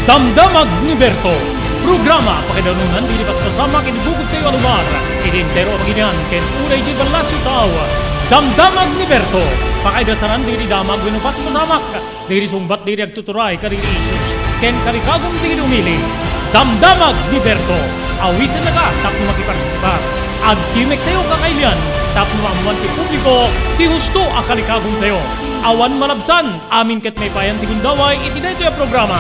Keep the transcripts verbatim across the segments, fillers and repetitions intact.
Damdamag ni Berto, programa pakaidanunan dagiti paspasamak iti bukod tayo a lugar, iti entero a pagilian ken uray iti ballasiw tao. Damdamag ni Berto, pakaidasaran dagiti damag wenno paspasamak, dagiti sungbat dagiti agtuturay kadagiti issues, ken kalikagum dagiti umili. Damdamag ni Berto, awisennaka tapno makipartisipar. Agtimek tayo kakailian tapno maammuan ti publiko ti husto a kalikagum tayo. Awan malabsan, amin ket maipayan ti gundaway iti daytoy a programa.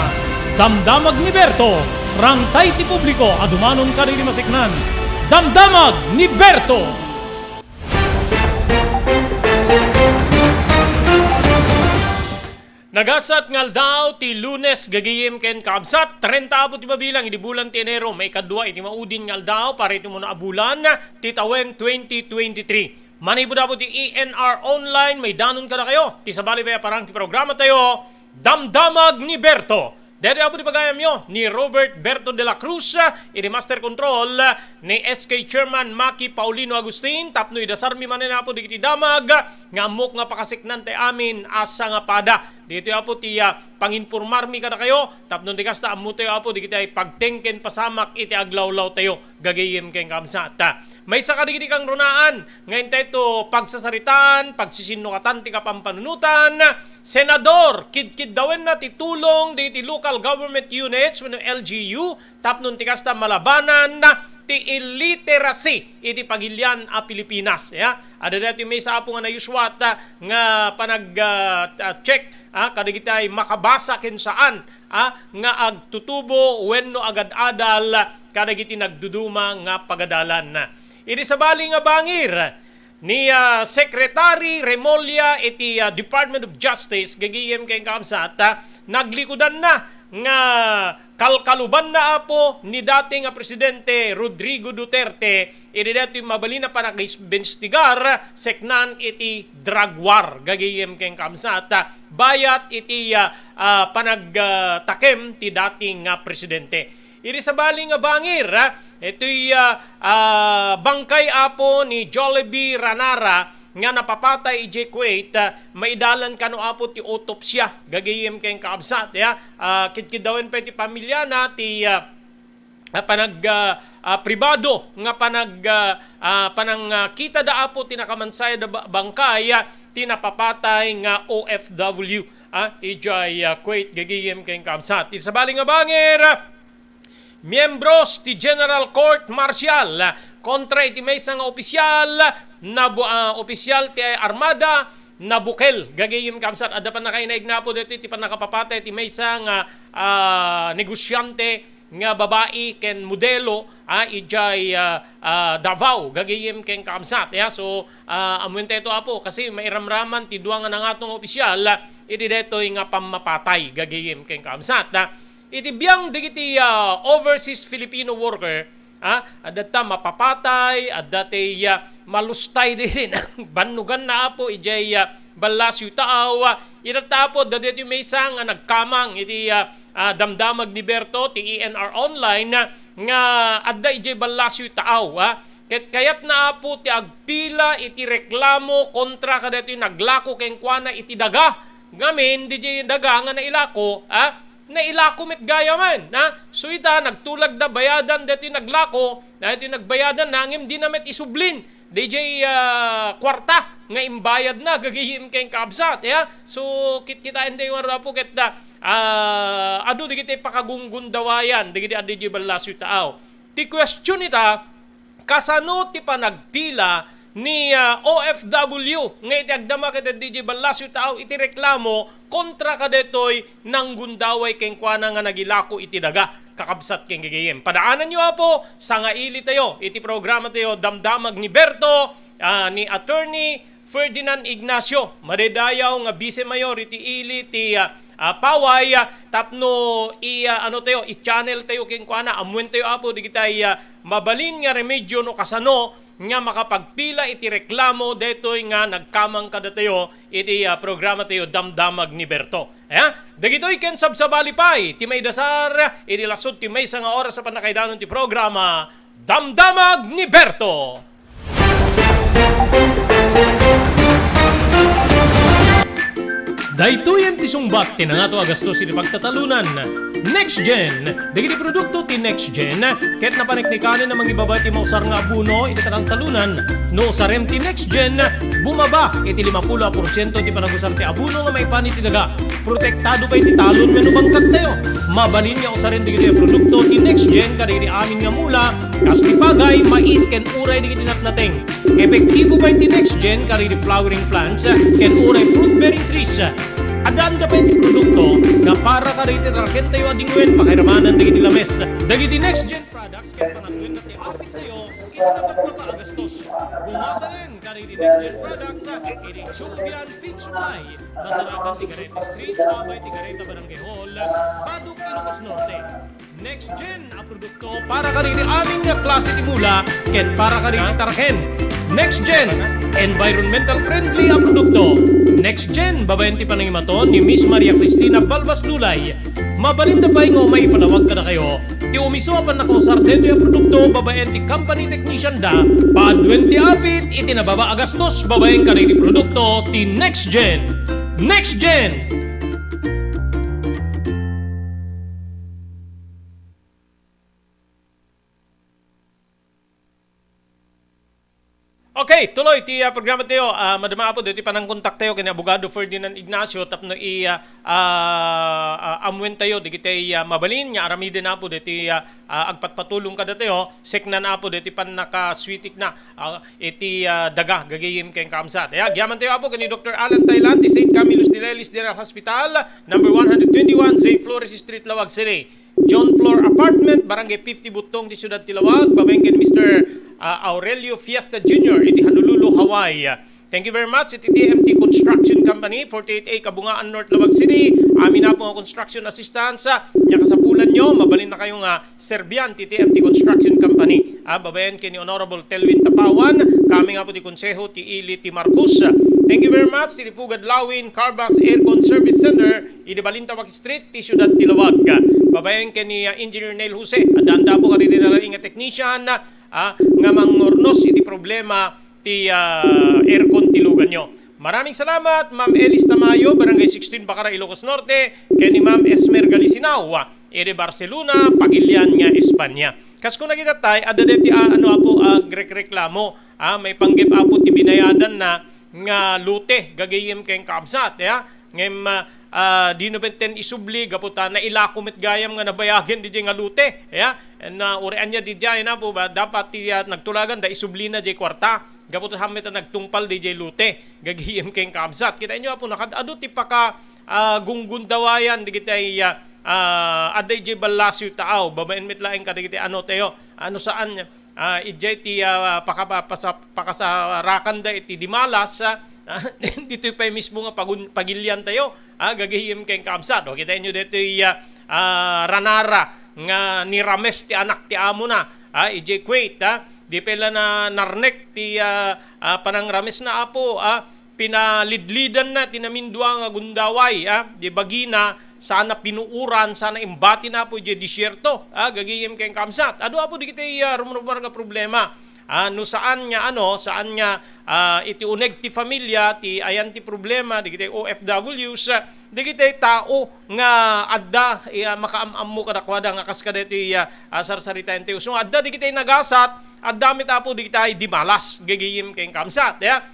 Damdamag ni Berto, rangtay ti publiko a dumanon kadagiti maseknan. Damdamag ni Berto! Nagasat nga aldaw ti Lunes, gagayem ken kaabsat, trenta apo ti mabilang idi bulan ti Enero, maikadua iti maudin nga aldaw para iti umuna a bulan ti tawen twenty twenty-three. Manipud apo ti E N R Online, maidanon kadakayo ti sabali pay a parang ti programa tayo, Damdamag ni Berto. Daytoy apo ti pagayamyo ni Robert Berto de la Cruz, idi master control ni S K Chairman Maki Paulino Agustin, tapno idasarmi manen apo dagiti damag nga ammok nga pakaseknan ti amin a sangapada. Daytoy apo ti, ah, panginpormarmi kadakayo, tapno di kasta ammo tayo apo dagiti pagteng ken pasamak iti aglawlaw tayo, gagayem ken kaabsat. Maysa kadagiti kangrunaan nga intay to pagsasaritaan, pagsisinnukatan ti kapampanunotan, Senador, kidkiddawenna ti tulong dagiti local government units wenno L G U tapno ti kasta malabanan ti illiteracy iti pagilian a Pilipinas. Ya, adda daytoy maysa apo nga nayuswat, ah, nga panag, ah, ah, check, ah, kadagiti makabasa ken saan, ah, nga agtutubo wenno agad-adal kadagiti nagduduma nga pagadalan. Idi sabali nga bangir, ni, ah, Secretary Remulla iti, ah, Department of Justice, gagayem ken kaabsat, ah, naglikudanna nga kalkalubanna apo ni dati nga Presidente Rodrigo Duterte idi daytoy mabalin a panagimbestigar seknan iti drug war, gagayem ken kaabsat, ah, bayat iti, ah, ah, panag, ah, takem ti dati nga presidente. Iti sabali nga bangir, ah, itoy, ah, ah, bangkay apo ni Jollibee Ranara nga napapatay idiay Kuwait, ah, maidalan kano apo ti autopsia, gagayem ken kaabsat, ya. Ah, kidkiddawen pay ti pamilyana ti, ah, ah, panag, ah, ah, pribado nga panag, ah, ah, panangkita da apo ti nakamansaya da ba-, bangkay, ah, ti napapatay nga O F W, ah, idiay, ah, Kuwait, gagayem ken kaabsat. Iti sabali nga bangir, ah, Miyembros ti General Court Martial kontra iti maysa nga opisyal, nabu-, ah, opisyal ti armada, nabukel. Gagayem kaabsat, adda pannakainaigna apo daytoy ti pannakapapatay ti maysa nga, ah, negosyante nga babai ken modelo, ah, idiay, ah, ah, Davao. Gagayem ken kaabsat, ya. So, ah, ammoentayo apo, kasi mairamraman ti dua nga nangato nga opisyal, ah, iti daytoy nga pammapatay. Gagayem ken kaabsat, ah. Iti biang dagiti, ah, overseas Filipino worker, ah, adda mapapatay, adda ti, ah, malustay dagiti bannoganna apo idiay, ah, ballasiw taaw, ah, itatta apo, adda daytoy maysa nga nagkamang iti, ah, ah, damdamag ni Berto, ti E N R Online, ah, nga adda idiay ballasiw taaw, ah. Ket kayatna apo ti agpila iti reklamo kontra kadaytoy naglako kenkuana iti daga. Ngamin, didiay daga nga nailako, ah, nailako met gayam, ha? So ita, nagtulagda bayadan daytoy naglako, daytoy nagbayadanna, ngem dina met isublin didiay, ah, kuarta nga imbayadna, gagayem ken kaabsat, ya? So, kitkitaentayo ngarud apo ket, ah, adu dagiti pakagunggundawayan dagiti adda idiay ballasiw taaw. Ti question ita, kasano ti panagpila ni, ah, O F W nga iti agdama ket didiay ballasiw taaw iti reklamo kontra kadaytoy nanggundaway kenkuana nga nagilako iti daga, kakabsat ken gagayem. Padaananyo, apo, sangailitayo iti programatayo, Damdamag ni Berto, ah, ni Attorney Ferdinand Ignacio. Madaydayaw nga bise mayor iti ili ti, ah, ah, paway, ah, tapno i, ah, ano tayo, i-channel tayo kenkuana, ammoentayo, apo, digitay, ah, mabalin nga remedyo no kasano nga makapagpila iti reklamo daytoy nga nagkamang kadatayo iti, ah, programa tayo, Damdamag ni Berto. Eh, dagitoy ken sabsabali pay ti maidasar iti lasud ti maysa nga oras a pannakaidanon ti programa, Damdamag ni Berto. Daytoyen ti sungbat ti nangato a gastos iti pagtatalunan. Next Gen. Dagiti produkto ti Next Gen ket napaneknekanen a mangibaba iti mausar nga abono iti katangtalunan. No usarem ti Next Gen, bumaba iti limapulo a porsiento ti panagusar ti abono nga maipan iti daga. Protektado pay ti talon wenno bangkagtayo. Mabalin nga usaren dagiti produkto ti Next Gen kadagiti amin nga mula, kas ti pagay, mais, ken uray dagiti natnateng. Epektibo pay ti Next Gen kadagiti flowering plants ken uray fruit-bearing trees. Addaanda pay ti produkto nga para kadagiti tarkentayo a dingwen pakairamanan dagiti lames. Dagiti Next Gen products ket panagkuenna ti apitayo iti napagpapa a gastos. Bumadalen kadagiti Next Gen products iti Chungian Feed Supply, Masarakan ti Garete Street, abay ti Gareta Barangay Hall, Paduk, Ilocos Norte. Next Gen a produkto para kadagiti amin nga klase ti mula ken para kadagiti tarken. Next Gen, environmental friendly a produkto. Next Gen, babaen ti panangimaton ni Miss Maria Cristina Balbas Dulay. Mabalinda pay nga umay ipadawag kadakayo ti umiso a pannakausar daytoy a produkto babaen ti company technician da. Paduen ti apit iti nababa a gastos babaen kadagiti produkto ti Next Gen. Next Gen! Okay, tuloy ti, ah, programa tayo. Ah, madama, Apo, ditoy panangkontak tayo ken Abogado Ferdinand Ignacio tapno i, ah, ah, ah, amuen tayo dagiti, ah, mabalin nga aramiden, Apo, ditoy, ah, ah, agpatpatulong kadatayo, seknan, Apo, ditoy pannakaswitikna, ah, iti, ah, daga, gagayem ken kaamsat. Ayan, agyaman tayo, Apo, ken ni Doktor Alan Thailand ti Saint Camillus de Lelis General Hospital, number one hundred twenty-one, J Flores Street, Laoag City. John Floor Apartment, Barangay fifty, Buttong ti Siudad ti Laoag, babaen ken Mister, ah, Aurelio Fiesta Junior iti Honolulu, Hawaii. Thank you very much iti T M T Construction Company, forty-eight A, Kabungaan North, Laoag City. Amin, Apo, nga construction assistance, ah, nga kasapulanyo, mabalinna kayo nga serbian ti T M T Construction Company. Ah, babaen ken ni Honorable Telvin Tapawan, kami nga, Apo, ti Konseho ti Ili ti Marcos. Thank you very much iti Pugad Lawin Carbass Aircon Service Center, idi Balintawak Street ti Siudad ti Laoag. Babaen ken ni, ah, Engineer Neil Jose, addaanda, Apo, kadagiti nalaing nga technician, ah, nga mangurnos iti problema ti, ah, aircon ti luganyo. Maraming salamat, Ma'am Elis Tamayo, Barangay sixteen, Bacara, Ilocos Norte, ken ni Ma'am Esmer Galisinao, iti Barcelona, Pagilian nga Espanya. Kas kuna kita tay, adda deti, ah, ano, Apo, ah, agrekreklamo, ah, maipanggep, Apo, ti binayadanna nga lote, gagayem ken kaamsat, ya. Ngem, ah, ah, dino met ten isubli gapu ta nailako met gayam nga nabayagen diay nga lote, ya. Ken, ah, uray ania diay, Apo, ba, dapat ti, ah, nagtulaganda, isublina diay kuarta. Gapu ta saan met a nagtungpal diay lote, gagayem ken kaamsat. Kitaenyo, Apo, nakad-adu ti paka, ah, gunggundawayan dagiti, ah, ah, adda idiay ballasiw taaw, babaen met laeng kadagiti ano tayo, ano saan, ah, idiay ti, ah, pakapa-, pasa-, pakasarakanda iti dimalas, ah, ditoy pay mismo nga pagun-, pagilian tayo, ah, gagayem ken kaamsat. O, kitaenyo ditoy, ah, ah, ranara nga nirames ti anak ti amona, ah, idiay Kuwait, ah, di pay la na-, narnek ti, ah, ah, panangramesna, Apo, ah, pinalidlidanna ti namindua nga gundaway, ah, di bagina, sana pinuuran, sana imbatina, Apo, idiay desierto, ah, gagayem ken kaamsat. Adu, Apo, dagiti, ah, rumrumar nga problema. Ah, no saan nga, ano, saan nga, ah, iti uneg ti familia, ti ayan ti problema, dagiti O F Ws, ah, dagiti tao nga adda, iya, makaam-ammo kadakuada nga kas kadaytoy, ah, ah, sarsaritaen tayo. So, adda dagiti nagasat, adda met, Apo, dagiti dimalas, gagayem ken kaamsat, ya.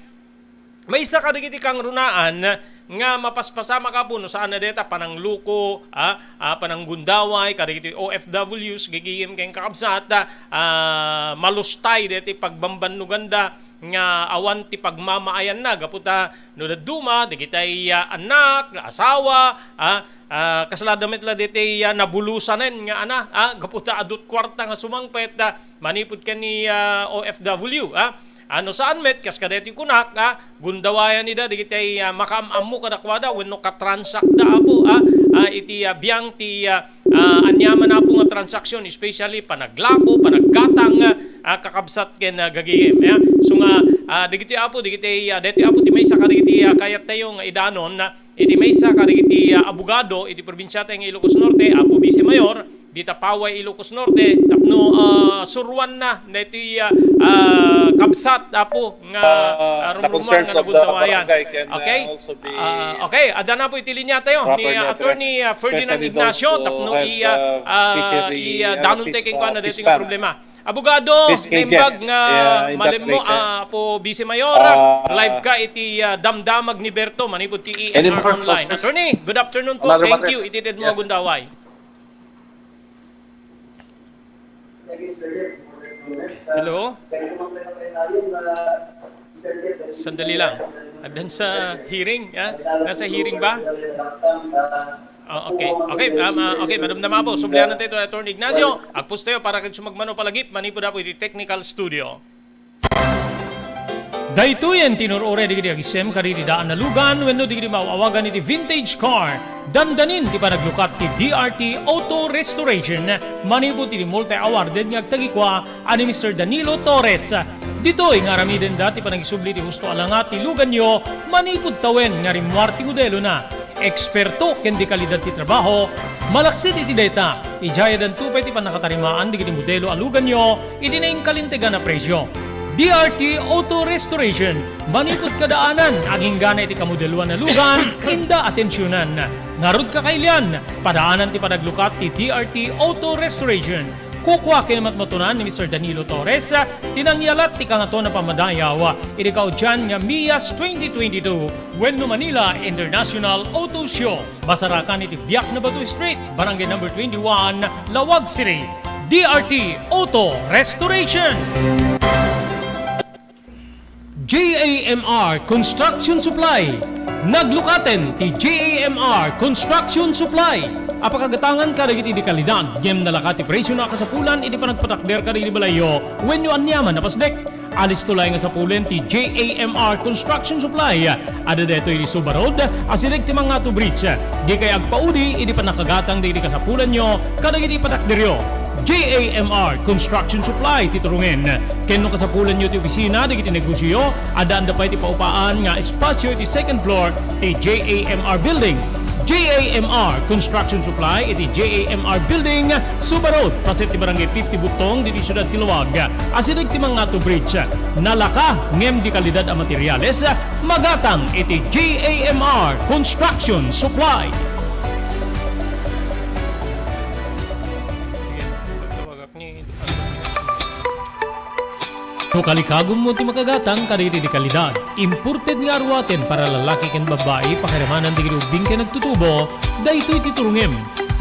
Maysa kadagiti kangrunaan nga mapaspasamak, Apo, no saan a deta panangluko, ah, ah, pananggundaway kadagiti O F Ws, gagayem ken kaamsat, ah, malustay deti pagbambannoganda nga awan ti pagmamaayanna gapu ta no dadduma dagiti, ah, anak, asawa, ah, ah, kasla da met la deti, ah, nabulusanen nga ana, ah, gapu ta adut kuarta nga sumangpet, ah, manipud ken ni, ah, O F W, ah. Ah, no saan met, kas kadaytoy kunak, ah, gundawayan ida dagiti, ah, makaam-ammo kadakuada wenno katransakda, Apo, ah, ah, iti, ah, biang ti, ah, ah, aniaman, Apo, nga transaksyon, especially panaglako, panaggatang, ah, kakabsat ken, ah, gagayem, ya. So nga, ah, dagiti, Apo, dagiti, ah, daytoy, Apo, ti maysa kadagiti, ah, kayat tayo nga idanon, ah, Iti maysa kadagiti, ah, abogado iti probinsia ta nga Ilocos Norte, Apo Vice Mayor, dita Paway, Ilocos Norte, tapno, ah, suruanna daytoy, ah, ah, kabsat, Apo, nga, ah, ah, the rumrumuar concerns nga of the nagundawayan. Barangay can, uh, okay? Also be, ah, okay, adda na po iti linya tayo ni, properly ah, Attorney, addressed, ah, Ferdinand especially Ignacio, those who tapno have, i, ah, uh, ah, fishery, i, ah, uh, danon fish, tayo kung uh, ano fish daytoy nga pond. Problema. Abogado, fish cages, naimbag nga, yeah, in that malemmo, place, eh. Ah, Apo Vice Mayor, ah, live ka iti, ah, damdamag ni Berto, manipud ti and in A R Online. Attorney, good afternoon po. Another matter. Thank you. Iti ted mo, yes, agundaway. Hello? Sandali lang. Addan sa hearing, ha? Nasa hearing ba? Ah, okay. Okay, um, ah, okay, madamdama po. Sublianan tayo to, Attorney Ignacio. Agpus tayo para kag sumagmano palagip, manipud Apo iti technical studio. Daytoyen ti inur-uray dagiti agisem kadagiti daan a lugan wenno dagiti maaw-awagan iti vintage car. Dandanin ti panaglukat ti D R T Auto Restoration manipud iti multi-awarded nga agtagikua a ni Mister Danilo Torres. Ditoy nga aramidenda ti panagisubli ti husto a langa ti luganyo manipud tawen nga rimmuar ti modelona. Eksperto ken de kalidad ti trabaho, malaksid iti dayta, idiay addanto pay ti pannakatarimaan dagiti modelo a luganyo iti nainkalintegan a presio. D R T Auto Restoration, manipud kadaanan, aginggana iti kamodeloan a lugan, inda atensionan. Ngarud, kakailian, padaanan ti panaglukat ti D R T Auto Restoration. Kukua ken matmatunan ni Mister Danilo Torres ti nangyalat ti Kangatoan a Pammadayaw iti kaudian nga MIAS twenty twenty-two wenno Manila International Auto Show. Masarakan iti Biak na Bato Street, Barangay Number twenty-one, Laoag City. D R T Auto Restoration. J A M R Construction Supply. Naglukaten ti J A M R Construction Supply a pakagatangan kadagiti de kalidad ngem nalaka ti presiona a kasapulan iti panagpatakder kadagiti balayyo wenno aniaman a pasdek. Alisto laeng a sapulen ti J A M R Construction Supply. Adda daytoy iti Suba Road, asideg ti Mangato Bridge. Dikay agpaudi iti pannakagatang dagiti kasapulanyo kadagiti patakderyo. J A M R Construction Supply ti turongen. Ken no kasapulanyo ti opisina dagiti negosioyo, addaanda pay ti paupaan nga espasio iti second floor ti J A M R Building. J A M R Construction Supply iti J A M R Building, Suba Road, paset ti Barangay fifty Butong, ditoy siudad ti Laoag. Asideg ti Mangato Bridge. Nalaka ngem de kalidad a materiales, magatang iti J A M R Construction Supply. No kalikagummo ti makagatang kadagiti de kalidad, imported nga aruaten para lalaki ken babbai, pakiramanan dagiti ubbing ken agtutubo, daytoy ti turongem.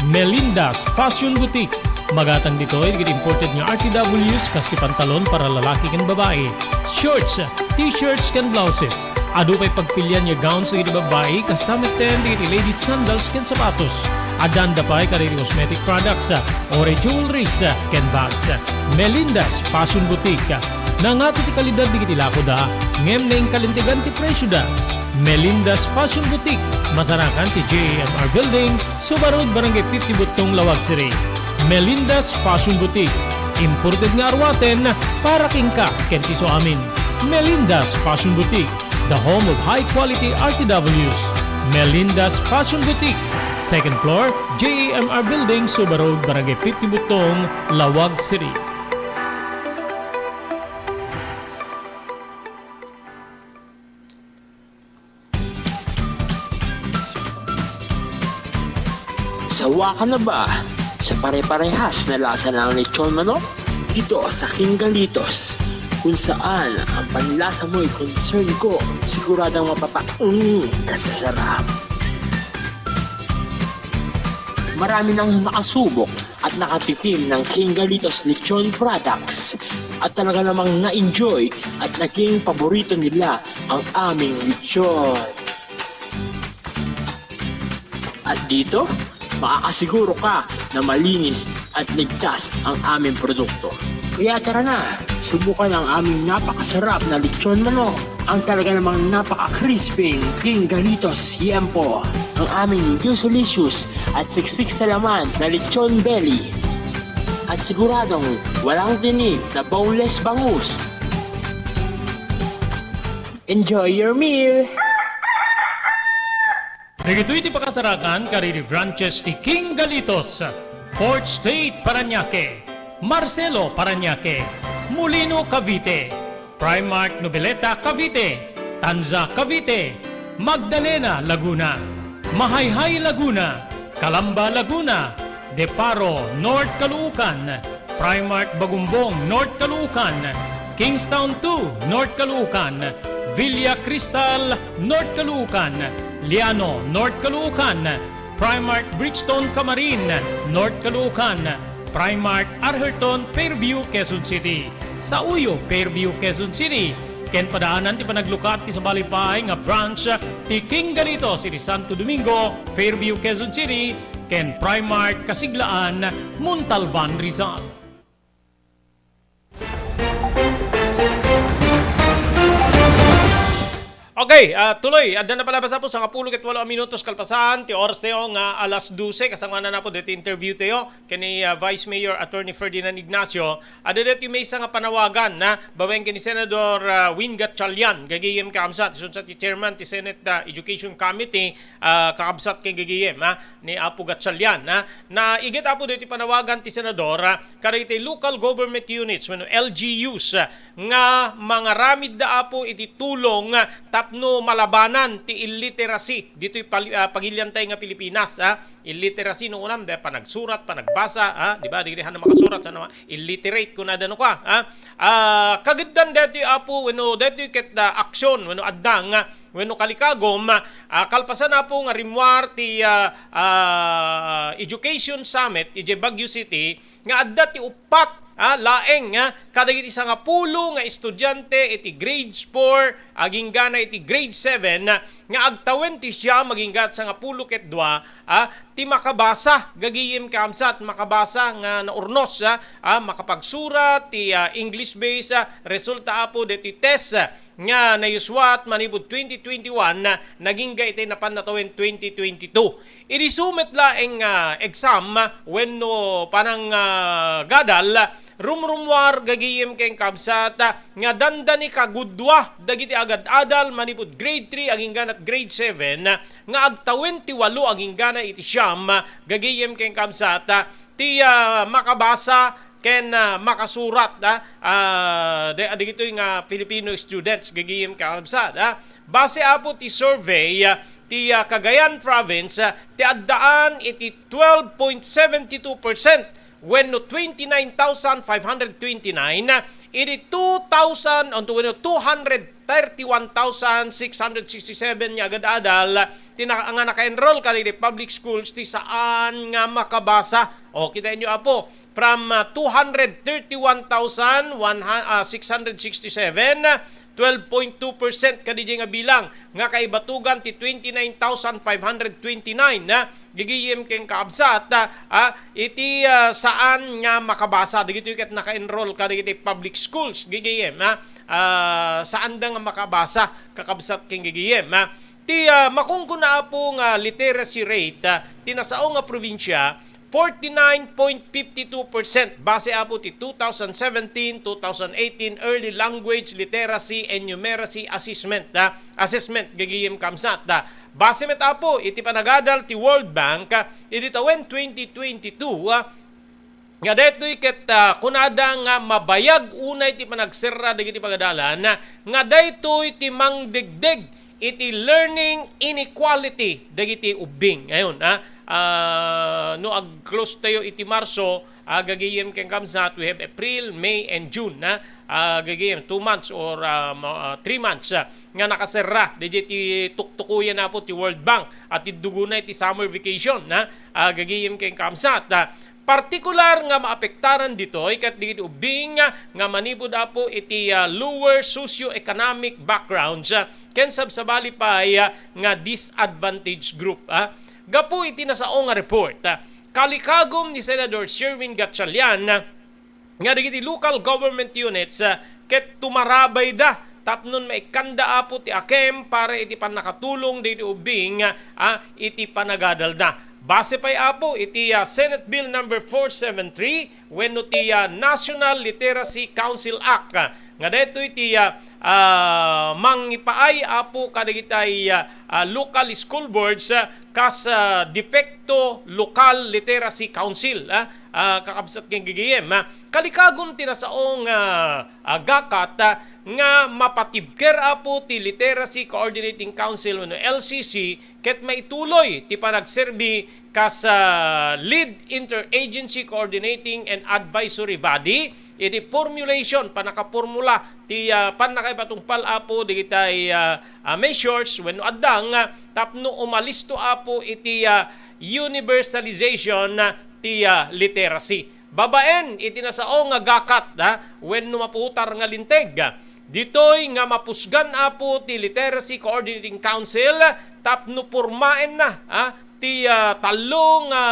Melinda's Fashion Boutique. Magatang ditoy dagiti imported nga R T Ws kas ti pantalon para lalaki ken babbai, shorts, t-shirts ken blouses. Adu pay pagpilian nga gowns dagiti babbai, kasta metten dagiti ladies sandals ken sapatos. Addaanda pay kadagiti cosmetic products, or jewelries, ken bags. Melinda's Fashion Boutique. Nangato ti kalidad dagiti lakoda, ngem nainkalintegan ti presioda. Melinda's Fashion Boutique, masarakan ti J A M R Building, Suba Road, Barangay fifty Butong, Laoag City. Melinda's Fashion Boutique, imported nga aruaten para kenka ken ti suamin. Melinda's Fashion Boutique, the home of high quality R T Ws. Melinda's Fashion Boutique, second floor, J A M R Building, Suba Road, Barangay fifty Butong, Laoag City. Sawa ka na ba sa pare-parehas na lasa ng lechon manok? Dito sa King Galitos, kung saan ang panlasa mo'y concern ko, siguradong mapapa-, mm, ka sa sarap. Marami nang nakasubok at nakatikim ng King Galitos Lechon Products at talaga namang na-enjoy at naging paborito nila ang aming lechon. At dito, makakasiguro ka na malinis at ligtas ang aming produkto. Kaya tara na, subukan ang aming napakasarap na lechon manok, ang talaga namang napaka-crispy King Galitos Yempo, ang aming juicy-licious at siksik sa laman na lechon belly. At siguradong walang tinik na boneless bangus. Enjoy your meal! Dagitoy ti pakasarakan kadagiti branches ti King Galitos, Fourth Street, Parañaque, Marcelo, Parañaque, Molino, Cavite, Primark Noveleta, Cavite, Tanza, Cavite, Magdalena, Laguna, Mahayhay, Laguna, Calamba, Laguna, De Paro, North Caloocan, Primark Bagumbong, North Caloocan, Kingstown two, North Caloocan, Villa Cristal, North Caloocan, Liano, North Caloocan, Primark Bridgestone, Camarin, North Caloocan, Primark Arherton, Fairview, Quezon City, Sauyo, Fairview, Quezon City, ken padaanan ti panaglukat ti sabali pay nga branch ti King Galitos iti Santo Domingo, Fairview, Quezon City, ken Primark Kasiglaan, Montalban, Rizal. Okay, ah, tuloy. Adda na pala basta po, sangapulo ket walo a minutos kalpasan ti oras tayo nga alas dose. Kasangoanan na po deti interview tayo ken ni, ah, Vice Mayor Attorney Ferdinand Ignacio. Adda deti maysa nga panawagan na babaen ken ni Senador, ah, Win Gatchalian, gagayem kakabsat, isu sa ti chairman ti Senate, ah, Education Committee, ah, kakabsat ken gagayem, ah, ni Apo Gatchalian, ah. Na iget, Apo, deti panawagan ti Senador, ah, kadagiti local government units wenno L G Us, ah, nga mangaramidda, Apo, iti tulong, ah, tapno malabanan ti illiteracy ditoy pali-, ah, pagiliantay nga Pilipinas, ah. Illiteracy no unam, de, panagsurat, panagbasa, ah, di ba? Di, di, hanna makasurat, hanna ma-, illiterate kunada no kua, ah. Ah, kagiddan deti, Apo, wenno deti ket, ah, aksyon wenno addang, ah, wenno kalikagum, ah, kalpasan, Apo, nga rimmuar ti, ah, ah, Education Summit idiay Baguio City, nga adda ti uppat, ah, laeng, ah, kadagiti sangapulo nga estudiante iti grades four aginggana iti grade seven, ah, nga agtawen ti siam agingat sangapulo ket dua, ah, ti makabasa, gagayem kakabsat, makabasa nga naurnos, ah, ah, makapagsurat, ti, ah, English-based, ah, resulta, Apo, deti test, ah, nga nayuswat manipud twenty twenty-one, ah, nagingga iti napan natawen twenty twenty-two. Idi sumet laeng nga exam wenno panang, ah, gadal, rumrummuar gagayem ken kabsat, ah, nga dandani kagudua dagiti agad-adal manipud grade three agingganat grade seven, ah, nga agtawen ti walo aginggana iti siam, ah, gagayem ken kabsat, ah, ti, ah, makabasa ken, ah, makasurat, ah, ah, de-, dagitoy nga Filipino students gagayem ken kabsat, ah. Base, Apo, ti survey, ah, ti, ah, Cagayan Province, ah, ti addaan iti twelve point seventy two percent wenno twenty-nine thousand five hundred twenty-nine, ah, iti two thousand, wenno two hundred thirty-one thousand six hundred sixty-seven nga agad-adal ti na-, nga naka-enroll kadagiti public schools ti saan nga makabasa. O, kitaenyo, Apo, from, ah, two hundred thirty-one thousand one hu-, ah, six hundred sixty-seven, twelve point two percent kadi nga bilang nga kaibatugan ti twenty-nine thousand five hundred twenty-nine, ah, gagayem ken kabsat, ah, ah, iti, ah, saan nga makabasa. Dagitoy ket naka-enroll kadagiti public schools, gagayem, ah, ah, saanda nga makabasa, kakabsat ken gagayem, ah. Ti, ah, makunkuna, Apo, nga literacy rate, ah, ti nasao nga probinsya, forty-nine point fifty-two percent base, Apo, ti two thousand seventeen, two thousand eighteen Early Language Literacy and Numeracy Assessment, ah, assessment, gagayem kabsat, ah. Base met, Apo, iti panagadal ti World Bank, ah, idi tawen twenty twenty-two, ah, nga daytoy ket, ah, kunada nga mabayag unay ti panagserra dagiti pagadalan, ah, nga daytoy ti mangdegdeg iti learning inequality dagiti ubbing. Ayon, ah, ah, no ag-close tayo iti Marso, ah, gagayem ken kabsat, we have April, May, and June, ah, ah, gagayem two months or, ah, ma-, ah, three months, ah, nga nakaserra. Daydiay ti tuktukoyan, Apo, ti World Bank, a tiddugona iti summer vacation, ah, ah, gagayem ken kabsat, ah. Partikular nga maapektaran ditoy ket dagiti ubbing nga manipud, Apo, iti, ah, lower socio-economic backgrounds, ah, ken sabsabali pay, ah, nga disadvantaged group, ah. Gapu iti nasao nga report, ah, kalikagum ni Senador Sherwin Gatchalian, ah, nga dagiti local government units, ah, ket tumarabayda tapno maikkanda, Apo, ti akem para iti pannakatulong dagiti ubbing, ah, iti panagadalda. Base pay, Apo, iti, ah, Senate Bill number four seven three wenno ti, ah, National Literacy Council Act, ah, nga daytoy ti, ah, ah, mangipaay, Apo, kadagitay, ah, ah, local school boards, ah, kas, ah, de facto local literacy council, ah, ah, kakabsat ken gigiyem, ah. Kalikagon ti nasao nga, ah, gakat, ah, nga mapatibker, Apo, ti Literacy Coordinating Council wenno L C C ket maituloy ti panagserbi kas, ah, lead interagency coordinating and advisory body iti formulation, pannakapormula ti, ah, pannakaipatungpal, Apo, digitay, ah, ah, measures wenno addang, ah, tapno umalisto, Apo, iti, ah, universalization, ah, ti, ah, literacy. Babaen iti nasao nga gakat, ah, wenno maputar nga linteg, ah, ditoy nga mapusgan, Apo, ti Literacy Coordinating Council tapno pormaenna, ah, ti, ah, tallo nga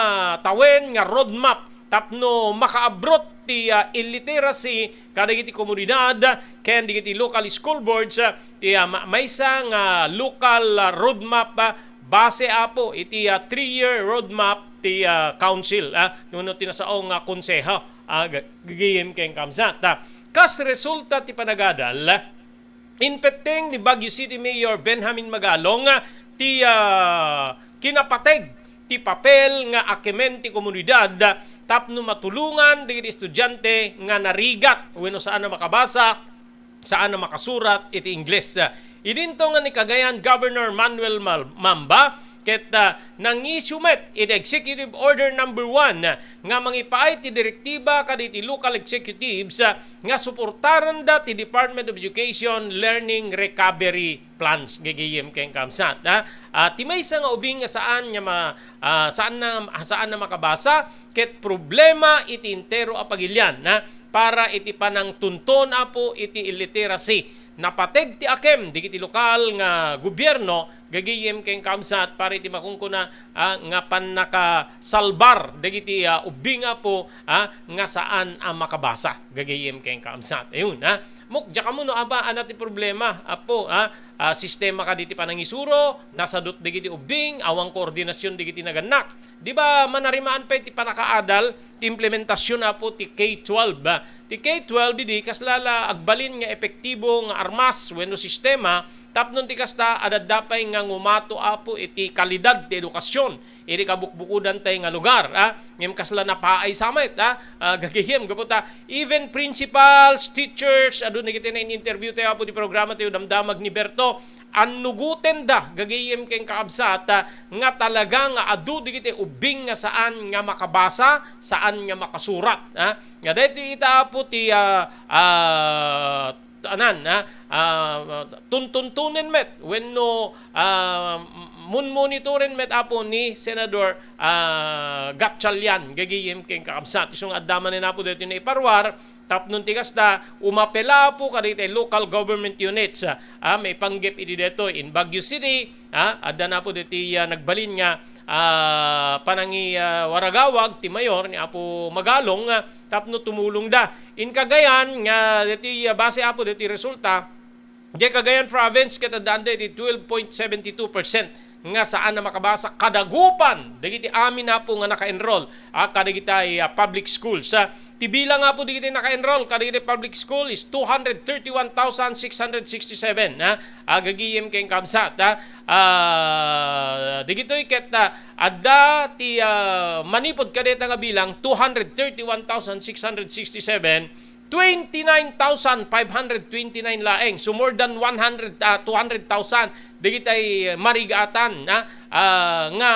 tawen nga roadmap tapno makaabrot ti, ah, illiteracy kadagiti komunidad ken dagiti local school boards, ah, ti, ah, ma-, maysa nga local, ah, roadmap, ah, base, Apo, iti, ah, three-year roadmap ti, ah, council, ah, wenno ti nasao nga konseho, ah, ga-, gagayem ken kabsat, ah. Kas resulta ti panagadal, ah, inpetteng ni Baguio City Mayor Benjamin Magalong, ah, ti, ah, kinapateg ti papel nga akemen ti komunidad, ah, tapno matulongan dagiti estudiante nga narigat wenno saan a makabasa, saan a makasurat iti Ingles. Idinto nga ni Cagayan Governor Manuel Mal-, Mamba ket, ah, nangisyu met iti Executive Order Number One nga mangipaay ti direktiba kadagiti local executives, ah, nga suportaranda ti Department of Education Learning Recovery Plans, gagayem ken kabsat, ah. Ah, ti maysa nga ubing nga saan nga ma-, ah, saan na, saan na makabasa, ket problema iti entero a pagilian, ah, para iti panangtunton, Apo, iti illiteracy. Napateg ti akem dagiti lokal nga gobierno, gagayem ken kabsat, para iti makunkuna, ah, nga pannakasalbar dagiti, ah, ubbing, Apo, ah, nga saan a makabasa, gagayem ken kabsat. Ayun, ah. Mok, diak ammo no aba, ana ti problema, Apo, ah, ah, sistema kadi ti panangisuro, nasadut dagiti ubbing, awan koordinasyon dagiti nagannak. Di ba, manarimaan pay ti pannakaadal ti implementasion, Apo, ti K twelve, ah. Ti K twelve idi kasla la agbalin nga epektibo nga armas wenno sistema, tapno ti kasta, adda pay nga ngumato, Apo, iti kalidad ti edukasyon iti kabukbukodantay nga lugar, ah. Ngem kasla napaay sa met, ah, ah, gagayem, gapu ta even principals, teachers, adu dagiti na in-interview tayo, Apo, di programa tayo, damdamag ni Berto, annugotenda, gagayem ken kakabsat, ah, nga talaga nga adu dagiti ubbing nga saan nga makabasa, saan nga makasurat, ah. Nga daytoy ita, Apo, ti, ah, ah, anan, ah, ah, tuntuntunen met wenno, ah, munmonitoren met, Apo, ni Senador, ah, Gatchalian, gagayem ken kakabsat. Isu nga adda manen, Apo, daytoy naiparuar, tapno ti kasta, umapela, Apo, kadagiti local government units, ah, maipanggep iti daytoy in Baguio City, ah, adda na, Apo, daytoy, ah, nagbalin nga, ah, panangi-, ah, waragawag ti mayor ni Apo Magalong, ah, tapno tumulongda. In Cagayan nga daytoy, ah, base, Apo, daytoy resulta, diay Cagayan Province ket addaan daytoy twelve point seven two percent nga saan a makabasa kadagupan dagiti amin, Apo, nga naka-enroll, ah, kadagitay, ah, public schools, ah. Ti bilang, Apo, dagiti naka-enroll kadagiti public school is two hundred thirty-one thousand six hundred sixty-seven, ah, ah, gagayem ken kabsat, ah. Ah, dagitoy ket, ah, adda ti, ah, manipud kadayta nga bilang, two hundred thirty-one thousand six hundred sixty-seven, twenty-nine thousand five hundred twenty-nine laeng. So, more than one hundred, ah, two hundred thousand dagitay marigatan, ah, ah, nga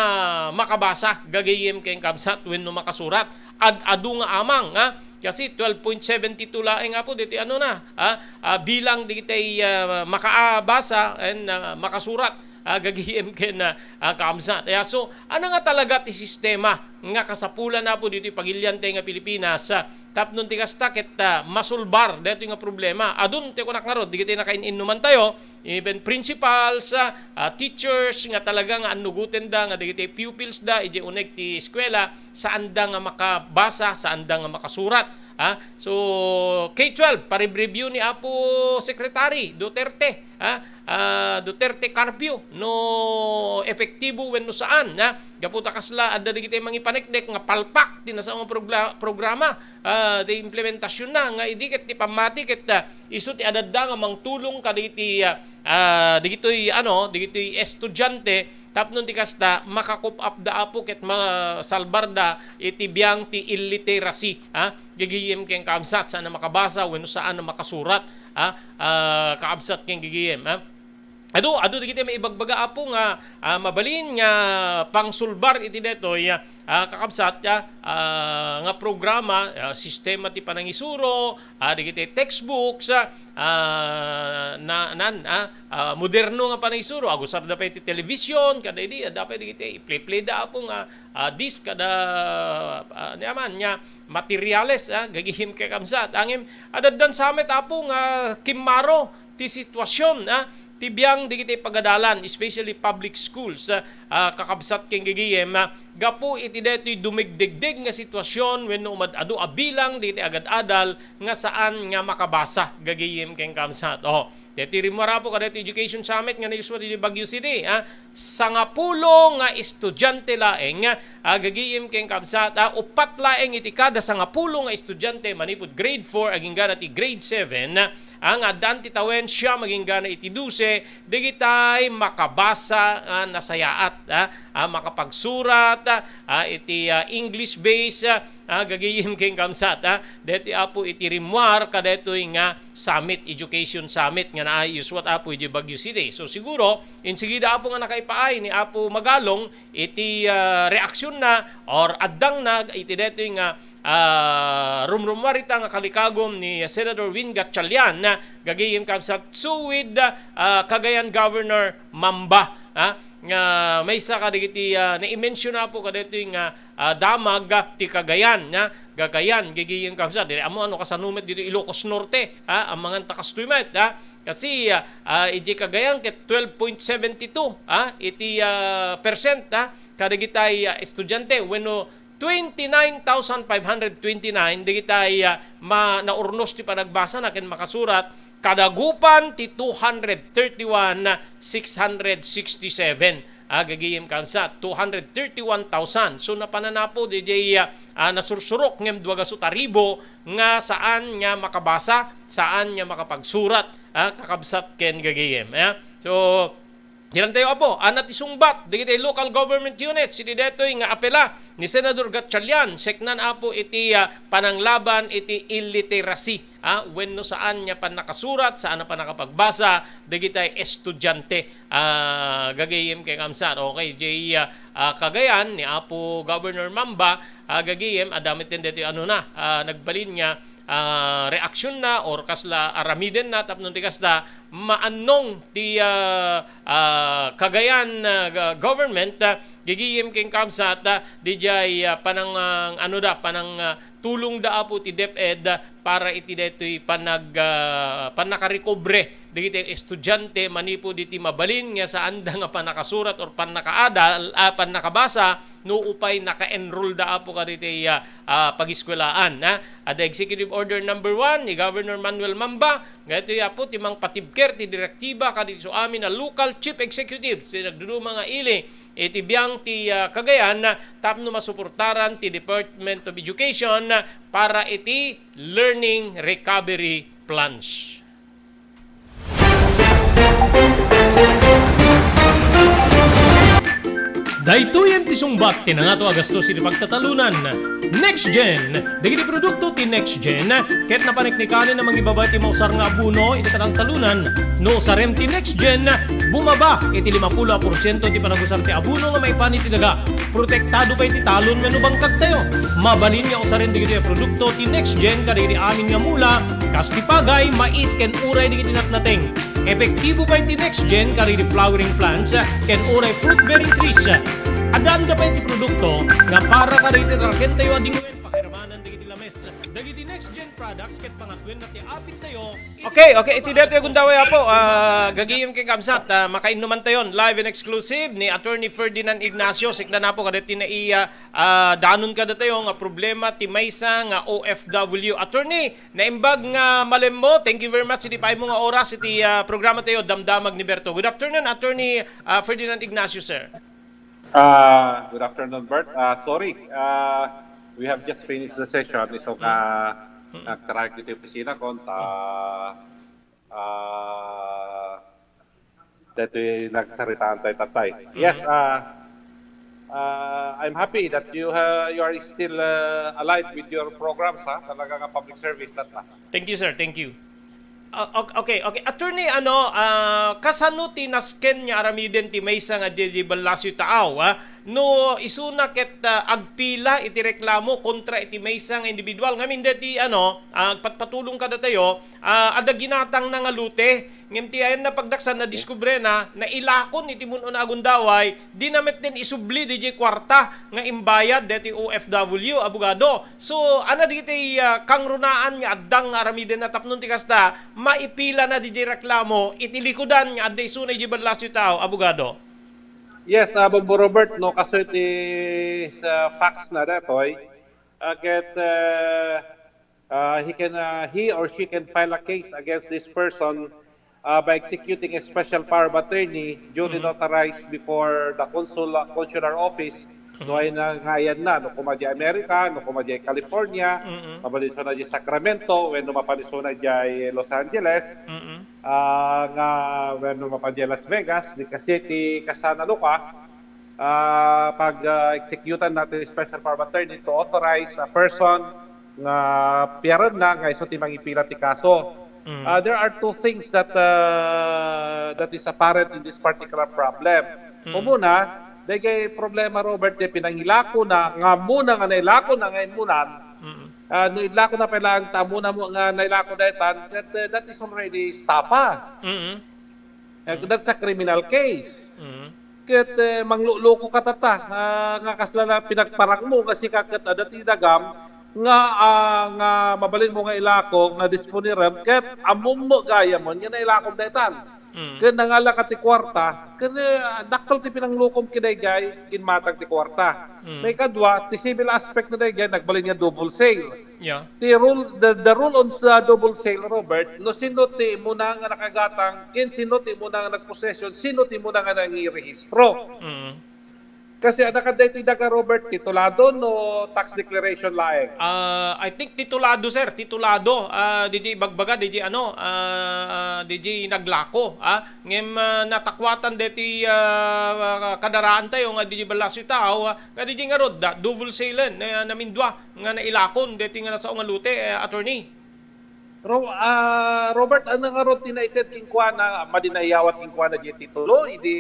makabasa, gagayem ken kabsat, wenno makasurat. Ad-adu nga amang, ah, kasi twelve point seven two laeng, Apo, ditoy ano na, ah, ah, bilang dagitay, ah, makabasa and, ah, makasurat, ah, gagayem ken, ah, ah, kabsat. Kaya, so, ano nga talaga ti sistema nga kasapulan, Apo, ditoy pagiliantay nga Pilipinas, ah, tapno ti kasta ket, ah, masulbar daytoy nga problema. Adun ti kunak ngarud, dagiti nakain-innuman tayo, even principals, ah, ah, teachers nga talaga nga annugotenda nga dagiti pupils da idiay uneg ti eskuela, saanda nga makabasa, saanda nga makasurat, ah. So, K twelve, pare-review ni Apo Secretary Duterte, ah, ah, Duterte curfew, no epektibo wenno saan, ha? Gapu ta kasla adda dagiti mangipaneknek nga palpak ti nasao nga progla-, programa, ah, ti implementasionna, nga idi ket ti pammati ket, ah, isu ti adadda nga mangtulong kadagiti, ah, ah, dagitoy, ano, dagitoy estudiante tapno ti kasta maka-cope up da, Apo, ket masalbar da iti biang ti illiteracy, ha? Gagayem ken kaabsat, saan a makabasa wenno saan a makasurat, ha? Ah, kaabsat ken gagayem, ha? Adu, adu dagiti maibagbaga, Apo, nga, ah, mabalin nga pangsulbar iti detoy, ah, kakabsat, ah, ah, nga programa, ah, sistema ti panangisuro, ah, dagiti textbooks, ah, ah, na, nan, ah, ah, moderno nga panangisuro. Agusarda pay ti television, kada idi, adda pay dagiti i-play-play da, Apo, nga, ah, disc, kada, ah, niaman, nga materials, ah, gagayem ken kaabsat. Ngem, adaddan sa met, Apo, nga kimmaro ti situasion, ah, ti biang dagiti pagadalan, especially public schools, ah, ah, kakabsat ken gagayem, ah, gapu iti daytoy dumigdegdeg nga situasion wenno umad-adu a bilang dagiti agad-adal nga saan nga makabasa, gagayem ken kaabsat. Oh, daytoy rimmuar, Apo, kadaytoy Education Summit nga naisut iti Baguio City, ah, sangapulo nga estudiante laeng, ah, gagayem ken kaabsat, ah, upat laeng iti kada sangapulo nga estudiante manipud grade four agingga na ti grade seven, ah, nga addaan ti tawen siam agingga na iti dose, dagitay makabasa nga nasayaat, ah, ah, makapagsurat, ah, iti, ah, English-based, ah, ah, gagayem ken kaabsat, ah, daytoy, Apo, iti rimmuar kadaytoy nga summit, education summit nga naayuswat, Apo, iti Baguio City. So, siguro, insigida, Apo, nga nakaipaay ni Apo Magalong iti, ah, reaksionna or addangna iti daytoy nga, ah, rumrummuar ita nga kalikagum ni Senator Win Gatchalian, ah, gagayem kaabsat, so with, ah, Cagayan Governor Mamba, ah, nga maysa kadagiti, ah, naimensiona, Apo, kadaytoy nga, ah, damag, ah, ti Cagayan, ah, Cagayan, gagayem kaabsat. Diri ammo no kasano met ditoy Ilocos Norte, ah, amangan ta kastoy met, ah. Kasi, ah, ah, idiay Cagayan ket twelve point seven two, ah, iti, ah, percent, ah, kadagitay, ah, estudiante wenno twenty-nine thousand five hundred twenty-nine dagitay, ah, ma-, naurnos ti panagbasana ken makasurat, kadagupan ti two hundred thirty-one, six hundred sixty-seven. Ah, gagayem kaabsat, two hundred thirty-one thousand. So, napananapo diay, ah, ah, nasursurok ngem dua gasut a ribu nga saan nga makabasa, saan nga makapagsurat, ah, kakabsat ken gagayem, ah. So, dinan tayo, Apo, ana ti sungbat dagiti local government units idi daytoy nga apela ni Senador Gatchalian, seknan, Apo, iti, ah, pananglaban iti illiteracy, ah, wenno saan nga pannakasurat, saan a pannakapagbasa dagitay estudiante, ah, gagayem ken kaabsat. Okay, jay, ah, ah, Cagayan ni Apo Governor Mamba, ah, gagayem, adda met daytoy ano na, ah, nagbalin nga, ah, reaksionna or kasla aramidenna tapno ti kasta maannong ti, ah, ah, Cagayan, ah, ga-, government, ah, gagayem ken kaabsat, ah, diay, ah, panang, ah, ano da, panang, ah, tulong da, Apo, ti DepEd, ah, para iti daytoy panag-, ah, pannakarekobre dagiti estudiante manipud iti mabalin nga saanda nga pannakasurat or pannakaadal, ah, pannakabasa no upay naka-enroll da, Apo, kaditi, ah, ah, pagiskuelaan, ah. Adda Executive Order Number One ni Governor Manuel Mamba, nga itoy, Apo, ti mangpatibker ti direktiba kadagiti amin a local chief executive ti nagduduma nga ili iti biang ti, ah, Cagayan, ah, tapno masuportaran ti Department of Education, ah, para iti learning recovery plans. Daytoyen ti sungbat ti nangato a gastos iti pagtatalunan. NextGen. Dagiti produkto ti NextGen ket napaneknekanen a mangibaba ti mausar nga abono iti panangtalunan. No usarem ti NextGen, bumaba iti limapulo a porsiento ti panagusar ti abono nga maipan iti daga. Protektado pay ti talon wenno bangkagtayo. Mabalin nga usaren dagitoy a produkto ti NextGen kadagiti amin nga mula, kas ti pagay, mais, ken uray dagiti natnateng. Epektibo pay ti NextGen kadagiti flowering plants ken uray fruit-bearing trees. Addaanda pay ti produkto nga para kadagiti tarakentayo a dingwen, pakiramanan dagiti lames. Dagiti Next Gen Products ket pangatuen na ti apit tayo. Okay, okay. Iti daytoy a gundaway, Apo, ah, gagayem ken kabsat, ah, makainnuman tayon. Live and exclusive ni Attorney Ferdinand Ignacio. Sikdan, Apo, kadagiti naiya, ah, danon kadatayo nga problema ti maysa nga O F W. Attorney, naimbag nga malemmo. Thank you very much iti paaymo nga oras iti, ah, programa tayo, Damdamag ni Berto. Good afternoon, Attorney, ah, Ferdinand Ignacio, sir. Uh, good afternoon, Bert. Uh, sorry, uh, we have just finished the session. So, ka, nagtarak dito yung opisina ko. Ta, uh, dito yung nagsaritaan tayo, tatay. Yes, uh, uh, I'm happy that you uh, you are still uh, alive with your programs, ha? Talaga nga public service, tatay. Thank you, sir. Thank you. Ah, ok- okay, okay. Attorney, ano, ah, kasano ti nasken nga aramiden ti maysa nga di, di Balacio Taaw, ah? No isuna ket, ah, agpila iti reklamo kontra iti maysa nga individual. Ngamin deti, ano, ah, agpatpatulong kadatayo, ah, adda ginatangna nga lote. Ngem ti ayanna pagdaksan, nadiskubrena, nailakon iti mun-una a gundaway, dina met din isubli didiay kuarta nga imbayad deti O F W, abogado. So, ania dagiti, ah, kangrunaan nga adda nga aramidenna tapno ti kasta, maipilana didiay reklamo iti likudan nga adda isuna idiay Balacio Taaw, abogado? Yes, uh, Bombo Robert, no, kaso iti sa facts na datoy, uh, ket, uh, uh, he can, uh, he or she can file a case against this person uh, by executing a special power of attorney duly notarized before the consul, consular office. No, ay na nga ayan na, no, kuma di America, no, kuma di California, mabalin isuna di Sacramento, wenno mapan isuna di Los Angeles, ah, nga, wenno mapan di Las Vegas, di kasi ti kasana luka, ah, pag, ah, executan natin special power of attorney to authorize a person nga piarenna nga isu ti mangipila ti kaso. Ah, there are two things that, ah, that is apparent in this particular problem. Umuna, dagiti problema, Robert, ti pinangilakona nga ammona nga nailakona nga immunan. Ah, no ilakona pay laeng ta ammona mo nga nailako daytan, that, ah, that is already estafa. Eh, that's a criminal case. Ket, eh, mangluluko ka tata, ah, nga kasla la pinagparangmo nga sika ket adda ti dagam nga, ah, nga mabalinmo nga ilako nga disponerem ket ammom gayam nga nailakom daytan. Ket nangala ka ti kuarta, ket, eh, dakkel ti pinanglukom ken dayjay, ginmatang ti kuarta. Maikadua, ti civil aspect na dayjay, nagbalin nga double sale. Yeah. Ti rule, the, the rule on sa double sale, Robert, no sino ti immuna nga nakagatang, ken sino ti immuna nga nagpossession, sino ti immuna nga nangirehistro. Kasi adda kadaytoy daga, Robert, titulado no tax declaration laeng? Ah, I think titulado, sir, titulado. Ah, didiay ibagbaga, didiay ano, ah, didiay naglako, ah. Ngem, ah, natakuatan deti, ah, kadaraan tayo nga didiay Balacio Taaw, ah, nga didiay ngarud, da, double sale, na, namindua nga nailakon deti nga nasao nga lote, eh, attorney. Ro-, ah, Robert, ania ngarud ti naited kenkuana, madi naiyawat kenkuana diay titulo, idi,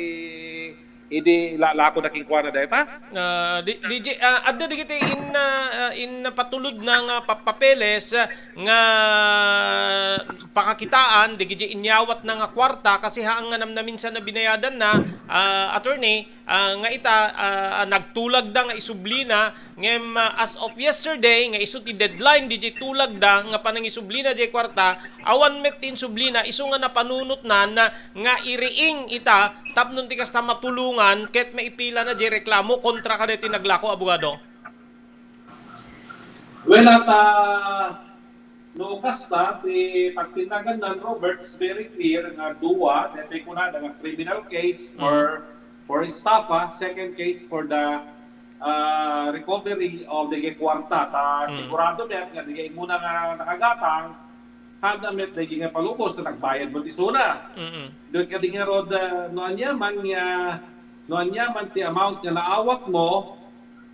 idi lalakona kenkuana dayta? Ah, di, di, di, ah, adda dagiti in, ah, in patulodna nga pa-, papeles, ah, nga pakakitaan, dagiti inyawatna nga kuarta, kasi haan nga namnaminsan na binayadanna, ah, attorney, ah, nga ita, ah, nagtulagda nga isublina, ngem, ah, as of yesterday, nga isu ti deadline didiay tulagda nga panangisublina diay kuarta, awan met ti insublina, isu nga napanunotnan nga iriing ita tapno ti kasta matulongan ket maipilana diay reklamo kontra kadaytoy naglako, abogado. Well, at, ah, no kasta, ti pagtinnagannan, Robert, is very clear nga dua, daytoy kunada nga criminal case for, for estafa, second case for the, ah, recovery of the kuarta. Ta sigurado met nga diay immuna nga nakagatang, haanna met dayjay nga palubos ta nagbayad met isuna. Mm-mm. Daytoy kadi ngarud, ah, no ania man nga, no ania man ti amount nga naawatmo,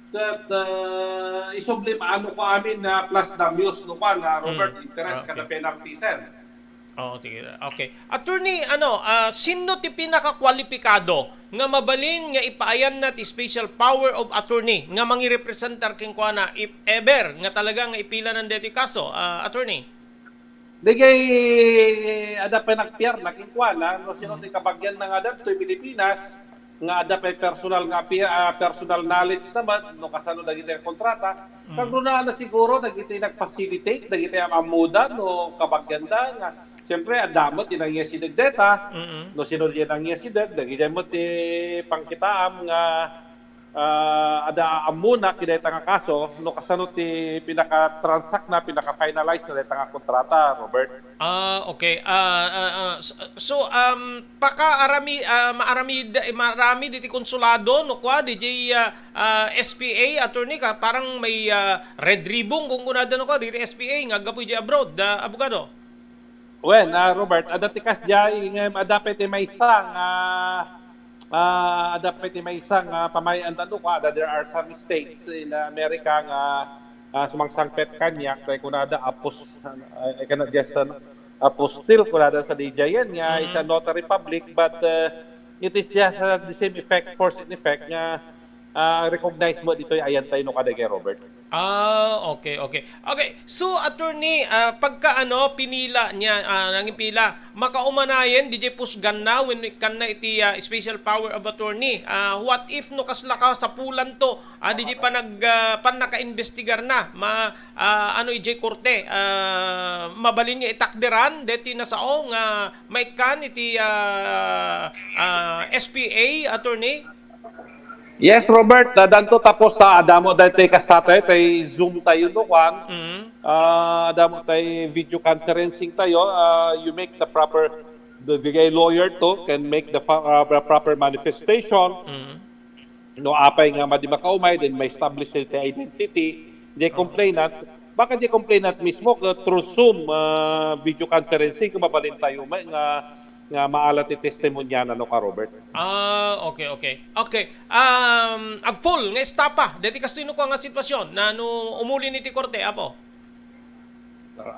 ket, ah, isublim, ano ko amin na plus damages no kuan, ah, Robert, interest kada penalty, sir. Oh, sige. Okay. Attorney, ano, ah, sino ti pinakakwalipikado nga mabalin nga ipaayanna ti special power of attorney nga mangirepresentar kenkuana if ever nga talaga nga ipilanan daytoy kaso, ah, attorney? Dagiti adda pay nagpiarna kenkuana, no sino ti kabagianna nga adtoy Pilipinas, nga adda pay personal nga api-, ah, personal knowledge naman no kasano dagiti kontrata. Mm. Kagrunaan na siguro dagiti nag-facilitate, dagiti am-ammoda no kabagianda nga, siyempre, adda met ti nangyasideg deta. Mm-mm. No sino diay nangyasideg, dagiti met ti pangkitaam nga, ah, adda ammona kadayta nga kaso, no kasano ti pinaka-transact na, pinaka-finalize na dayta nga kontrata, Robert. Ah, okay. Ah, ah, ah, s-, so, um, pakaarami-, ah, maaramid-, eh, maaramid iti konsulado, no, kua, diay, ah, ah, S P A, attorney, ka, parang may, ah, red ribbon, kung kunada, no, kua, diay S P A, nga aggapu diay abroad, ah, abogado? Wen, ah, Robert, adda ti kas diay, nga adda pay ti maysa nga, ah, adda pay ti maysa nga pamay-anda, no, kua, adda, there are some states in America nga, ah, sumangsangpet kaniak, tay kunada, apos-, I, I cannot just, ano, apostle, kunada sa diay, nga, mm, is a notary public, but, uh, it is just, uh, the same effect, force and effect nga, ah, recognize mo ditoy ayan tayo no kadagay, Robert. Ah, okay, okay. Okay, so, attorney, ah, pagka, ano, pinila niya, ah, nangipila, makaumanayen diay pusganna wenno ikkanna iti, ah, special power of attorney. Ah, what if no kasla kasapulanto, ah, diay panag-, ah, pannakaimbestigarna, ma-, ah, ano, idiay korte, ah, mabalin nga itakderan deti nasao nga maikkan iti, ah, ah, S P A, attorney? Yes, Robert, addanto tapos ta adda met daytoy kasta tayo, tay Zoom tayo, no, kwan. Mm. Ah, adda met tay video conferencing tayo. Ah, you make the proper, the, the lawyer to can make the fa-, ah, the proper manifestation. Mm. No, apay nga madi makaumay, then ma-establish ti identity, diay, oh, complainant. Baka diay complainant mismo, ka through Zoom, ah, video conferencing, kung mabalin tayo met nga, nga maala ti testimonya na, no, ka, Robert. Ah, okay, okay. Okay. Um, agpul nga estapa deti kastoy no kua nga sitwasyon na no umulin iti korte, Apo?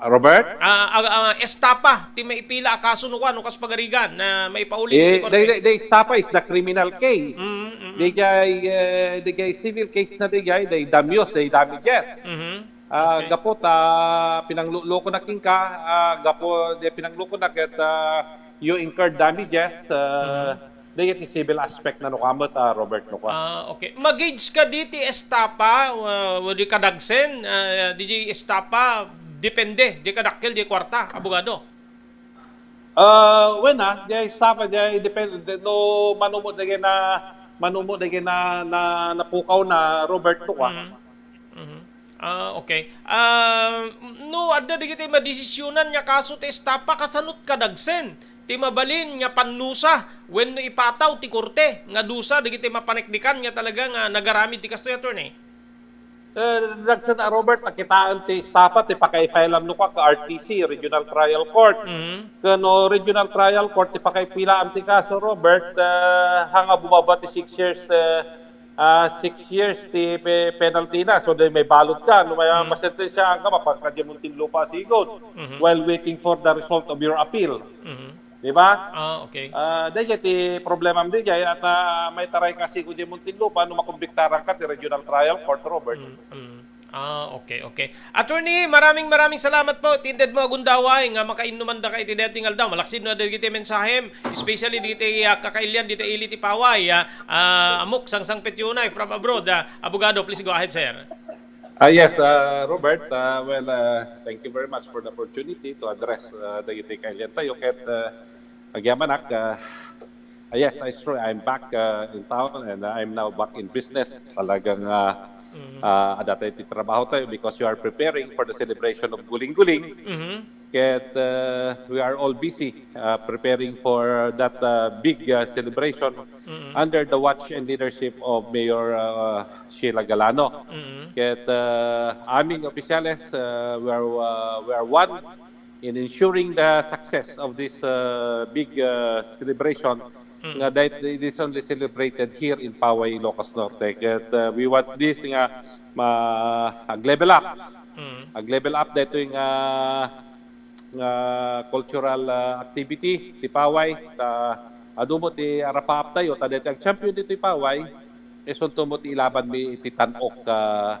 Robert? Ah, ah, ah, estapa ti maipila a kaso no kua, no kas pagarigan na maipauli iti, eh, korte. The, the, the estapa is the criminal case. Mm, mm, mm. Diay, eh, diay civil case na diay, diay damages, diay damages. Mhm. Ah, okay. Gapu ta pinanglulokonak kenka, ah, gapu diay pinanglulokonak ket, ah, you incurred damages, ah, mhm. Dagiti civil aspect na no kua met, ah, Robert, no kua. Ah, okay. Mag-gauge kadi ti estapa, ah, wenno kadagsen, ah, diay estapa, depende, diay kadakkel, diay kuarta, abogado. Ah, wen, ah, diay estapa, diay depende, no, mano met dagiti na, mano met dagiti na, na, napukaw na, Robert, no kua. Mhm. Mhm. Ah, okay. Ah, no adda dagiti madesisionan nga kaso ti estapa, kasano ti kadagsen ti mabalin nga pannusa wenno ipataw ti korte nga dusa dagiti mapaneknekan nga talaga nga nagaramid ti kastoy, attorney? Eh, dagsen a, Robert, a kitaen ti estapa ti pakaifileam no kua ka R T C, Regional Trial Court. Mhm. Ken no Regional Trial Court ti pakaipilaam ti kaso, Robert, eh, haan nga bumaba ti six years, eh, ah, six years ti pe-, penalty na. So, diay maibalud ka. No, may, mm, masentensiaanka, mapagka diay Muntinlupa sigud, mhm, while waiting for the result of your appeal. Mhm. Di ba? Ah, okay. Ah, dagiti problema diay, at, ah, maitaray ka sigud diay Muntinlupa, no makumbiktaran ka ti Regional Trial Court, Robert. Mm, mm. Ah, okay, okay. Attorney, maraming, maraming salamat po. Ti inted mo a gundaway nga makainnuman daka iti daytoy nga aldaw. Malaksid no dagiti mensahem, especially dagiti, ah, kakailian dita ili ti paway, ah, ah, Amok Sangsangpet Yunay from abroad. Ah, abogado, please go ahead, sir. Ah, yes, ah, Robert, ah, well, ah, thank you very much for the opportunity to address, ah, dagiti kailian tayo. Ket, ah, agyamanak, ah, ah, yes, it's true. I'm back, ah, in town and, ah, I'm now back in business. Talagang, ah, mhm, ah, adda tayo ti trabaho tayo because we are preparing for the celebration of Guling-Guling. Mhm. Ket, uh, we are all busy, uh, preparing for that, uh, big, uh, celebration, mm-hmm, under the watch and leadership of Mayor, uh, Sheila Galano. Mm-hmm. Ket, uh, aming opisyales, uh, we are, uh, we are one in ensuring the success of this, uh, big, uh, celebration, mm, nga that it is only celebrated here in Paway, Ilocos Norte. Ket, uh, we want this nga ma-, ag-level up. Mm. Ag-level up daytoy nga nga cultural, ah, activity ti paway, ta adu met ti arapaap tayo, ta daytoy ag-champion ditoy paway, isunto met ti ilaban mi iti tan-ok, ah,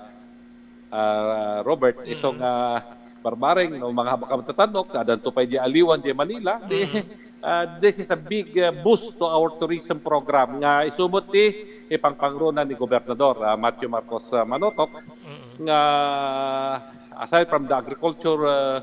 ah, Robert, isu nga barbareng, no, mga baka magtatan-ok, addanto pay diay aliwan diay Manila, di, mm, Uh, this is a big uh, boost to our tourism program nga isu met ti ipangpangruna ni Gobernador uh, Matthew Marcos uh, Manotok nga aside from the agriculture uh,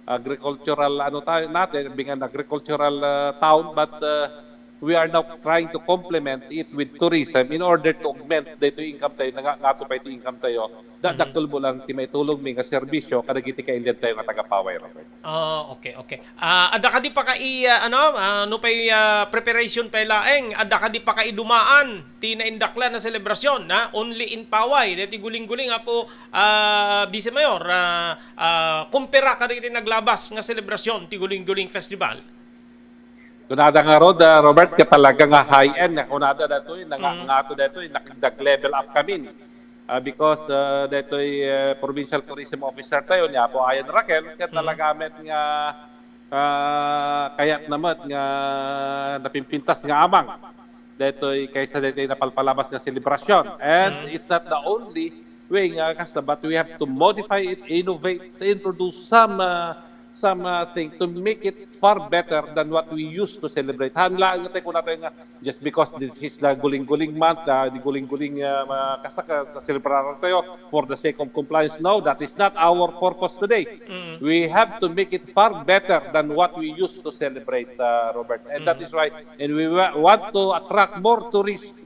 agricultural ano tayo natin, being an agricultural uh, town, but uh, we are now trying to complement it with tourism in order to augment dito income tayo, nga, nga pa iti income tayo. Da, dakkel mo lang ti maitulong mi nga serbisyo kadagiti kailian tayo nga taga-Paway, Robert. Oh, okay, okay. Ah, adda kadi pa kai ah, ano, ah, no pay ah, preparation pay laeng, adda kadi pa kai dumaan ti naindaklan na selebrasyon na only in Paway. Deti guling-guling apo ah, Vice Mayor, ah, ah, kumpara kadagiti naglabas nga selebrasyon ti guling-guling festival. Kunada nga rod, ah, Robert, ka talaga nga high-end nga kunada datoy, nga, mm. Nga to datoy, nakagdag-level up kami. Ah, because ah, datoy eh, provincial tourism officer tayo ni Apo Ayan Raquel, kaya talaga met nga ah, kayat na met nga napimpintas nga amang. Datoy kaysa datoy napalpalabas nga selebrasyon. And it's not the only way nga kasta, but we have to modify it, innovate, introduce some uh, some uh, thing to make it far better than what we used to celebrate. Han laeng tayo kunatayo nga just because this is the guling-guling month, uh, the guling-guling uh, uh, kasta ka sa celebrar tayo for the sake of compliance. No, that is not our purpose today. We have to make it far better than what we used to celebrate, uh, Robert. And that is why, and we wa- want to attract more tourists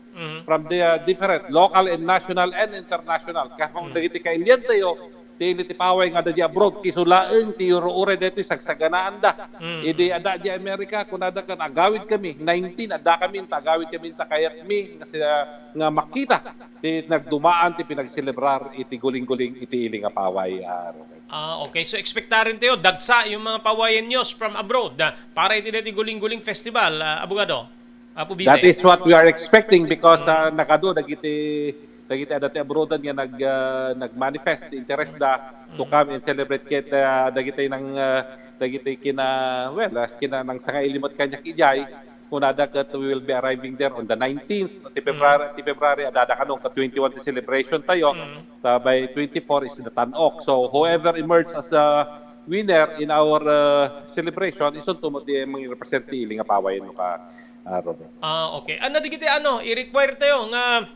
from the uh, different local and national and international. Kaya kung dagiti kailian tayo, ti ili ti Paway nga adda di abroad, ti isu laeng ti uro-uray daytoy sagsaganaanda. Idi adda di Amerika, kunada ket agawid kami, nineteen, adda kami, ta agawid kami, ta kayat mi nga, sila, nga makita ti nagdumaan ti pinagselebrar iti guling-guling iti ili nga Paway, ah, Robert. Ah, okay. So, expectaren tayo, dagsa yung mga Pawayeños from abroad ah, para iti deti guling-guling festival, ah, abogado. Apo Vice. That is what we are expecting because ah, nagadu dagiti dagiti adda ti abroadan nga nag ah, nag-manifest ti interest da to come and celebrate ket ah, dagiti nang ah, dagiti kina well ah, kina nang sanga ilimet kaniak idiay kunada ket we will be arriving there on the nineteenth ti February ti February adda kanon ka twenty-one ti celebration tayo ta by twenty-four is the tan-ok so whoever emerges as a winner in our uh, celebration isunto met ti mangirepresent ti ili nga Paway no ka Ah, Robert. Ah, okay. Ano digiti ano, i-require tayo nga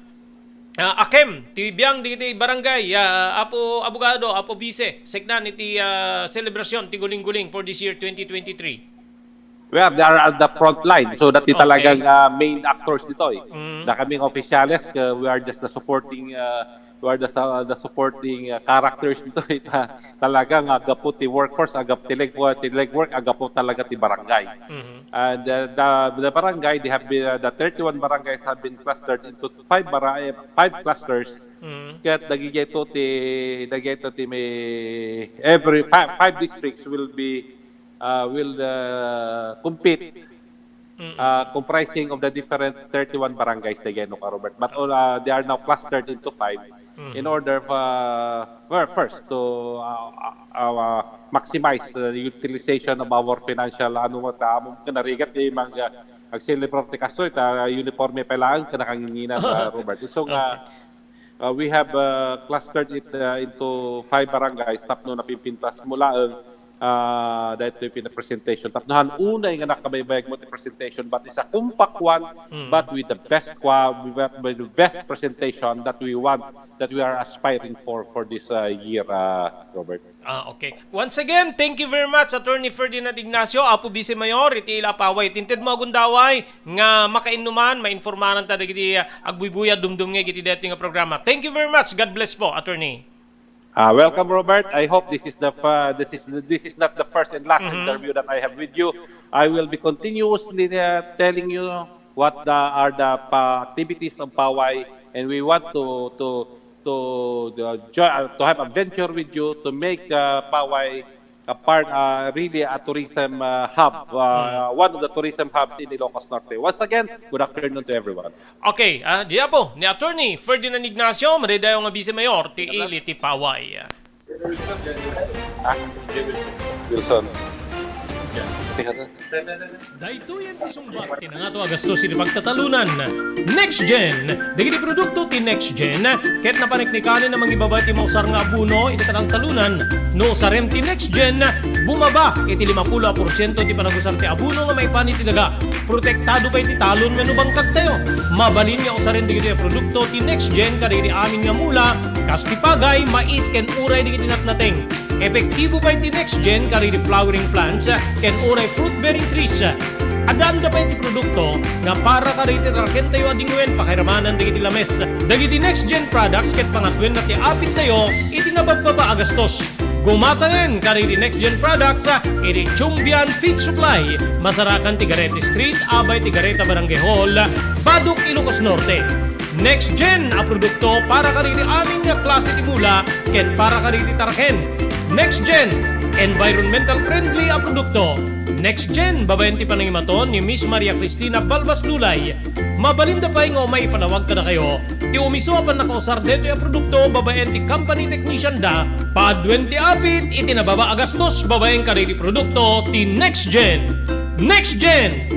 ah, akem ti biang digiti barangay, ah, apo abogado, apo vice, seknan iti ah, selebrasyon ti guling-guling for this year twenty twenty-three. Well, they are at the front line. So, that ti Okay. talagang ah, main actors dito eh. Mm. Na kaming officiales, uh, we are just the supporting uh, we are the, the supporting uh, characters dito. Ita, talagang agapo ti workforce, agapo ti legwork, ti legwork, agapo talaga ti barangay. Mhm. And uh, the, the barangay, they have been, uh, the thirty-one barangays have been clustered into five bara- five clusters. Mhm. Ket dagiti ti dagiti ti may every five, five districts will be uh, will uh, compete uh, comprising of the different thirty-one barangays dagiti no ka Robert. But all uh, they are now clustered into five in order for, for first to uh, uh, uh, maximize the utilization of our financial ano mo ta amo kinarigat di mag uh, ag-celebrate ti kastoy ta uniforme pa lang kanakangingina uh, Robert. So nga uh, we have uh, clustered it uh, into five barangays tapno napimpintas mo laeng uh, dahil ito yung pinapresentation. Tapno han unay nga nakabaybayag mo ti presentation but it's a compact one but with the best qua- with the best presentation that we want that we are aspiring for for this uh, year uh, Robert. Ah, okay. Once again, thank you very much Attorney Ferdinand Ignacio, Apo Vice Mayor iti Ilapaway. Tinted mo agundaway nga makainnuman, mainformaran ta dagiti uh, agbuybuya dumdum nga iti daytoy nga programa. Thank you very much. God bless po, Attorney. Uh, welcome, Robert. I hope this is the uh, this is this is not the first and last mm-hmm. interview that I have with you. I will be continuously uh, telling you what the, are the uh, activities of Pawai, and we want to to to uh, to have a venture with you to make uh, Pawai a part uh, really a tourism uh, hub, uh, one of the tourism hubs in Ilocos Norte. Once again, good afternoon to everyone. Okay, ah, diapo ni Attorney Ferdinand Ignacio, madidayo nga Vice Mayor ti ili ti Pawai. Wilson. Daytoyen ti sungbat ti nangato a gastos iti pagtatalunan. Next Gen. Dagiti produkto ti Next Gen ket napaniknikanen a mangibaba ti mausar nga abono iti katangtalunan. No usarem ti Next Gen, bumaba iti limapulo a porsiento ti panagusar ti abono nga maipan iti daga. Protektado pay ti talon wenno bangkagtayo. Mabalin nga usaren dagitoy a produkto ti Next Gen kadagiti amin nga mula, kas ti pagay, mais, ken uray dagiti natnateng. Epektibo pay ti Next Gen kadagiti flowering plants ken uray fruit-bearing trees. Addaanda pay ti produkto nga para kadagiti tarakentayo a dingwen pakairamanan dagiti lames. Dagiti Next Gen products ket pangatwenna ti apittayo iti nababbaba a gastos. Gumatangen kadagiti Next Gen products iti Chumbian Feed Supply, masarakan ti Garete Street, abay ti Gareta Barangay Hall, Badoc, Ilocos Norte. Next Gen a produkto para kadagiti amin nga klase ti mula ken para kadagiti taraken. Next Gen, environmental friendly a produkto. Next Gen, babaen ti panangimaton ni Miss Maria Cristina Balbas Lulay. Mabalinda pay nga umay ipanawag kadakayo ti umiso a pannakausar daytoy a produkto babaen ti company technician da. Paaduen ti apit iti nababa a gastos babaen kadagiti produkto ti Next Gen. Next Gen!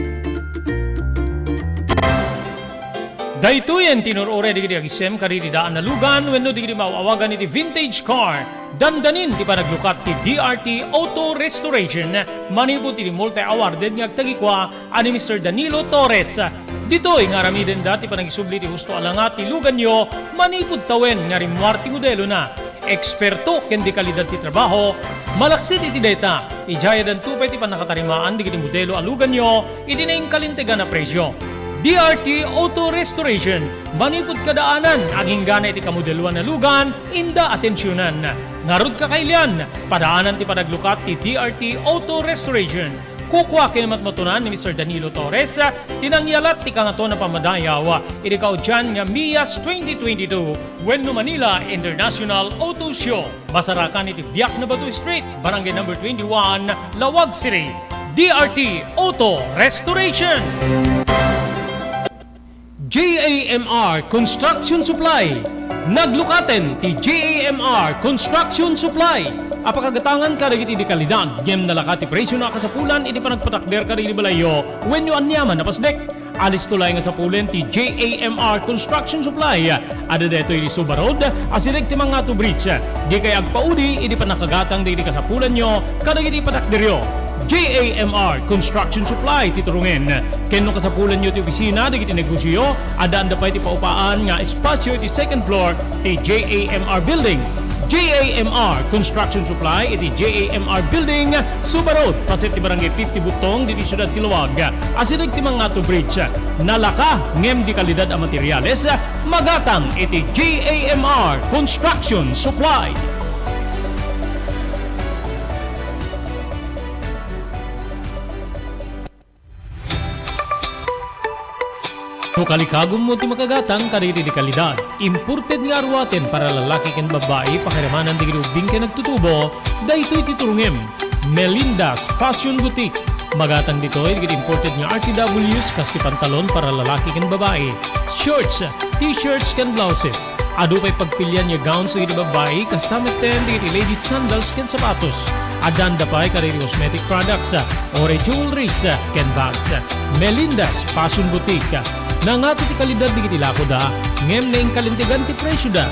Daytoyen ti inur-uray dagiti agisem kadagiti daan a lugan wenno dagiti maaw-awagan iti vintage car. Dandanin ti panaglukat ti D R T Auto Restoration manipud iti multi-awarded nga agtagikua a ni Mister Danilo Torres. Ditoy nga aramidenda ti panagisubli ti husto a langa ti luganyo manipud tawen nga rimmuar ti modelona. Eksperto ken dekalidad ti trabaho, malaksid iti dayta, idiay addanto pay ti pannakatarimaan dagiti modelo a luganyo iti nainkalintegan a presio. D R T Auto Restoration, manipud kadaanan, aginggana iti kamodeloan a lugan, inda atensionan. Ngarud, kakailian, padaanan ti panaglukat ti D R T Auto Restoration. Kukua ken matmatunan ni Mister Danilo Torres ti nangyalat ti Kangatoan a Pammadayaw iti kaudian nga MIAS twenty twenty-two wenno Manila International Auto Show. Masarakan iti Biak na Bato Street, Barangay Number twenty-one, Laoag City. D R T Auto Restoration. J A M R Construction Supply. Naglukaten ti J A M R Construction Supply a pakagatangan kadagiti dekalidad ngem nalaka ti presiona a kasapulan iti panagpatakder kadagiti balayyo wenno aniaman a pasdek. Alisto laeng a sapulen ti J A M R Construction Supply. Adda daytoy iti Suba Road, asideg ti Mangato Bridge. Dikay agpaudi iti pannakagatang dagiti kasapulanyo kadagiti patakderyo. J A M R Construction Supply ti turongen. Ken no kasapulanyo ti opisina dagiti negosioyo, addaanda pay ti paupaan nga espasio iti second floor ti J A M R Building. J A M R Construction Supply iti J A M R Building, Suba Road, paset ti Barangay fifty Butong, ditoy siudad ti Laoag. Asideg ti Mangato Bridge. Nalaka ngem dekalidad a materiales, magatang iti J A M R Construction Supply. No kalikagummo ti makagatang kadagiti dekalidad, imported nga aruaten para lalaki ken babbai, pakiramanan dagiti ubbing ken agtutubo, daytoy ti turongem. Melinda's Fashion Boutique. Magatang ditoy dagiti imported nga R T Ws kas ti pantalon para lalaki ken babbai, shorts, t-shirts ken blouses. Adu pay pagpilian nga gowns dagiti babbai, kasta metten dagiti ladies sandals ken sapatos. Addaanda pay kadagiti cosmetic products, uray jewelries, ken bags. Melinda's Fashion Boutique. Nangato ti kalidad dagiti lakoda, ngem nainkalintegan ti presioda.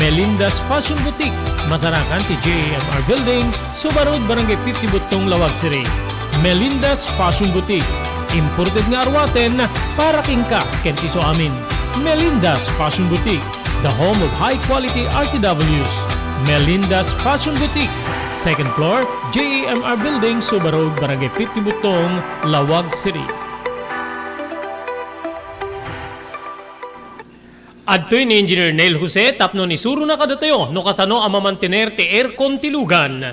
Melinda's Fashion Boutique, masarakan ti J A M R Building, Suba Road, Barangay fifty Butong, Laoag City. Melinda's Fashion Boutique. Imported nga aruaten para kenka ken ti isuamin. Melinda's Fashion Boutique, the home of high quality R T Ws. Melinda's Fashion Boutique, second floor, J A M R Building, Suba Road, Barangay fifty Butong, Laoag City. Adtoy ni Engineer Neil Jose tapno isurona kadatayo no kasano a mamantener ti aircon ti lugan.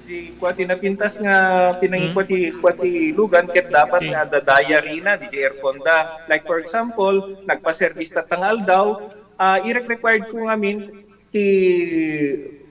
Ti kua ti napintas nga pinangikua ti kua ti lugan ket dapat nga adda diary na diay aircon da. Like for example, nagpa-service tatta nga aldaw, ah, irek-required ko ngamin ti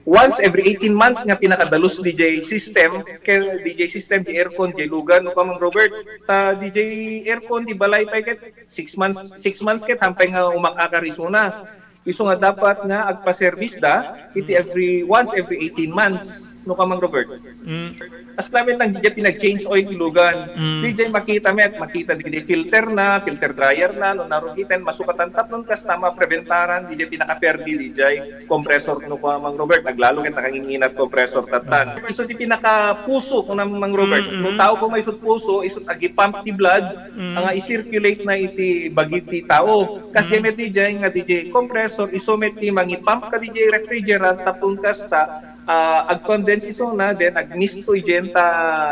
once every eighteen months nga pinakadalus diay system, ken diay system, diay aircon, diay lugan, no, Kamang Robert, ta diay aircon ti balay pay ket six months, six months ket hampay nga umak-akar isuna. Isu nga dapat nga agpa-service da iti every, once every eighteen months. no ka, Mang Robert. Mm. As lamin lang, didiay pinag-change oil ilugan. Mm. Didiay makita met, makita didiay filter na, filter dryer na, no narugiten, masukatan tapnon kasta mapreventaran, didiay pinakaperdi, didiay compressor no ka, Mang Robert. Aglalo ket nakanginginat compressor tattan. Isu ti pinakapuso, kuna Mang Robert. Mm, No mm. tao ko may isut puso, isut agi-pump ti blood, Mm. nga i-circulate na iti bagi ti tao. Kasi Mm. met didiay nga didiay compressor, isu met ti mangi-pump ka didiay refrigerant, tapon kasta, ah, ag-condense isuna, then ag-mist to idiay ta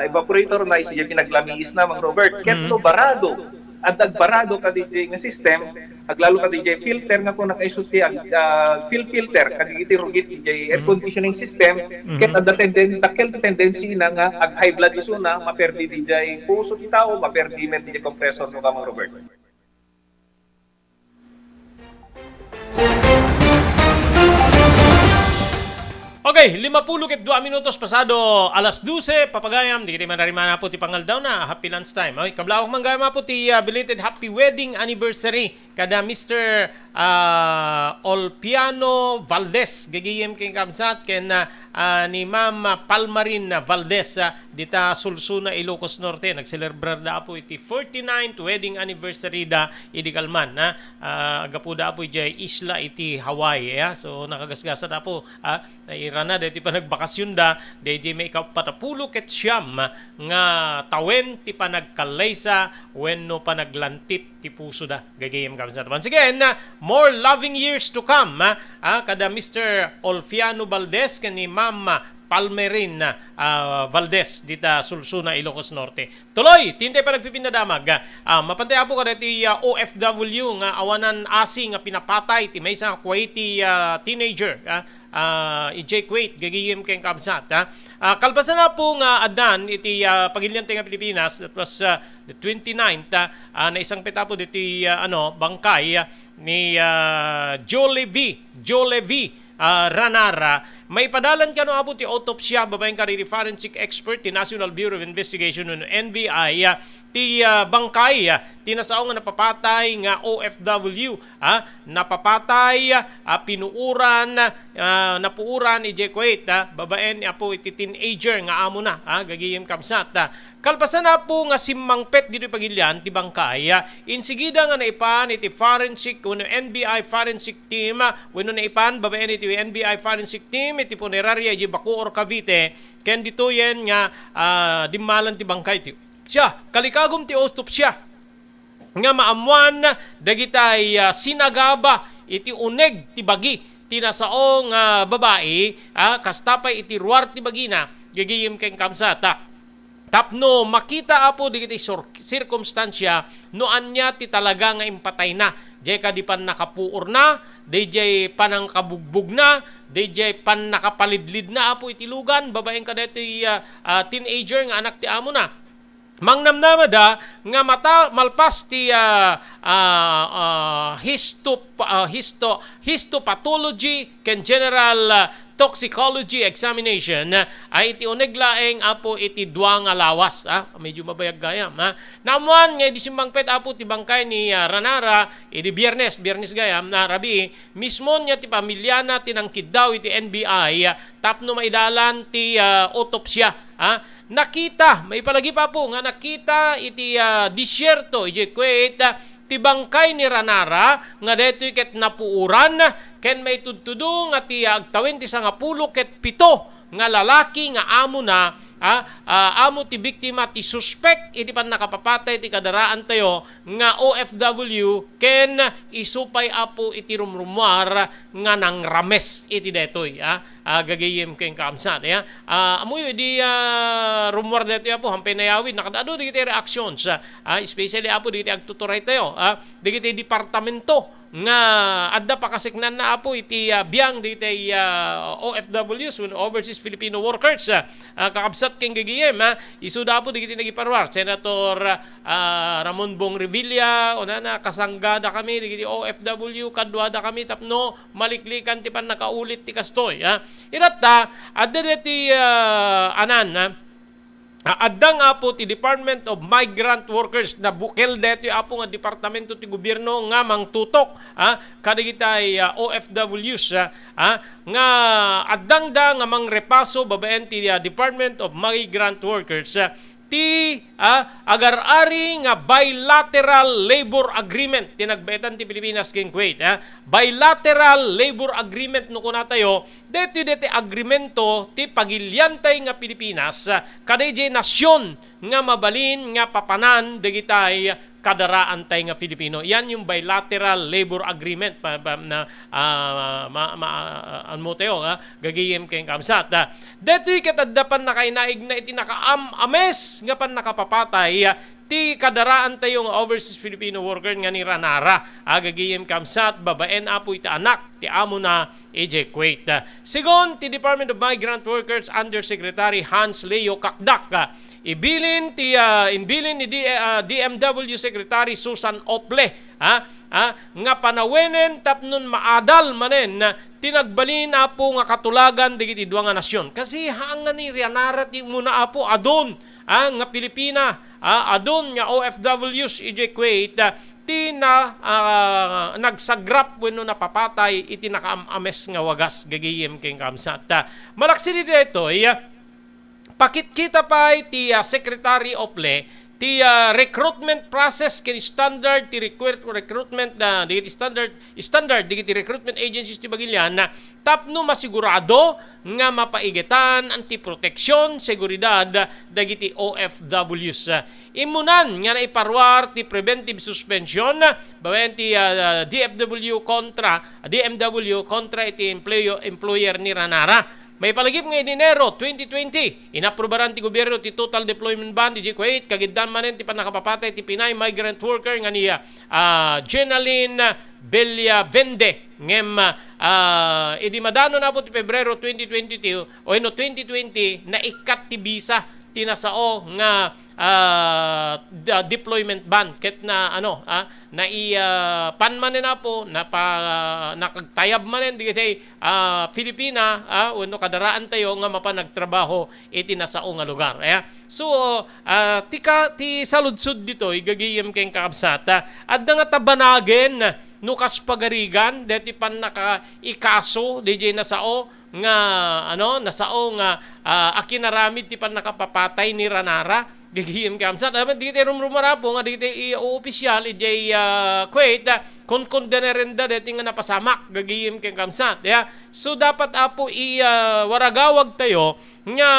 evaporator na, isu diay pinaglamiis na, Mang Robert. Ket Mm. no barado, adda agbarado ka didiay nga system, aglalo ka didiay filter nga kuna ka isu ti ag-, ah, fil-, filter, kadagiti rugit didiay air Mm. conditioning system, Mhm. ket adda tenden-, dakkel ti tendency na nga ag-high blood isuna, maperdi didiay puso ti tao, maperdi met didiay compressor no ka, Mang Robert. Okay, limapulo ket dua minutos pasado alas dose, papagayam, dagiti manarimana po ti pangaldaw na, happy lunch time. Okay, kablawak man gayam po ti, ah, belated happy wedding anniversary kada Mister ah, Olpiano Valdez, gagayem ken kabsat, ken, ah, ah, ni Ma'am Palmarin Valdez, ah, dita Sulsuna, Ilocos Norte. Nagselebrar da apo iti forty-ninth wedding anniversary da idi kalman, ah, ah, gapu da apo idiay isla iti Hawaii, ah. So, nakagasgasa da apo, ah, nairana daytoy panagbakasyon da, daydiay maikapatapulo ket siam nga tawen ti panagkallaysa wenno panaglantit ti puso da, gagayem kabsat. Once again, ah, more loving years to come, ah, ah, kada Mister Olfiano Valdez ken ni Ma'am, ah, Palmerin, ah, Valdez dita Sulsuna, Ilocos Norte. Tuloy, ti intay panagpipinadamag. Ah, mapantay apo kada ti, ah, O F W nga awanan asi nga pinapatay ti maysa nga Kuwaiti, ah, teenager, ah, ah, idiay Kuwait, gagayem ken kabsat, ah. Ah, kalpasan na po nga addan iti, ah, pagilian ti nga Pilipinas, that was, ah, the twenty-ninth, ah, ah, naisangpet apo diti, ah, ano, bangkay, ah, ni, ah, Jolevi, Jolevi, ah, Ranara. Maipadalan kano apo ti autopsya babaen kadagiti forensic expert ti National Bureau of Investigation wenno N B I, ah, ti, ah, bangkay, ah, ti nasao nga napapatay nga O F W, ah, napapatay, ah, pinuuran, ah, napuuran idiay Kuwait, ah, babaen apo iti teenager nga amona, ah, gagayem kabsat, ah. Kalpasan apo nga simmangpet ditoy pagilian ti bangkay, ah, insigida nga naipan iti forensic wenno N B I forensic team, ah, wenno naipan babaen iti N B I forensic team iti punerarya idiay Bacoor, Cavite, ken ditoyen nga, ah, dimmalan ti bangkay ti siya, kalikagum ti autopsya nga maammoan dagitay, ah, sinagaba iti uneg ti bagi ti nasao nga babai, ah, kasta pay iti ruar ti bagina, gagayem ken kabsat, ah. Tapno makita apo dagiti sur-, sirkumstansia no ania ti talaga nga impatayna. Diay kadi pannakapuorna, daydiay panangkabugbogna, daydiay pannakapalidlidna apo iti lugan, babaen kadaytoy, ah, ah, teenager nga anak ti amona. Mangnamnamada nga mata-, malpas ti, ah, ah, ah, histo-, ah, histo-, histopathology ken general, ah, toxicology examination, ah, ay iti uneg laeng apo iti dua nga lawas, ah, medyo mabayag gayam, ah. Naammoan nga idi simmangpet apo ti bangkay ni, ah, Ranara, idi Biyernes, Biyernes gayam, na rabii, mismo nia ti pamilyana ti nangkiddaw iti N B I, ah, tapno maidalan ti, ah, autopsya, ah. Nakita, maipalagip apo nga nakita iti, ah, disyerto idiay Kuwait, ah, ti bangkay ni Ranara nga daytoy ket napuoran, ken maitudtudo nga ti agtawen ti sangapulo ket pito nga lalaki nga amona, ah, ah, amo ti biktima ti suspek iti pannakapapatay ti kadaraantayo nga O F W ken isu pay apo iti rumrumuar nga nangrames iti daytoy, ah. Ah, gagayem ken kaamsat, ya. Ah, ammoyo idi, ah, rummuar daytoy apo, hampay nayawid, nakad-adu dagiti reactions, ah, ah, especially apo dagiti agtuturaytayo, ah, dagiti departamento nga adda pakaseknanna apo iti, ah, biang dagiti, ah, O F Ws, wenno overseas Filipino workers, ah, ah, kakabsat ken gagayem, ah, isuda apo dagiti nagiparuar, Senator, ah, Ramon Bong Revilla, unana, kasanggada kami dagiti O F W, kaduada kami tapno maliklikan ti pannakaulit ti kastoy, ah. Itatta, adda deti, ah, anan, ah, Ah, adda nga, Apo, ti Department of Migrant Workers, nabukel daytoy, Apo, nga departamento ti gobierno nga mangtutok, ah, kadagitay, ah, O F Ws, ah, ah, nga addangda nga mangrepaso babaen ti, ah, Department of Migrant Workers, ah, ti, ah, agar-ari nga bilateral labor agreement ti nagbaetan ti Pilipinas ken Kuwait, ah. Bilateral labor agreement no kunatayo, daytoy daytoy agreemento ti pagiliantay nga Pilipinas, ah, kadaydiay nasion nga mabalin nga papanan dagitay kadaraantay nga Filipino. Yan yung bilateral labor agreement pa, pa, na, ah, ma, ma, ah, ano mo tayo, ah, gagayem ken kamsat, ah. Daytoy ket adda pannakainaigna iti nakaam-ames nga pannakapapatay, ah, ti kadaraantayo nga overseas Filipino worker nga ni Ranara, ah, gagayem kamsat, babaen, Apo, iti anak ti amona idiay Kuwait. Segun ti Department of Migrant Workers Undersecretary Hans Leo Kakdak, ah, ibilin ti, ah, inbilin ni D-, ah, D M W Secretary Susan Ople, ah, ah, nga panawenen tapnon maadal manen, ah, ti nagbalin, Apo, nga katulagan dagiti dua nga nasion. Kasi haan nga ni Ranara ti umuna, Apo, adun, ah, nga Pilipina, ah, adun nga O F Ws idiay Kuwait, ah, ti na, ah, nagsagrap wenno napapatay iti nakaam-ames nga wagas gagayem ken kamsat. Ah, malaksid iti daytoy, ah, pakitkita pay ti, ah, Secretary Ople ti, ah, recruitment process ken standard ti recruit-, recruitment, ah, dagiti standard, standard dagiti recruitment agencies ti Bagilian, ah, tapno masigurado nga mapaigetan ti proteksion, seguridad dagiti O F Ws. Immunan nga naiparuar ti preventive suspension babaen ti, ah, D F W kontra, D M W kontra iti employo-, employer ni Ranara. Maipalagip nga idi Enero twenty twenty, inaprubaran ti gobierno ti total deployment ban idiay Kuwait, kagiddan manen ti pannakapapatay ti Pinay migrant worker nga ni, ah, Jenaline Bellavende. Ngem, ah, idi madano, Apo, ti Pebrero twenty twenty-two, o, no, twenty twenty, naikkat ti bisa ti nasao nga, ah, da-, deployment ban ket na, ano, ah, nai-, ah, pan manen, Apo, napa-, nakagtayab manen dagiti, ah, Filipina, ah, wenno kadaraantayo nga mapan nagtrabaho iti nasao nga lugar. Aya. So, ah, ti ka-, ti saludsod ditoy, gagayem ken kakabsat, ah, adda nga tabanagen no kas pagarigan deti pannakaikaso diay nasao nga, ano, nasao nga, ah, akinaramid ti pannakapapatay ni Ranara. Gagayem ken kakabsat. Amin, dagiti rumrumar, Apo, nga dagiti i-, opisyal idiay, ah, Kuwait, ah, konkondenerenda deti nga napasamak. Gagayem ken kakabsat. Ya. So, dapat, Apo, i-, ah, waragawag tayo nga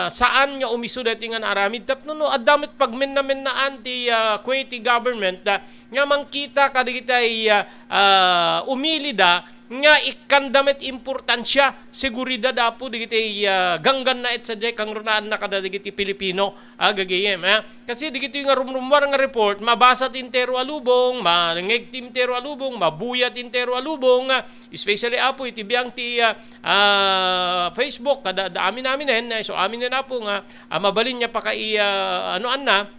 saan nga umiso deti nga naaramid tapno no adda met pagmennamennaan ti, ah, Kuwaiti government, ah, nga mangkita kadagitay, ah, ah, umilida nga ikkanda met importansia, seguridad, Apo, dagiti, ah, ganggannaet sadiay kangrunaanna kadagiti Pilipino, ah, gagayem, ah. Kasi dagitoy nga rumrummuar nga report, mabasa ti entero a lubong, mangeg ti entero a lubong, mabuya ti entero a lubong, ah, especially, Apo, iti biang ti, ah, ah, Facebook, kada, da amin-aminen, eh, so aminen, Apo, nga, ah, mabalin nga pakai-, ah, ano, anna,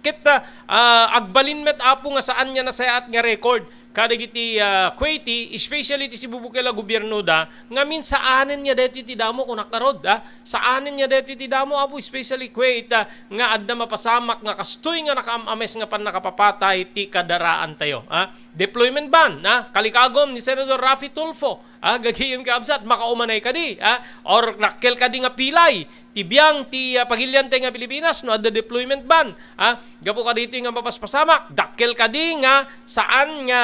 ket, ah, ah, agbalin met, Apo, nga saan nga nasayaat nga record kadagiti, ah, Kuwaiti, especially ti Cebu bukel a gobiernoda, ngamin saanen nga daytoy ti damo, kunak ngarud, ah, saanen nga daytoy ti damo, Apo, especially Kuwait, ah, nga adda mapasamak nga kastoy nga nakaam-ames nga pannakapapatay ti kadaraantayo, ah. Deployment ban, ah, kalikagum ni Senador Raffy Tulfo, ah, gagayem ken kakabsat, makaumanay kadi, ah, or dakkel kadi nga pilay ti biang ti, ah, pagiliantay nga Pilipinas no adda deployment ban, ah, gapu kadaytoy nga mapaspasamak, dakkel kadi nga saan nga,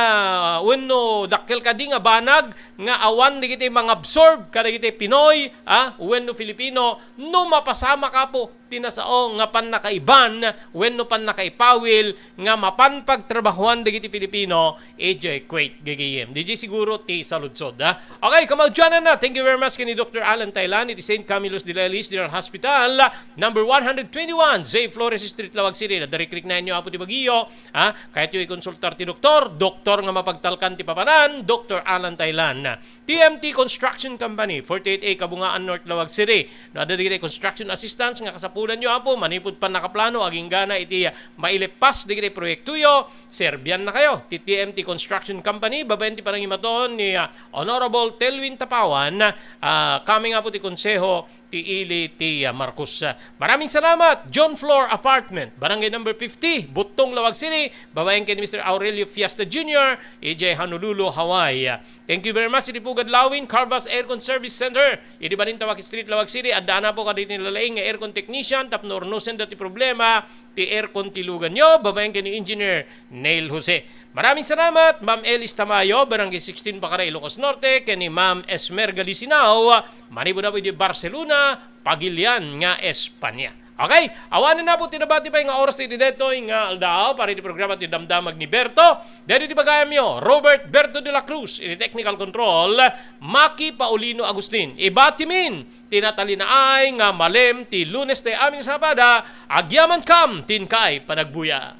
wenno dakkel kadi nga banag nga awan dagiti mangabsorb kadagiti Pinoy, ah, wenno Filipino no mapasamak, Apo, ti nasao nga pannakaiban wenno pannakaipawil nga mapan pagtrabahoan dagiti Pilipino idiay Kuwait, gagayem. Diay siguro ti saludsod, ah. Okay, kamaudiananna, thank you very much ken ni Doctor Alan Taylan iti Saint Camillus de Lellis General Hospital, number one hundred twenty-one, Zay Flores Street, Laoag City. Nadarikrik na inyo, Apo, ti bagyo, ah. Kayatyo ikonsultar ti doktor, doktor nga mapagtalkan ti papanan, Doctor Alan Taylan. T M T Construction Company, forty-eight A Kabungaan North, Laoag City. No adda dagiti construction assistance nga kasapulanyo, Apo, manipud pannakaplano agingga na iti maileppas dagiti proyektoyo, serbiannakayo ti T M T Construction Company babaen ti panangimaton ni, ah, Honorable Telwin Tapawan, ah, coming, Apo, ti Konseho ti ili ti, ah, Marcos. Ah, maraming salamat, John Floor Apartment, Barangay Number fifty, Buttong, Laoag City, babaen ken ni Mister Aurelio Fiesta Junior, idiay Honolulu, Hawaii. Ah, thank you very much, iti Pugad Lawin, Carvas Aircon Service Center, idi Balintawak Street, Laoag City. Addaan apo kadagiti nalaing nga aircon technician tapno urnosenda ti problema ti aircon ti luganyo, babaen ken ni Engineer Neil Jose. Maraming salamat, Ma'am Elis Tamayo, Barangay sixteen, Bacara, Ilocos Norte, ken ni Ma'am Esmerga Lisinao, manipud apo idi Barcelona, Pagilian nga Espanya. Okay, awanen apo ti nabati pay nga oras iti daytoy nga aldaw para iti programa ti Damdamag ni Berto. Daytoy ti bagayamyo, Robert Berto de la Cruz, iti technical control, Maki Paulino Agustin. Ibatimin ti natalinaay nga malem ti Lunes ti amin a Sabado, agyamankam ti inkay panagbuya.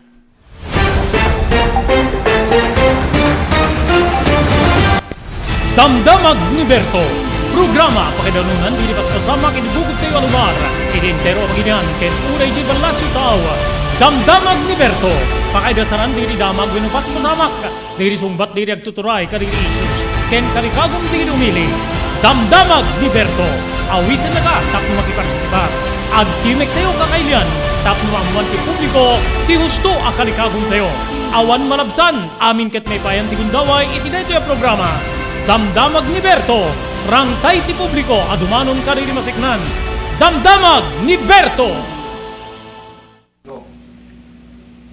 Damdamag ni Berto, programa pakaidanunan ti paspasamak iti bukod tayo a lugar, iti entero a Pagilian, ken uray di Palacio tao. Damdamag ni Berto, pakaidasaran ti damag wenno paspasamak, dagiti sungbat dagiti agtuturay kadagiti issues ken kalikagum dagiti umili. Damdamag ni Berto. Awisennaka tapno makipartisipar. Agtimek tayo kakailian tapno maammoan ti publiko ti husto a kalikagum tayo. Awan malabsan, amin ket maipayan ti gundaway iti daytoy a programa. Damdamag ni Berto. Rangtay ti publiko a dumanon kadagiti maseknan. Damdamag ni Berto.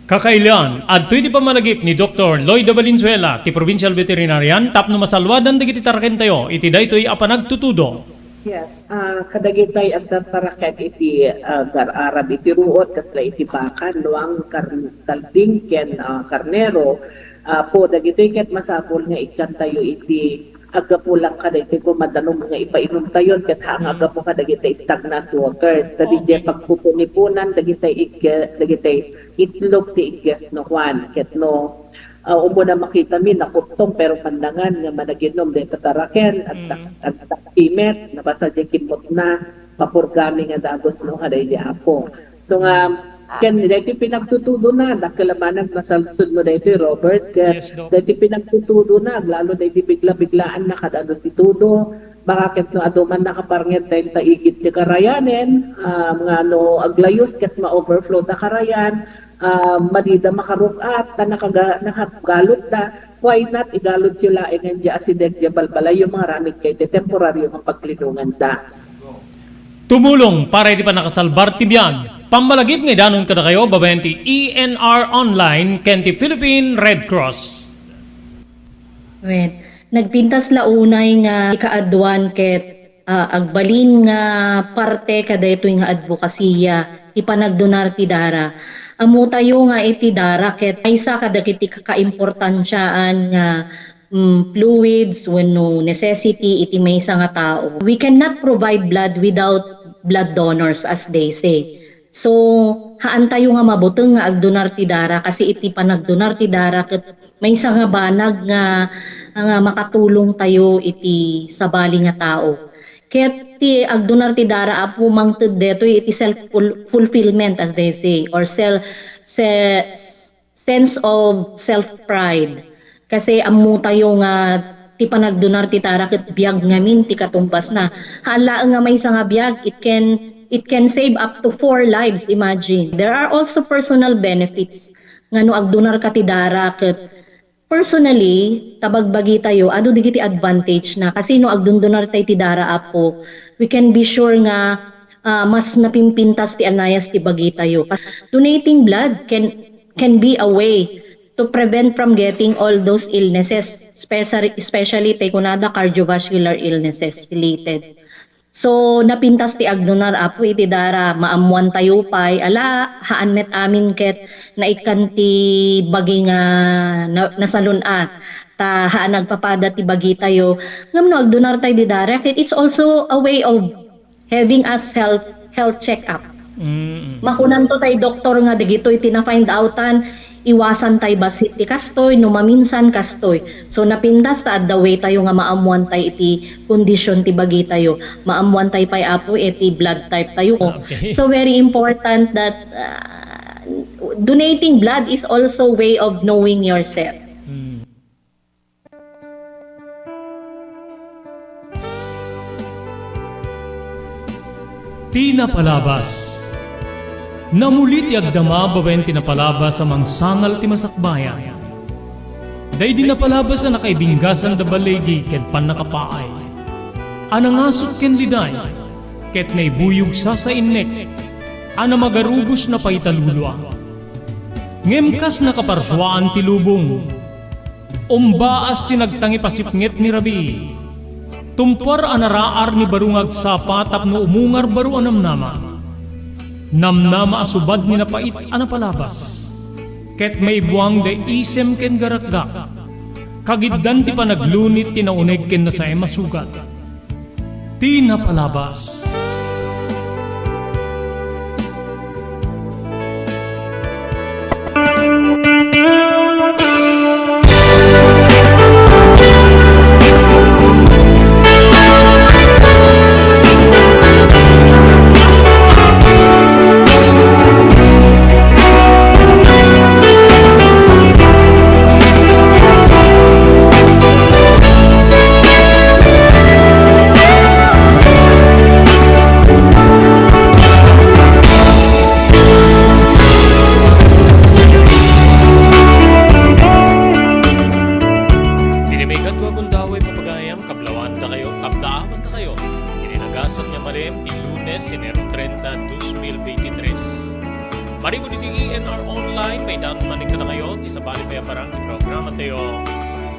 Kakailian, adtoy ti pammalagip ni Doktor Lloyda Valenzuela ti Provincial Veterinarian tapno masalwadan dagiti tarakentayo iti daytoy a panagtutudo. Yes, ah, kadagitay agtataraken iti, ah, agar-arab iti ruot, kasla iti baka, luang, kar-, kalding, ken, ah, karnero. Apo, dagitoy ket masapul nga ikkantayo iti aggapu lang kadagiti koma danum nga ipainumtayon ket haan nga aggapu kadagiti stagnant waters. Ta didiay pagpupunipunan dagiti igge-, dagiti itlog ti igges no Juan ket no, ah, umuna makitami nakuttom pero pandangan nga managinum dayta taraken, agtak-, agtaktimet, nabasa diay kimmutna, papurgami nga dagus no kadaydi Apo. So nga, ken daytoy pinagtutudona, dakkel a banag nasalsudmo daytoy, Robert, ket daytoy pinagtutudona, aglalo daytoy bigla-biglaan na kad-adu ti tudo, baka ket no adu man nakaparnged dayta igid ti karayanen, ah, nga no aglayus ket ma-overflow da karayan, ah, madida makarug-at, ta nakaga-, nakagalutda, why not igalutyo laeng diay asideg diay balbalayyo nga aramid kadaytoy temporario nga paglinonganda. Tumulong para iti pannakasalbar ti biag. Pammalagip nga idanon kadakayo babaen ti E N R Online ken ti Philippine Red Cross. Wen, nagpintas la unay nga ikaaduan ket, ah, agbalin nga parte kadaytoy nga adbokasiya ti panagdonar ti dara. Ammotayo nga iti dara ket maysa kadagiti kakaimportansiaan nga mm, fluids wenno necessity iti maysa nga tao. We cannot provide blood without blood donors, as they say. So, haantayo nga mabuteng nga agdonar ti dara kasi iti panagdonar ti dara ket maysa nga banag nga, nga makatulong tayo iti sabali nga tao. Ket ti agdonar ti dara, Apo, mangted detoy iti self ful-, fulfillment, as they say, or sel-, se-, sense of self-pride. Kasi ammotayo nga ti panagdonar ti dara ket biag ngamin ti katumbasna. Haan laeng nga maysa nga biag, it can, it can save up to four lives, imagine. There are also personal benefits nga no agdonarka ti dara ket personally, ta bagbagitayo, adu dagiti advantage na. Kasi no agdondonartay ti dara, Apo, we can be sure nga, ah, mas napimpintas ti anayas ti bagitayo. Donating blood can can be a way to prevent from getting all those illnesses, especially, especially tay kunada cardiovascular illnesses related. So, napintas ti agdonar, Apo, iti dara, maammoantayo pay, ala, haan met amin ket naikkan ti bagi nga na-, nasalun-at, ta haan agpapada ti bagitayo. Ngem no agdonartay di dara, ket it's also a way of having a health, health check-up. Mm. Makunanto tay doktor nga dagitoy ti na-find outan, iwasan tay bassit ti kastoy, no maminsan kastoy. So, napintas ta adda way tayo nga maammuan tay iti kondisyon ti bagitayo. Maammuan tay pay, Apo, iti blood type tayo. Okay. So, very important that, uh, donating blood is also way of knowing yourself. Mm. Ti napalabas. Namuli ti agdama babaen ti napalabas a mangsangal ti masakbayan. Daydi napalabas a nakaibinggasan da baligi ken pannakapaay, a nangasut ken liday, ket naibuyog sasainnek, a namagarubos napaitalulua. Ngem kas nakaparsuaan ti lubong, umbaas ti nagtangipasipnget ni rabii. Tumpuar a naraar ni baro nga agsapa tapno umungar baro a namnama. Namnama a subad ni napait a napalabas. Ket maibuang da isem ken garakgak. Kagiddan ti panaglunit ti nauneg ken nasaem a sugat. Ti napalabas. Idi maikadua gundaway, papagayam, kablaawan ta kayo, kablaawan ta kayo. Idi nagasat nga malem ti Lunes, Enero treinta, dos mil veintitrés. Manipud iti E N R Online, maidanon manen kadakayo ti sabali pay a parang ti programa tayo,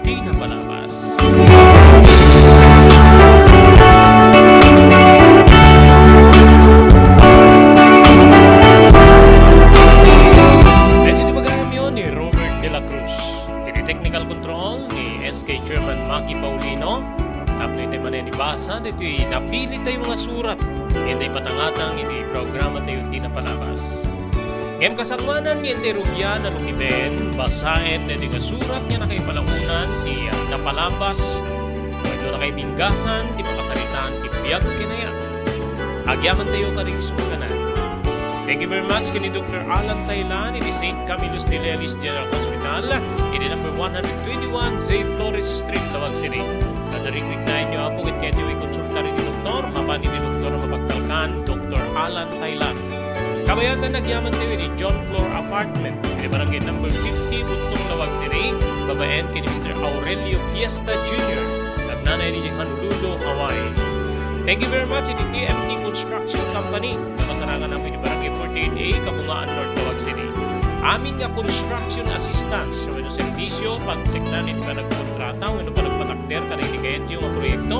Ti Napalabas. Daytoy ti pagayamyo ni Robert de la Cruz. Iti technical control ni S K Chairman Maki Paulino. Tapno itay manen ibasa daytoy napili tayo nga surat, iti patangatang iti programa tayo, Ti Napalabas. Ngem kasangoanan nga intay rugian a lukiben, basaen daytoy nga surat nga nakaipalaonan ti napalabas wenno nakaibinggasan ti pakasaritaan ti biag ken ayat. Agyamantayo kadagiti sumaganan. Thank you very much ken ni Doktor Alan Taylan iti Saint Camillus de Lelis General Hospital, iti number one hundred twenty-one J Flores Street, Laoag City. Kada recognize nyo, Apo, ket kayatyo ikonsulta iti doktor, mapan iti doktor a mapagtalkan, Doktor Alan Taylan. Kabayatan, agyamantayo iti John Floor Apartment, iti barangay number fifty, Buntong, Laoag City, babaen ken ni Mister Aurelio Fiesta Junior, nagnanay iti Honolulu, Hawaii. Thank you very much iti T M T Construction Company, nga masarakan iti barangay forty-eight A, Kabungaan North, Laoag City. Amin nga construction assistance wenno serbisyo, pagseknan iti panagkontrata wenno panagpatakder kadagiti kayatyo nga proyekto,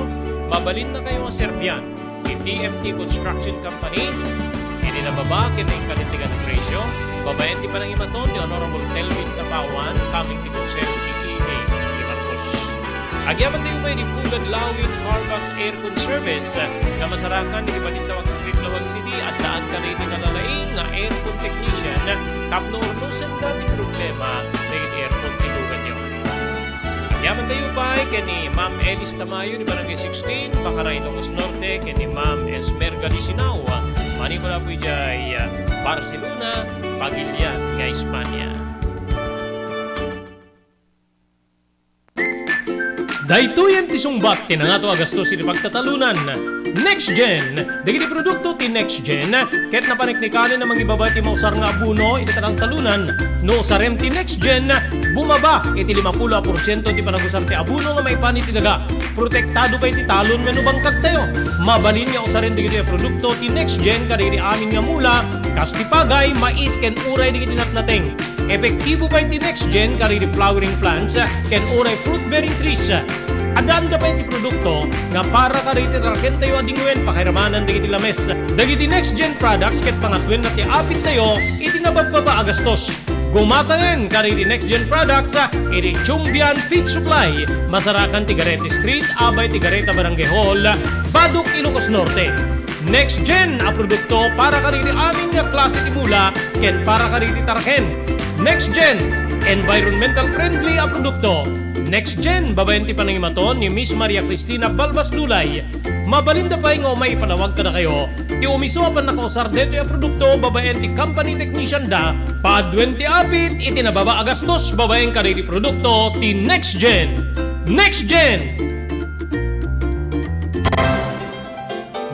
mabalinna kayo nga serbian ti T M T Construction Company iti nababa ken nainkalintegan a presyo, babaen ti panangimaton ni Honorable Telvin Tapawan, coming ti Konseho ti E A ni Marcos. Agyamantayo pay iti Pugad Lawit Harvest Aircon Service nga masarakan iti Balintawak Street, Laoag City. Addaan kadagiti nalalaing nga aircon technician tapno urnosenda ti problema dagiti aircon ti luganyo. Agyamantayo pay ken ni Ma'am Elis Tamayo ni Barangay sixteen, Pakaray, Ilocos Norte, ken ni Ma'am Esmer Galisinao, manipud Apo idiay Barcelona, Pagilian nga Espanya. Daytoyen ti sungbat ti nangato a gastos iti pagtatalonan. Next Gen. Dagiti produkto ti Next Gen ket napaniknikanen a mangibaba ti mausar nga abono iti kataltalonan. No usarem ti Next Gen, bumaba iti limapulo a porsiento ti panagusar ti abono nga maipan iti daga. Protektado pay ti talon wenno bangkagtayo. Mabalin nga usaren dagitoy a produkto ti Next Gen kadagiti amin nga mula, kas ti pagay, mais, ken uray dagiti natnateng. Epektibo pay ti Next Gen kadagiti flowering plants ken uray fruit-bearing trees. Addaanda pay ti produkto nga para kadagiti tarakentayo a dingwen pakairamanan dagiti lames. Dagiti Next Gen products ket pangatuenna ti apittayo iti nababbaba a gastos. Gumataen kadagiti Next Gen products iti Chumbian Feed Supply, masarakan ti Garete Street, abay ti Gareta Barangay Hall, Badoc, Ilocos Norte. Next Gen a produkto para kadagiti amin nga klase ti mula ken para kadagiti taraken. Next Gen, environmental friendly a produkto. Next Gen, babaen ti panangimaton ni Miss Maria Cristina Balbas Dulay. Mabalinda pay nga umay ipalawag kadakayo ti umiso a pannakausar daytoy a produkto babaen ti company technician da. Paduen ti apit iti nababa a gastos babaen kadagiti produkto ti Next Gen. Next Gen!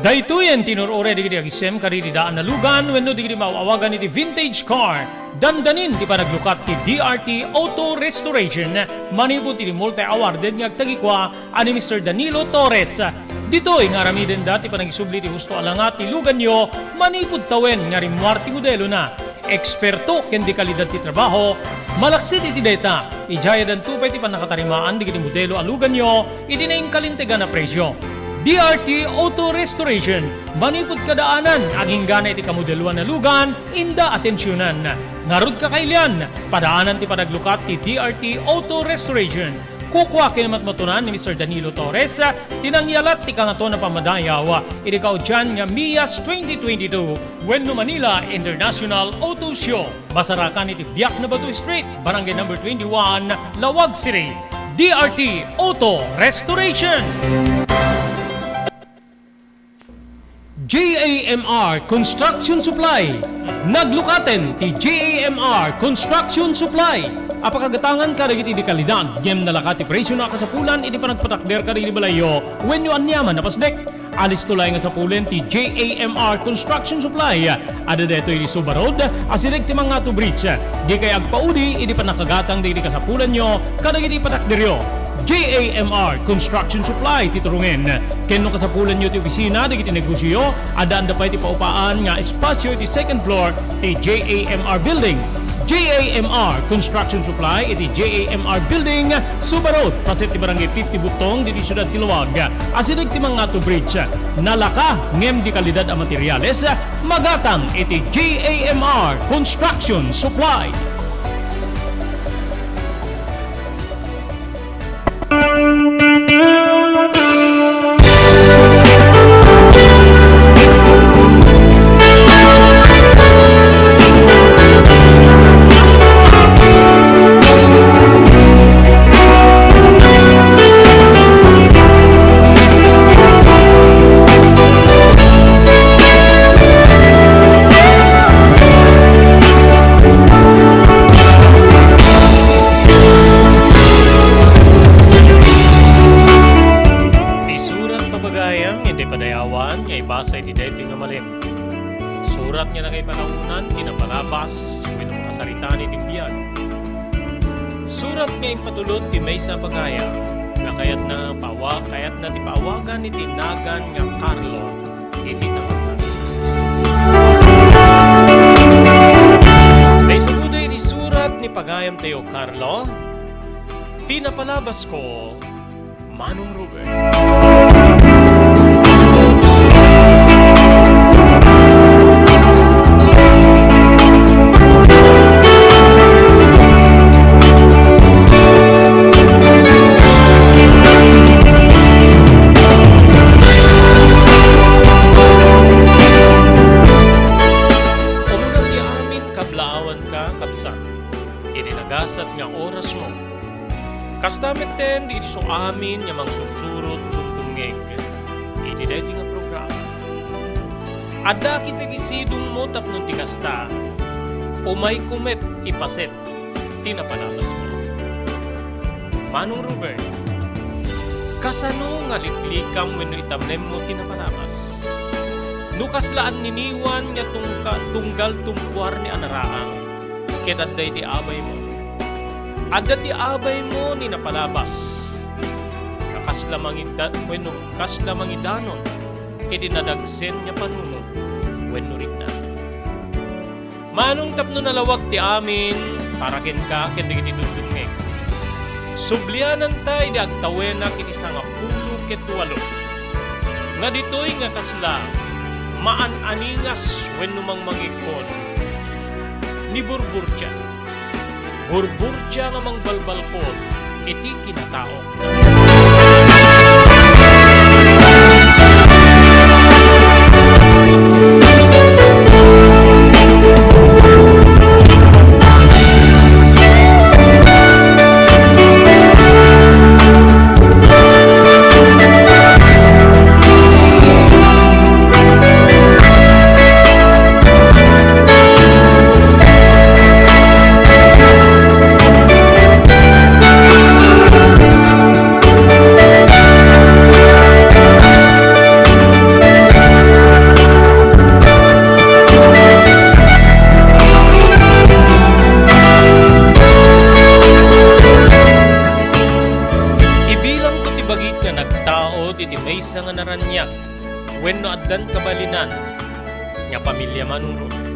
Daytoyen ti inur-uray dagiti agisem kadagiti daan a lugan wenno dagiti maaw-awagan iti vintage car. Dandanin ti panaglukat ti D R T Auto Restoration manipud iti multi-awarded nga agtagikua a ni Mister Danilo Torres. Ditoy nga aramidenda ti panangisubli ti husto a langa ti luganyo manipud tawen nga rimmuar ti modelona. Eksperto ken dekalidad ti trabaho, malaksid iti dayta, idiay addanto pay ti pannakatarimaan dagiti modelo a luganyo iti nainkalintegan a presio. D R T Auto Restoration, manipud kadaanan, aginggana iti kamodeloan a lugan, inda atensionan. Ngarud, kakailian, padaanan ti panaglukat ti D R T Auto Restoration. Kukua ken matmatunan ni Mister Danilo Torres ti nangyalat ti Kangatoan a Pammadayaw iti kaudian nga MIAS twenty twenty-two wenno Manila International Auto Show. Masarakan iti Biak na Bato Street, Barangay Number twenty-one, Laoag City. D R T Auto Restoration. J A M R Construction Supply. Naglukaten ti J A M R Construction Supply a pakagatangan kadagiti dekalidad ngem nalaka ti presiona a kasapulan iti panagpatakder kadagiti balayyo wenno aniaman a pasdek. Alisto laeng a sapulen ti J A M R Construction Supply. Adda daytoy iti Suba Road, asideg ti Mangatu Bridge. Dikay agpaudi iti pannakagatang dagiti kasapulanyo kadagiti patakderyo. J A M R Construction Supply ti turongen. Ken no kasapulanyo ti opisina dagiti negosioyo, addaanda pay ti paupaan nga espasio iti second floor ti J A M R Building. J A M R Construction Supply iti J A M R Building, Suba Road, paset ti Barangay fifty Butong, ditoy siudad ti Laoag. Asideg ti Mangatu Bridge. Nalaka ngem dekalidad a materiales, magatang iti J A M R Construction Supply. Isurat pagayam iti padayawan nga ibasa iti daytoy nga malem. Surat nga nakaipanaonan ti napalabas wenno makasaritaan iti biag. Surat nga impatulod ti maysa a pagayam nga kayatna paawa-, kayatna ti paawagan iti nagan nga Carlo iti tangtang. Naisuroda iti surat ni pagayamtayo Carlo, ti napalabasko, Manong Robert. Umuna ti amin kablaawanka, kabsat, iti nagasat nga orasmo. Kasta metten dagiti isu amin nga mangsursurot dumdumngeg iti daytoy nga programa. Adda kita iti sidongmo tapno ti kasta, umayko met ipaset ti napalabasko. Manong Robert, kasano nga liklikam wenno itamnemmo ti napalabas? No kasla anniniwan nga tungka-, tunggal tumpuarna a naraang, ket adda iti abaymo. Adda ti abaymo ni napalabas. Kasla mangida-, wenno kasla mangidanon iti nadagsen nga panunot wenno rikna. Manong tapno nalawag ti amin para kenka ken dagiti dumdumngeg. Subliananta idi agtawenak iti sangapulo ket walo nga ditoy nga kasla maan-aningas wenno mangmangikkon ni burburtia. Burburtia nga mangbalbalkot iti kinataok. iti maysa nga naraniag wenno addan kabalinan nga pamilia, Manong Robert.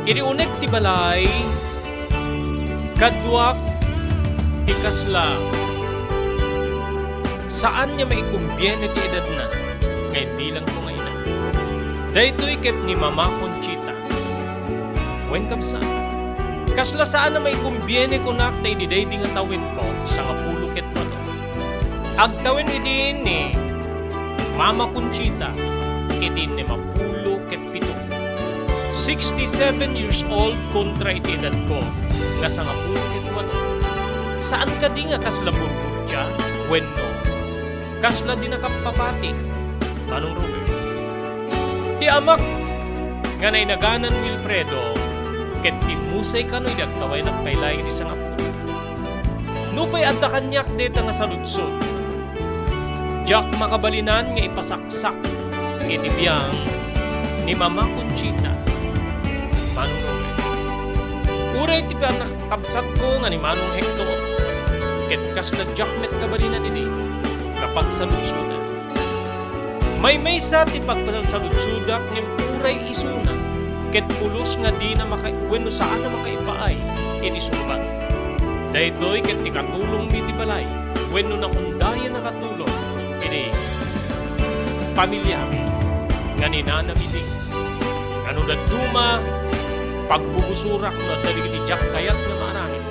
Idi uneg ti balay, kaduak ti kasla saan nga maikumbiene ti edadna nga imbilangko nga ina. Daytoy ket ni Mama Conchita. Wen, kabsat, kasla saan a maikumbiene kunak ta idi daydi nga tawenko, sangapulo ket walo. Agtawen idi ni Mama Conchita iti innem a pulo ket pito. Sixty-seven years old kontra iti edadko nga sangapulo ket walo. Saan kadi nga kasla burgutya wenno kasla di nakappapati, Manong Robert? Ti amak nga nainaganan Wilfredo ket immusay kano idi agtawennak pay laeng iti sangapulo. Nupay adda kaniak dayta nga saludsod, diak makabalinan nga ipasaksak iti biang ni Mama Conchita, Manong Robert. Uray ti panakabsatko nga ni Manong Hector, ket kasla diak met kabalinan idi nga pagsaludsodan. Maymaysa ti pagpasaludsodak ngem uray isuna, ket pulos nga dina maka-, wenno saan a makaipaay iti sungbat. Daytoy ket ti katulongmi iti balay wenno nakundayan a katulong iti pamiliami nga ni Nanang Iding. Nga no dadduma, pagbubusorak no adda dagiti diak kayat nga maaramid.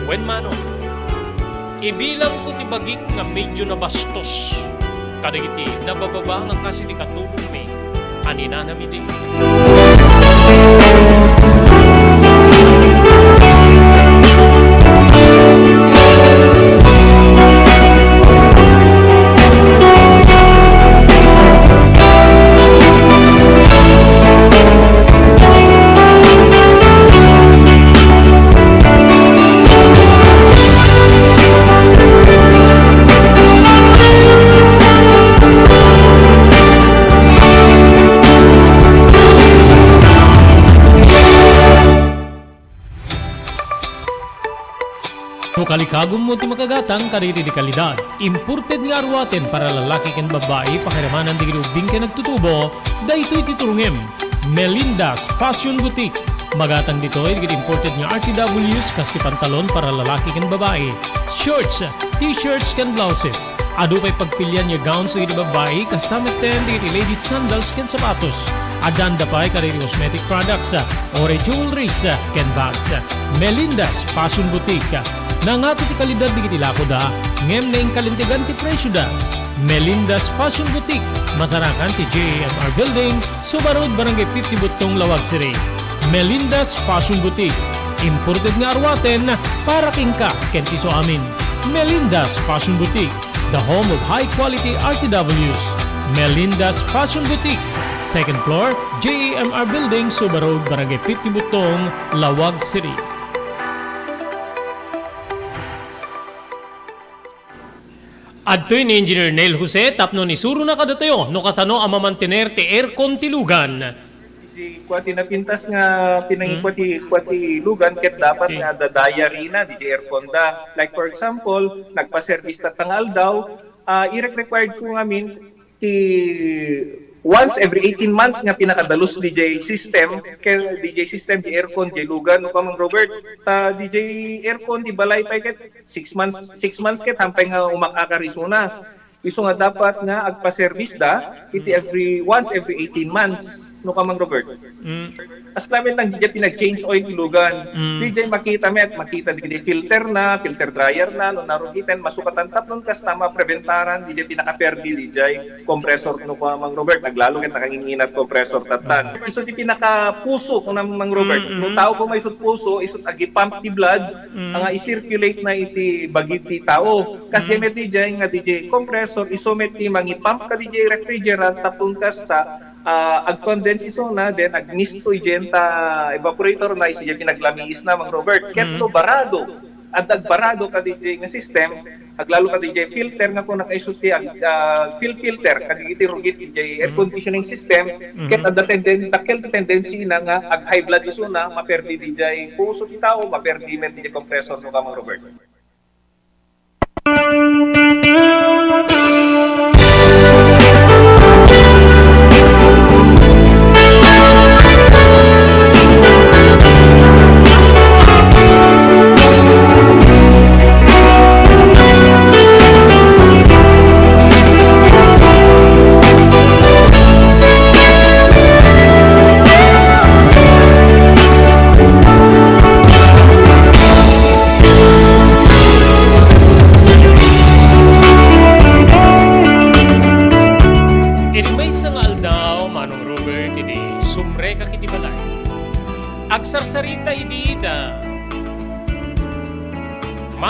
Wen, Manong, ibilangko ti bagik nga medio nabastos kadagiti nabababa nga kas iti katulongmi a ni Nanang Iding. No kalikagummo ti makagatang kadagiti kalidad, imported nga aruaten para lalaki ken babbai, pakiramanan dagiti ubbing ken nagtutubo, daytoy ti turongem. Melinda's Fashion Boutique. Magatang ditoy dagiti imported nga R T Ws kas ti pantalon para lalaki ken babbai, shorts, t-shirts ken blouses. Adu pay pagpilian nga gowns dagiti babbai, kasta metten dagiti ladies sandals ken sapatos. Addan da pay kadagiti cosmetic products, uray jewelries, ken bags. Melinda's Fashion Boutique. Nangato ti kalidad dagiti lakoda, ngem naingkalintegan ti presioda. Melinda's Fashion Boutique, masarakan ti J A M R Building, Suba Road, Barangay fifty Buttong, Laoag City. Melinda's Fashion Boutique, imported nga aruaten para kenka ken ti isuamin. Melinda's Fashion Boutique, the home of high quality R T Ws. Melinda's Fashion Boutique, second floor, J A M R Building, Suba Road, Barangay fifty Buttong, Laoag City. Adtoy ni Engineer Neil Jose tapno isurona kadatayo no kasano a mamantener ti aircon ti lugan. Ti kua ti napintas nga pinangikua ti, kua ti lugan ket dapat nga adda diary na diay aircon da. Like for example, nagpa-service tatta nga aldaw, ah, irek-required ko ngamin ti once every eighteen months nga pinakadalus diay system, ken diay system diay aircon diay lugan, no, Kamang Robert? Ta diay aircon diay balay pay ket six months, six months ket hampay nga umak-akar isuna. Isu nga dapat nga agpa-service da iti every, once every eighteen months, no, Kamang Robert? Mm. As lamin lang diay pinag-change oil ti lugan. Mm. Diay makita met, makita diay filter na, filter dryer na, no narugiten, masukatan tapno kasta mapreventaran diay pinakaperdi diay compressor, no, Kamang Robert? Aglalo ket nakangin-inat compressor tattan. Mm. Isu ti pinakapuso, Kamang Robert. Mm, mm. No tao ko may isut puso, isut agi-pump ti blood, Mm. nga i-circulate na iti bagi ti tao. Kas Mm. met diay nga diay compressor, isu met ti mangi-pump kadiay refrigerant tapno kasta, ah, ag-condense isuna, then agmisto idiay ta evaporator na, isu diay pinaglamiis na, Mang Robert. Ket Mm. no barado, adda agbarado kadiay nga system, aglalo kadiay filter nga kuna isu ti ag-, ah, fuel filter, kadagiti rugit diay air Mm. conditioning system, Mm-hmm. ket adda tenden-, dakkel ti tendency na nga ag-high blood isuna, maperdi diay puso ti tao, maperdi met diay compressor, no, Kamang Robert?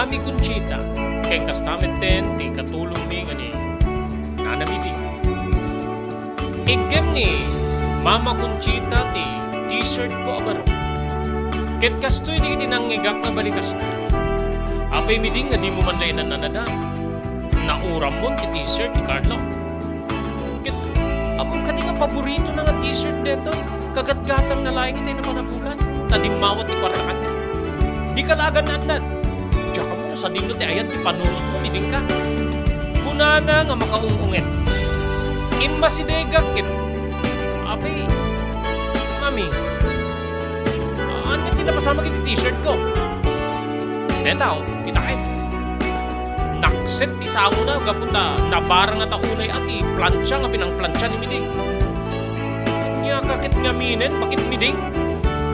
Mami Conchita, ken kasta metten ti ikatulongmi nga ni Nana Midi. Iggem ni Mama Conchita ti t-shirtko a baro. Ket kastoy dagiti nangngegak nga balikasna. Apay Midi nga dimo man la inannanada? Nauramon ti t-shirt ni Carlo. Ket ammom kadi nga paboritona nga t-shirt daytoy? Kagatgatangna laeng itay napanagulan, ta dimmawat ti kuarta kaniak. Dika la agan-annad. Diak ammo no sadino ti ayan ti panunotmo, Midingka. Kunana nga makaung-unget. Immasidegak ket, apay, Mami, ania ti napasamak iti t-shirtko? Dayta, o, kitaem. Nakset ti sangona gapu ta nabarangata unay a ti plancha nga pinangplancha ni Miding. Ania ka ket ngaminen, bakit Miding?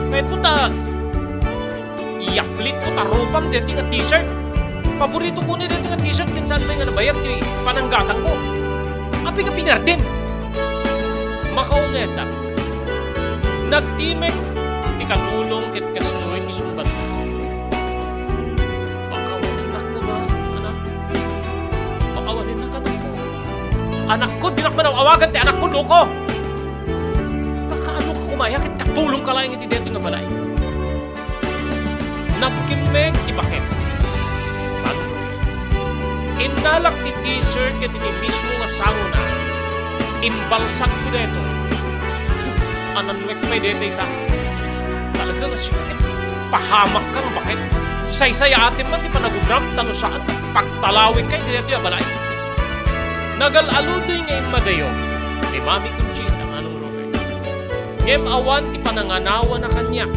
Kayatmo ta iyaplitko ta rupam daytoy nga t-shirt. Paboritoko unay daytoy nga t-shirt ken saan pay nga nabayag ti pananggatangko. Apay nga pinardem? Makaungetak. Nagtimek ti katulong ket kastoy ti sungbatna. Pakawalinnak koma, anak. Pakawalinnak, anakko. Anakko, dinak man aw-awagan ti anakko, loko. Kakaano ka koma aya ket katulongka laeng iti daytoy nga balay? Nagkimmeg ti baket. Innalak ti t-shirt ket iti mismo nga sangona, imbalsakko daytoy. Anannuek pay daytoy ta. Talaga nga sika ket pahamakka nga baket. Saysayaatem man ti panagunam ta no saan, pagtalawingka iti daytoy a balay. Nagalualudoy nga immadayo ni Mami Conchita, Manong Robert. Ngem awan ti pananganawana kaniak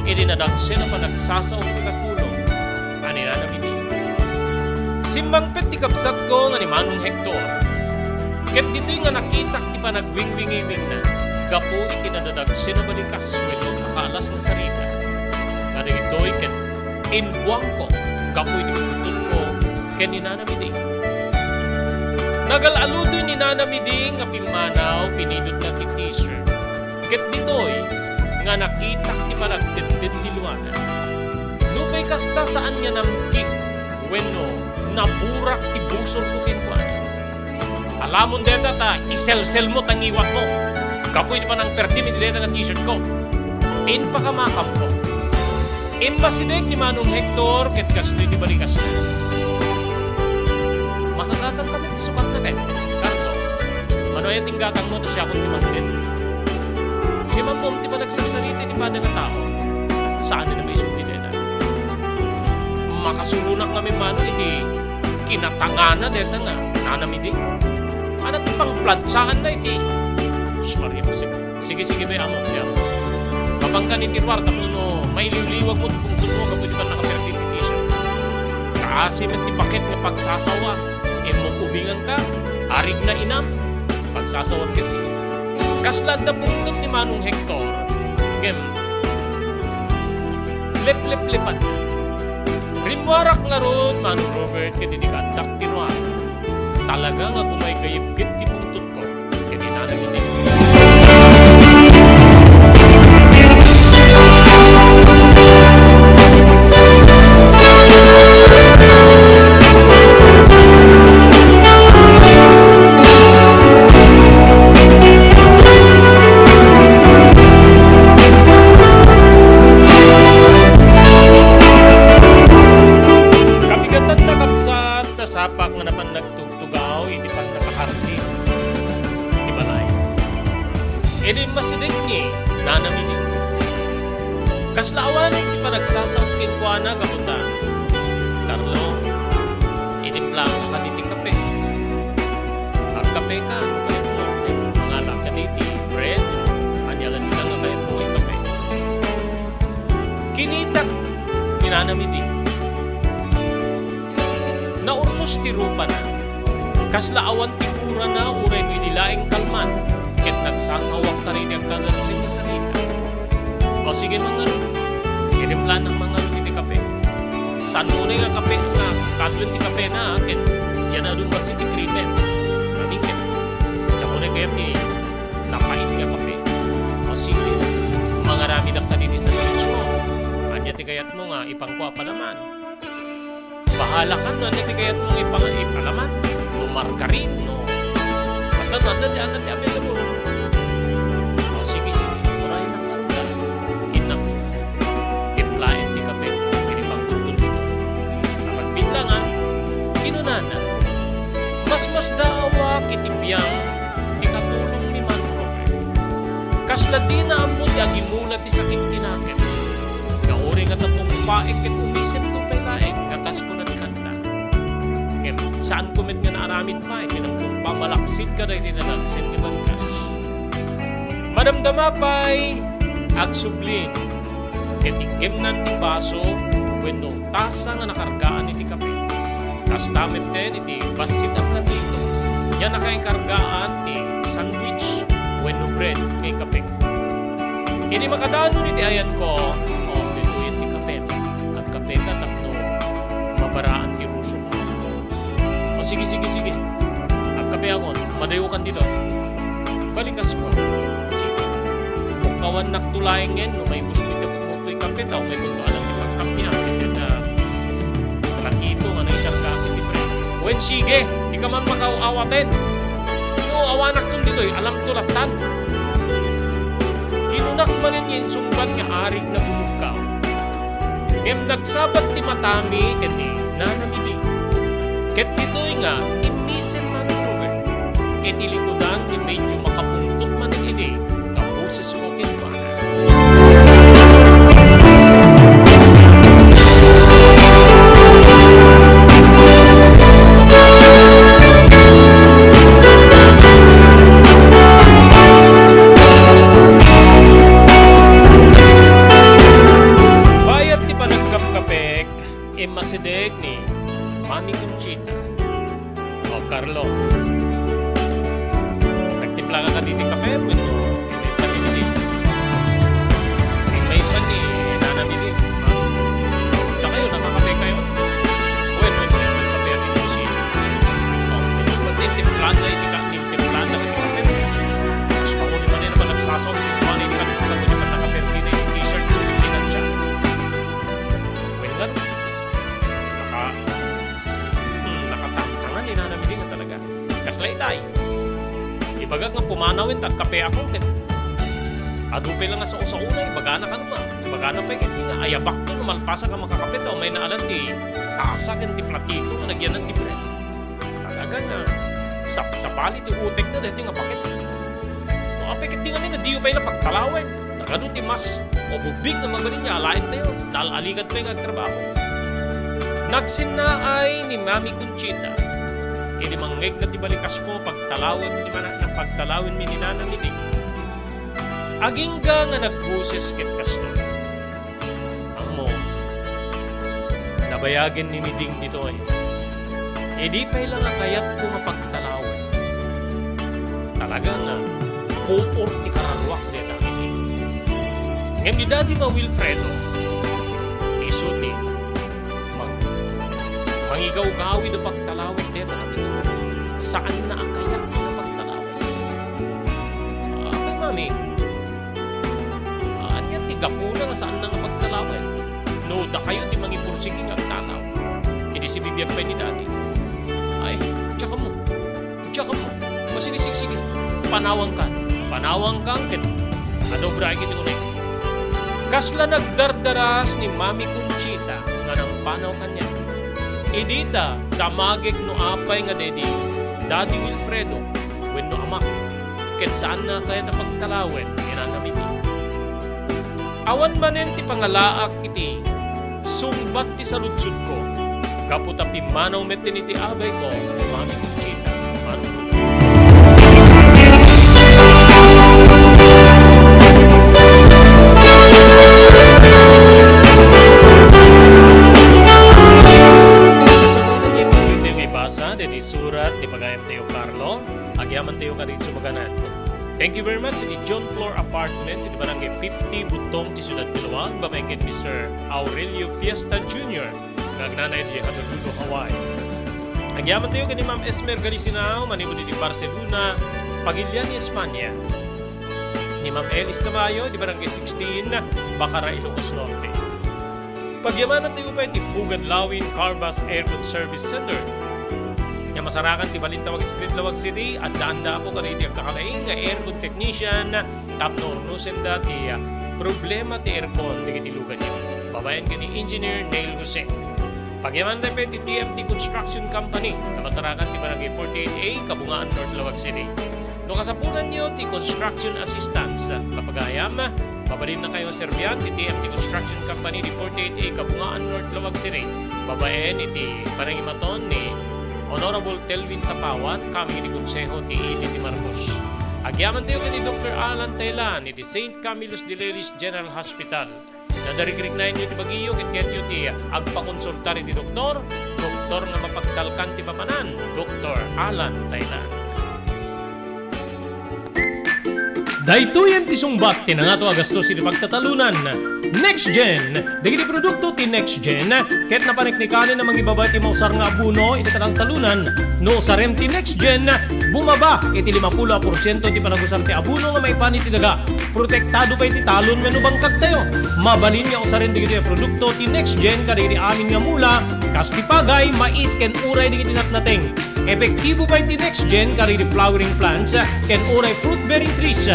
idi nadagsen a panagsasaok ti katulong a ni Nana Midi. Simmangpet ti kabsatko nga ni Manong Hector. Ket ditoy nga nakitak ti panagwingwingiwingna gapu iti nadadagsen a balikas wenno kakaalas nga sarita. Nga dagitoy ket imbuangko gapu iti buntotko ken ni Nana Midi. Nagal-aludoy ni Nana Midi nga pimmanaw, pinidotna ti t-shirt. Ket ditoy nga nakitak ti panagtedted ti luana. Nupay kasta, saan nga namkit wenno naburak ti busorko kenkuana. Alamon dayta ta iselselmo ta ngiwatmo gapu iti panangperdem iti dayta nga t-shirtko. Impakamakamko. Immasideg ni Manong Hector ket kastoy ti balikasna. Makagatangka met ti sukatna ket, Carlo, mano aya ti inggatangmo ta siakon ti mangted? Ngem ammom ti panagsarsarita iti pada nga tao. Saan a maisubli dayta. Makasuronak ngamin mano iti kinatangana dayta nga Nana Midi. Ania ti pangplansaanna iti? Sus, Maria Jose. Sige, sige, bay, amo, bay, amo. Mapanka iti ruar tapno mailiwliwagmo ti pungtotmo gapu iti pannakaperdem ti t-shirt. Kaasi met ti baket nga pagsasawa. Immok ubinganka, arigna inam, pagsasawam ket. Kasla adda pungtot ni Manong Hector, ngem lepleplepan. Rimmuarak ngarud, Manong Robert, ket idi kaaddak ti ruar. Talaga nga gumaygayib ket ti pungtotko. Ket inana iti Kabigatanna, kabsat, ta sapak nga napan nagtugtugaw iti pannakahardi ti balay. Idi masideg ni Nana Midi. Kasla awanen ti panagsasaok kenkuana gapu ta, Carlo, itimplaka kadi ti kape. Agkapeka, no kayatmo, mangalak kadi ti bread, ania la dita nga kayatmo nga kape. Kinitak ni Nana Midi. Naurnos ti rupana. Kasla awan ti kurana uray no idi laeng kalman, ket nagsasawak kadagiti agkadagsen nga sarita. O sige, mangngarud. Itimplanak mangngarud iti kape. Saan unay nga kape nga kaduen ti kapena, ket yan adu bassit ti krimen. Ngamin ket, diak unay kayat ti napait nga kape. O sige, mangaramidak kadagiti sandwichmo. Ania ti kayatmo nga ipanko a panaman? Bahala ka no ania ti kayatmo nga ipang-, ipalaman. No margarine, no. Basta no adda ti, adda ti available. O, sige, sige. Uray na karga. Innak. Timplaen ti kape. Iti pangguntol dito. Apagbilangan, kinunana, "Masmasdaaw ket biang ti katulong ni Manong Robert. Kasla dina ammo ti agimula ti sakit ti nakem. Nga uray nga tatungpaek ket umisemto pay laeng nga kas kuna ti kanta. Ngem, saanko met nga naaramid pay ti nagtungpa malaksid kadagiti nalagsen nga balikas. Madamdama pay, agsubli, ket iggemnan ti baso wenno tasa nga nakargaan iti kape. Kasta metten iti bassit a platito, diay nakaikargaan ti sandwich wenno bread nga ikapek. Idi makadanon iti ayanko, o, ditoy ti kape. Agkapeka tapno mabaraan ti rusok." "O, sige, sige, sige. Agkape akon. Madayokan dito." Balikasko. Sige. Pukkawannak to laengen no maibus mi ti pukmok toy kape, ta umay kunto alam ti pagkape, a, ket, a, platito nga naikarga iti bread. "Wen, sige, dika man makaaw-awaten. No awanakton ditoy, alamto lattan." Kinunak manen nga insungbat nga arik na bumukkaw. Ngem nagsabat ti matami ken ni Nana Midi. Ket ditoy nga immisem man, Robert, iti likudan ti medyo makapungtot manen idi nga bosesko kenkuana. Bayat ti panagkapkapek, immasideg ni Mami Conchita. O, Carlo, nagtimpla ka kadi ti kape wenno immay pa ni Midi? Immay pa ni Nana Midi. Ha? Dakayo, nakakape kayo? Wen, wen, wen, wen, kape ang imposible. O, ito pa ti timpla na iti ka-, timpla na iti kape. Mas mauli man na panagsasao, timpla na iti kape, kape, kape, kape, kape, t-shirt, pinatsa. Wen nga, naka-, hmm, nakatantangan ni Nana Midi nga talaga. Kasla itay. Ibagak nga pumanawen ta agkape ako ket adu pay lang nga sao-sao na, ibagana kano ba? Ibagana pay ket nga ayabak to no malpasak a makakape ta umay naalan ti tasa ken ti platito nga nagyanan ti bread. Talaga nga sapsapali ti utek na daytoy nga baket. No apay ket di ngamin a diyo pay la pagtalawen. Nagadu ti mas mabugbig nga mabalin nga alaentayo, ta al-alikad pay nga agtrabaho. Nagsinnaay ni Mami Conchita idi mangngegna ti balikasko nga pagtalawen ni mana-, nga pagtalawen mi ni Nana Midi. Agingga nga nagboses ket kastoy. Ammo, nabayagen ni Miding ditoy. Idi pay la nga kayatko nga pagtalawen, talaga nga puor ti kararuak dayta. Ngem ni Daddy nga Wilfredo, isu ti mang-, mangigawgawid a pagtalawen dayta. Saanna a kayat nga pagtalawen. Ah, kay Mami, ania ti gapuna nga saanna nga pagtalawen? No dakayo ti mangipursigi nga agtalaw. Idi sibibiag pay ni Daddy. Ay, diak ammo. Diak ammo. O, sige, sige, sige. Panawangkan. Panawangkan ket adu pay iti uneg. Kasla nagdardaras ni Mami Conchita nga nangpanaw kaniak. Idi ta, damagek no apay nga daydi Daddy Wilfredo wenno amak. Ket saanna a kayat a pagtalawen, ni Nana Mimi. Awan manen ti pangalaak iti sungbat ti saludsodko, gapu ta pimmanaw metten iti abayko, ni Mami Conchita. Mami. Sa mga nga ibasa, deti surat, ti pagayam tayo, Carlo. Agyaman tayo nga di sumaganan. Thank you very much iti John Floor Apartment iti Barangay fifty, Butong ti Siudad ti Laua, babaen ken Mister Aurelio Fiesta Junior nga agnanayon iti Honolulu, Hawaii. Agyaman tayo ken ni Ma'am Esmer Galisinao, manipud iti Barcelona, Pagilian, Espanya. Ni Ma'am Elis Tamayo iti Barangay sixteen, Bacara, Ilocos Norte. Pagyamanantayo pay ti Pugad Lawin Carvas Aircon Service Center. Nga masarakan ti Balintawak Street, Laoag City, addaanda apo kadagiti agkakalaing nga aircon technician tapno urnosenda ti, ah, problema ti aircon dagiti luganyo. Babaen ken ni Engineer Neil Jose. Pagyamanantayo pay ti T M T Construction Company, nga masarakan ti Barangay forty-eight A, Kabungaan North, Laoag City. No kasapulanyo ti construction assistance, mapagayam, mabalinkayo serbian ti T M T Construction Company di forty-eight A Kabungaan North, Laoag City, babaen iti panangimaton ni Honorable Telvin Tapawan, kami di Konseho ti Iti ti Marcos. Agyamantayo ken ni Doktor Alan Taylan iti Saint Camillus de Lelis General Hospital. Nadarigrignaenyo ti bagiyo ket kayatyo ti agpakonsultar iti doktor, doktor nga mapagtalkan ti papanan, Doktor Alan Taylan. Daytoyen ti sungbat ti nangato a gastos iti pagtatalunan. Next Gen, dagiti produkto ti Next Gen, ket napaniknikanen a mangibaba ti mausar nga abono iti kataltalunan. No usarem ti Next Gen, bumaba iti lima pulo a porsiento ti panagusar ti abono nga maipan iti daga. Protektado pay ti talon wenno bangkagtayo. Mabalin nga usaren dagitoy a produkto ti Next Gen kadagiti amin nga mula, kas ti pagay, mais, ken uray dagiti natnateng. Epektibo pay ti Next Gen kadagiti flowering plants ken uray fruit-bearing trees.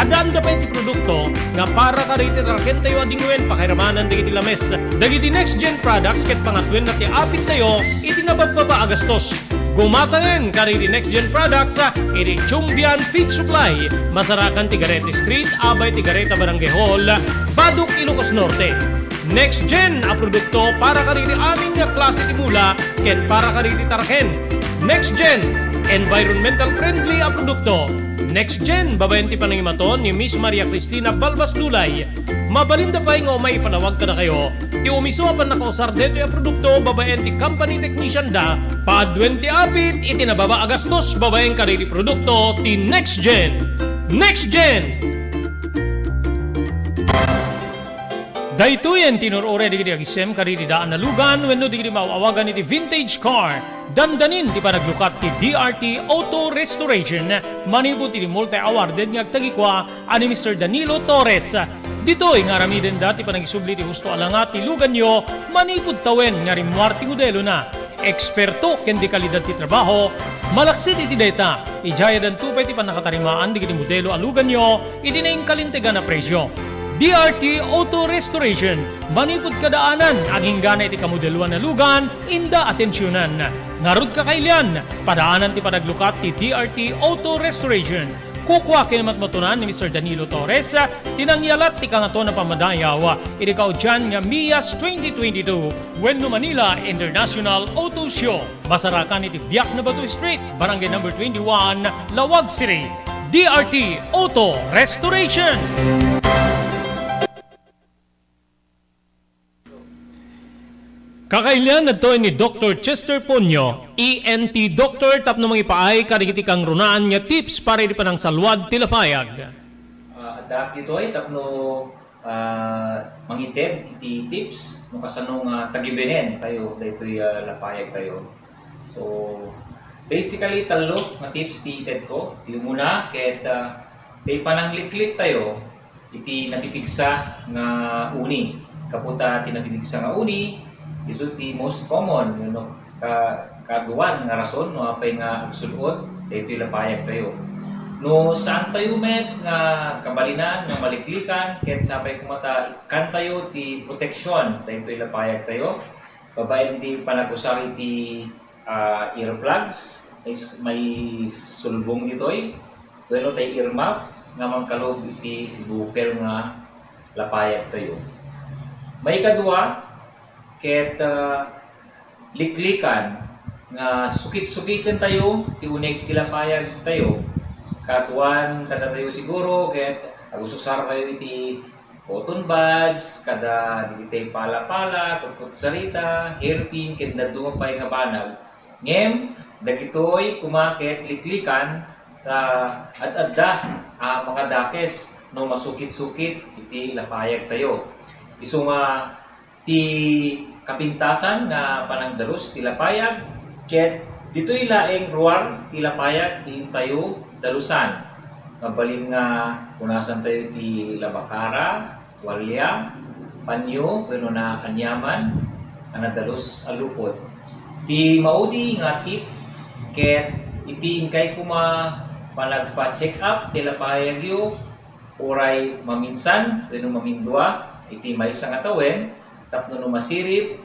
Addaanda pay ti produkto nga para kadagiti tarakentayo a dingwen pakairamanan dagiti lames. Dagiti Next Gen products ket pangatoenna ti apittayo iti nababbaba a gastos. Gumatangen kadagiti Next Gen products iti Chumbian Feed Supply, masarakan ti Gareta Street, abay ti Gareta Barangay Hall, Badoc, Ilocos Norte. Next Gen a produkto para kadagiti amin nga klase ti mula ken para kadagiti taraken. Next Gen, environmental friendly a produkto. Next Gen, babaen ti panangimaton ni Miss Maria Cristina Balbas Dulay. Mabalinda pay nga umay ipalawag kadakayo ti umiso a pannakausar daytoy a produkto babaen ti company technician da. Paaduen ti apit iti nababa a gastos babaen kadagiti produkto ti Next Gen. Next Gen! Daytoyen ti inur-uray dagiti agisem kadagiti daan a lugan wenno dagiti maaw-awagan iti vintage car. Dandanin ti panaglukat ti D R T Auto Restoration manipud iti multi-awarded nga agtagikua a ni Mister Danilo Torres. Ditoy nga aramidenda ti panagisubli ti husto a langa ti luganyo manipud tawen nga rimmuar ti modelona. Eksperto ken dekalidad ti trabaho, malaksid iti dayta, idiayadanto pay ti pannakatarimaan dagiti modelo a luganyo iti naingkalintegan a presio. D R T Auto Restoration, manipud kadaanan, aginggana iti kamodeloan a lugan, inda atensionan. Ngarud kakailian, padaanan ti panaglukat ti D R T Auto Restoration. Kukua ken matmatunan ni Mister Danilo Torres ti nangyalat ti Kangatoan a Pammadayaw iti kaudian nga MIAS twenty twenty-two wenno Manila International Auto Show. Masarakan iti Biak na Bato Street, Barangay Number twenty-one, Laoag City. D R T Auto Restoration. Kakailian, adtoy ni Doktor Chester Ponyo, E N T doctor, tapno mangipaay kadagiti kangrunaan nga tips para iti panangsalwad ti lapayag. Ah, addaak ditoy tapno, ah, mangited iti tips no kasano nga tagibenen tayo daytoy, ah, lapayag tayo. So, basically, tallo nga tips ti ited ko. Ti umuna, ket, ah, ti panangliklik tayo iti napipigsa nga uni. Kaputa ti napipigsa nga uni, isu ti most common, no, ka-, kaaduan nga rason no apay nga agsul-ot daytoy lapayag tayo. No saan tayo met nga kabalinan nga maliklikan, ket sapay koma ta ikkan tayo ti proteksyon daytoy lapayag tayo. Babaen ti panagusar iti ah, earplugs, is may sulbong ditoy. Wenno tay earmuff nga mangkalub iti sibukel nga lapayag tayo. Maikadua, ket, ah, liklikan nga sukit-sukiten tayo ti uneg ti lapayag tayo. Kaaduan kadatayo siguro, ket agususar tayo iti cotton buds, kada dagiti pala-pala, kutkutsarita, hairpin, ken dadduma pay nga banag. Ngem, dagitoy koma ket liklikan ta ad-adda a makadakes no masukit-sukit iti lapayag tayo. Isu nga ti kapintasan nga panangdalus ti lapayag, ket ditoy laeng ruar ti lapayag ti intayo dalusan. Mabalin nga punasan tayo ti labakara, tualya, panyo wenno naaniaman a nadalus a lupot. Ti maudi nga tip ket iti inkay koma panagpa-check up ti lapayagyo, uray maminsan wenno mamindua iti maysa nga tawen, tapno no masirib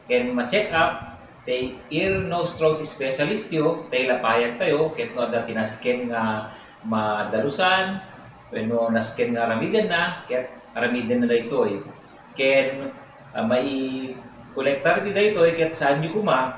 ken ma-check up ti ear, nose, throat specialist yo, ti lapayagtayo, ket no adda ti nasken nga madalusan wenno nasken nga aramidenna, ket aramidenna daytoy. Ken, ah, maikolektar ti daytoy ket saanyo koma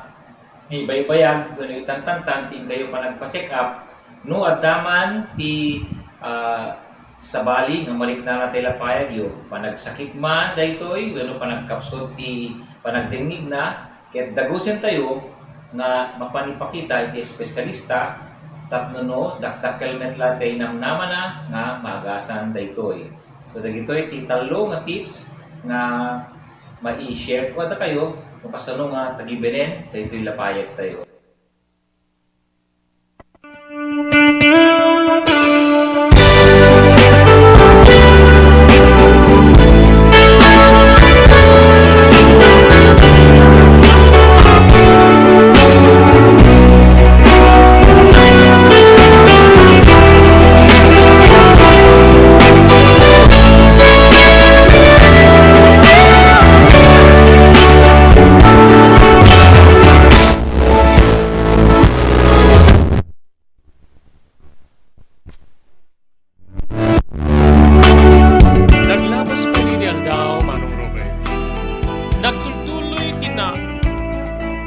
ibaybayag wenno itantantan ti inkayo panagpa-check up no adda man ti, ah, sabali nga mariknana ti lapayagyo, panagsakit man daytoy wenno panagkapsut ti panagdengngegna, ket dagusentayo nga mapan ipakita iti espesyalista tapno no dakdakkel met la ti namnamana nga maagasan daytoy. So, dagitoy ti tallo nga tips nga mai-share ko kadakayo no kasano nga tagibenen daytoy lapayagtayo. Naglabas pay daydi aldaw, Manong Robert. Nagtultuloy ti na-,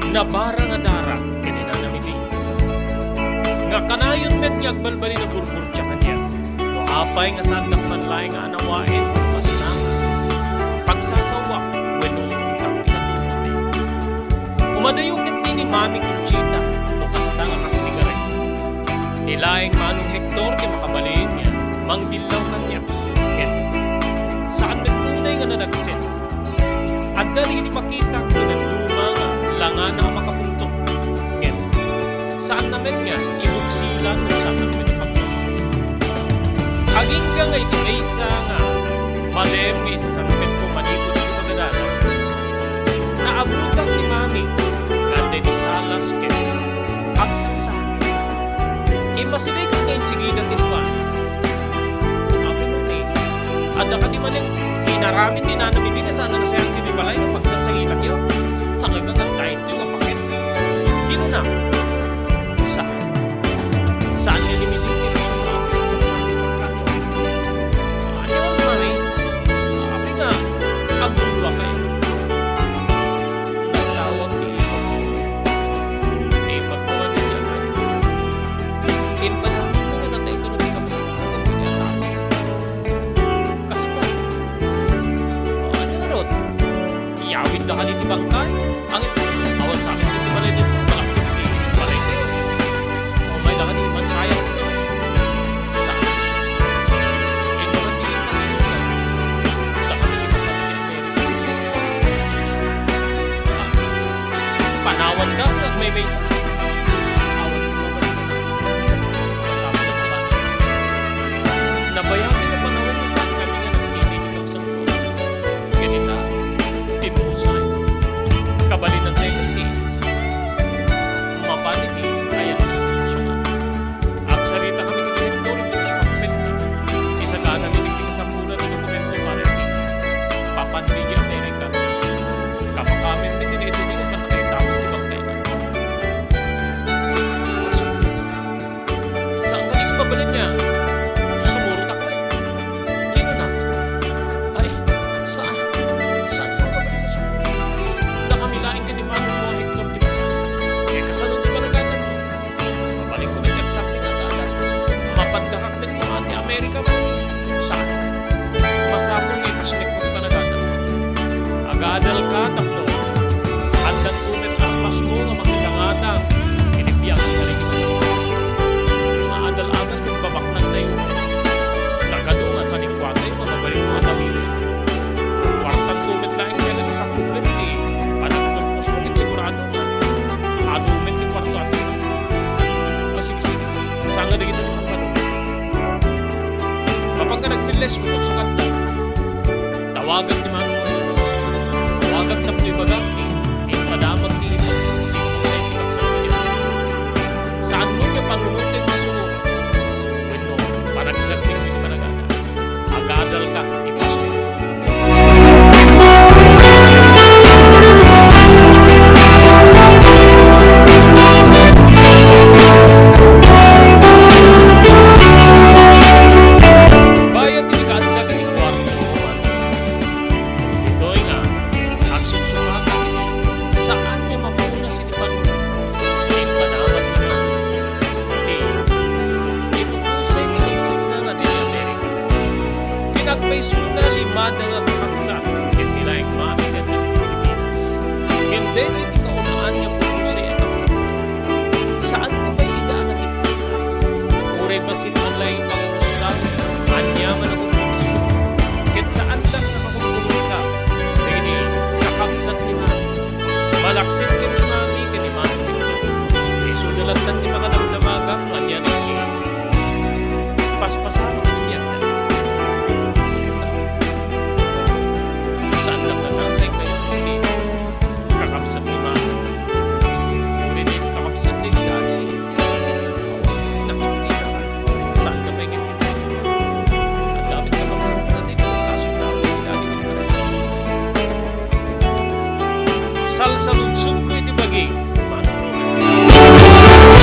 nabarang a dara ken ni Nana Midi. Nga kanayon met nga agbalbaliw a burburtia kaniak. No apay nga saandak man laeng nga anawaen, kasna, pagsasaoak wenno intak ti katulong. Umadayo ketdi ni Mami Conchita, no kasta nga kas ti garet. Ni laeng Manong Hector ti makabalin nga mangdillaw kaniak. Ngem, saan met unay nga nadagsen. Adda dagiti makitak nga dadduma nga langana a makapunto. Ngem, saanna met nga ibuksilan no saan met a pagsao. Agingga nga iti maysa nga malem nga isasangpetko manipud iti pagadalan, naabutan ni Mami nga adda iti salas ken agsangsangit. Immasidegko nga insigida kenkuana. Apo Mami, adda kadi manen inaramid ni Nana Midi nga saan a nasayaat ti balay nga pagsangsangitanyo? Talaga nga daytoy nga paket. Kinuna, saan? Saan nga ni Midi ti rason nga agsangsangit kenkuana? Ania, Mami? Apay nga agmulluakayo? Nagtawag ti ipatko. Ti ipatko nga di niya kari. Impadamagko nga natay kano ti kabsat nga ti atake. Kasta. O, ania ngarud? Iyawidda kadi ti bangkay? Angin, awan sa amin ti balay dito. Malaksid ti balay kayo. O, may lakad, mansayang dito. Sa, ito na ti, Panawan ka, nagmaymaysa. Awan ka pa. Masama na ba? Nabayaan na panawan ni saan kami nga nagkikita sa ulo. Ganita, timusay. Kabalinan tayo ng tea. Mapaniti, ayan na, suka. Agsarita kami ken ni Hector iti suspek. Isagana mi ti kasapulan a dokumento para iti papanri iti Amerika. Kapakaammo met iti daytoy nga pannakaitam ti bangkayna. Saan nga di ko mabalin nga sumurotak met. Kinuna, ay, saan? Saan ko mabalin nga sumurotak? Dakami laeng ken ni Manong Hector ti bangkay. Eh, kasano ti panagatan mo? Mabalinko met ti agsakit nga adda. Mapandakak met koma ti Amerika man. Saan? Masapul nga ipasnek met panagatan. Agadalka tapno addanto met armasmo nga makikangatang iti biag nga nagimatuan. Nga adal-adal ket babaknangtayo. Nagadu nga sanikuatayo nga mabalinmo a tawiden. Kuartanto met laeng ti nagsapulen ti panagturposmo ket sigurado nga adu met ti kuarto a tao. O, sige, sige, sige. Saan nga dagita ti pagpano? Mapang ka nagpilles mo, pagsukatta. Tawagan ti Manong Paspasamak iti biagda. Saan nga nanangay kayo iti kakabsat ni Mama. Uri ni kakabsat ni Daddy. Nakikita ka. Saan ka may ngipin? Ang gamit ka pagsaktan ito. Kaso ikaw, Daddy, salsaludsod ko iti bagi. Manong Robert.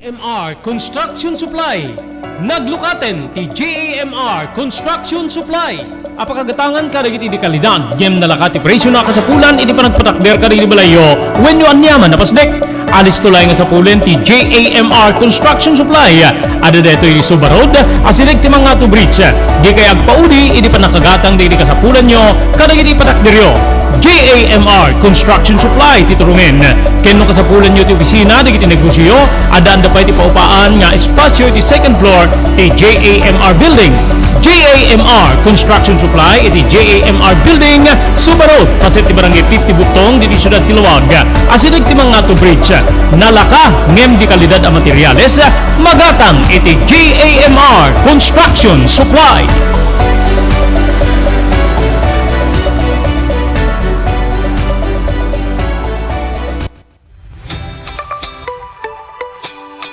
M R Construction Supply. Naglukaten ti J A M R Construction Supply. Apakagatangan kadagiti di kalidad, ngem nalaka ti presio na kasapulan iti panagpatakder kadagiti balayyo wenno aniaman a pasdek. Alisto laeng nga sapulen ti J A M R Construction Supply. Adda daytoy iti Suba Road, asideg ti Mangato Bridge. Dikay agpaudi iti panakagatang dagiti kasapulanyo kadagiti patakderyo. J A M R Construction Supply ti turongen. Ken no kasapulanyo ti opisina dagiti negosioyo, addaan da pay ti paupaan nga espasio iti second floor ti J A M R Building. J A M R Construction Supply iti J A M R Building, Suba Road, paset ti Barangay fifty Butong, ditoy siudad ti Laoag. Asideg ti Mangato Bridge. Nalaka ngem di kalidad a materiales, magatang iti J A M R Construction Supply.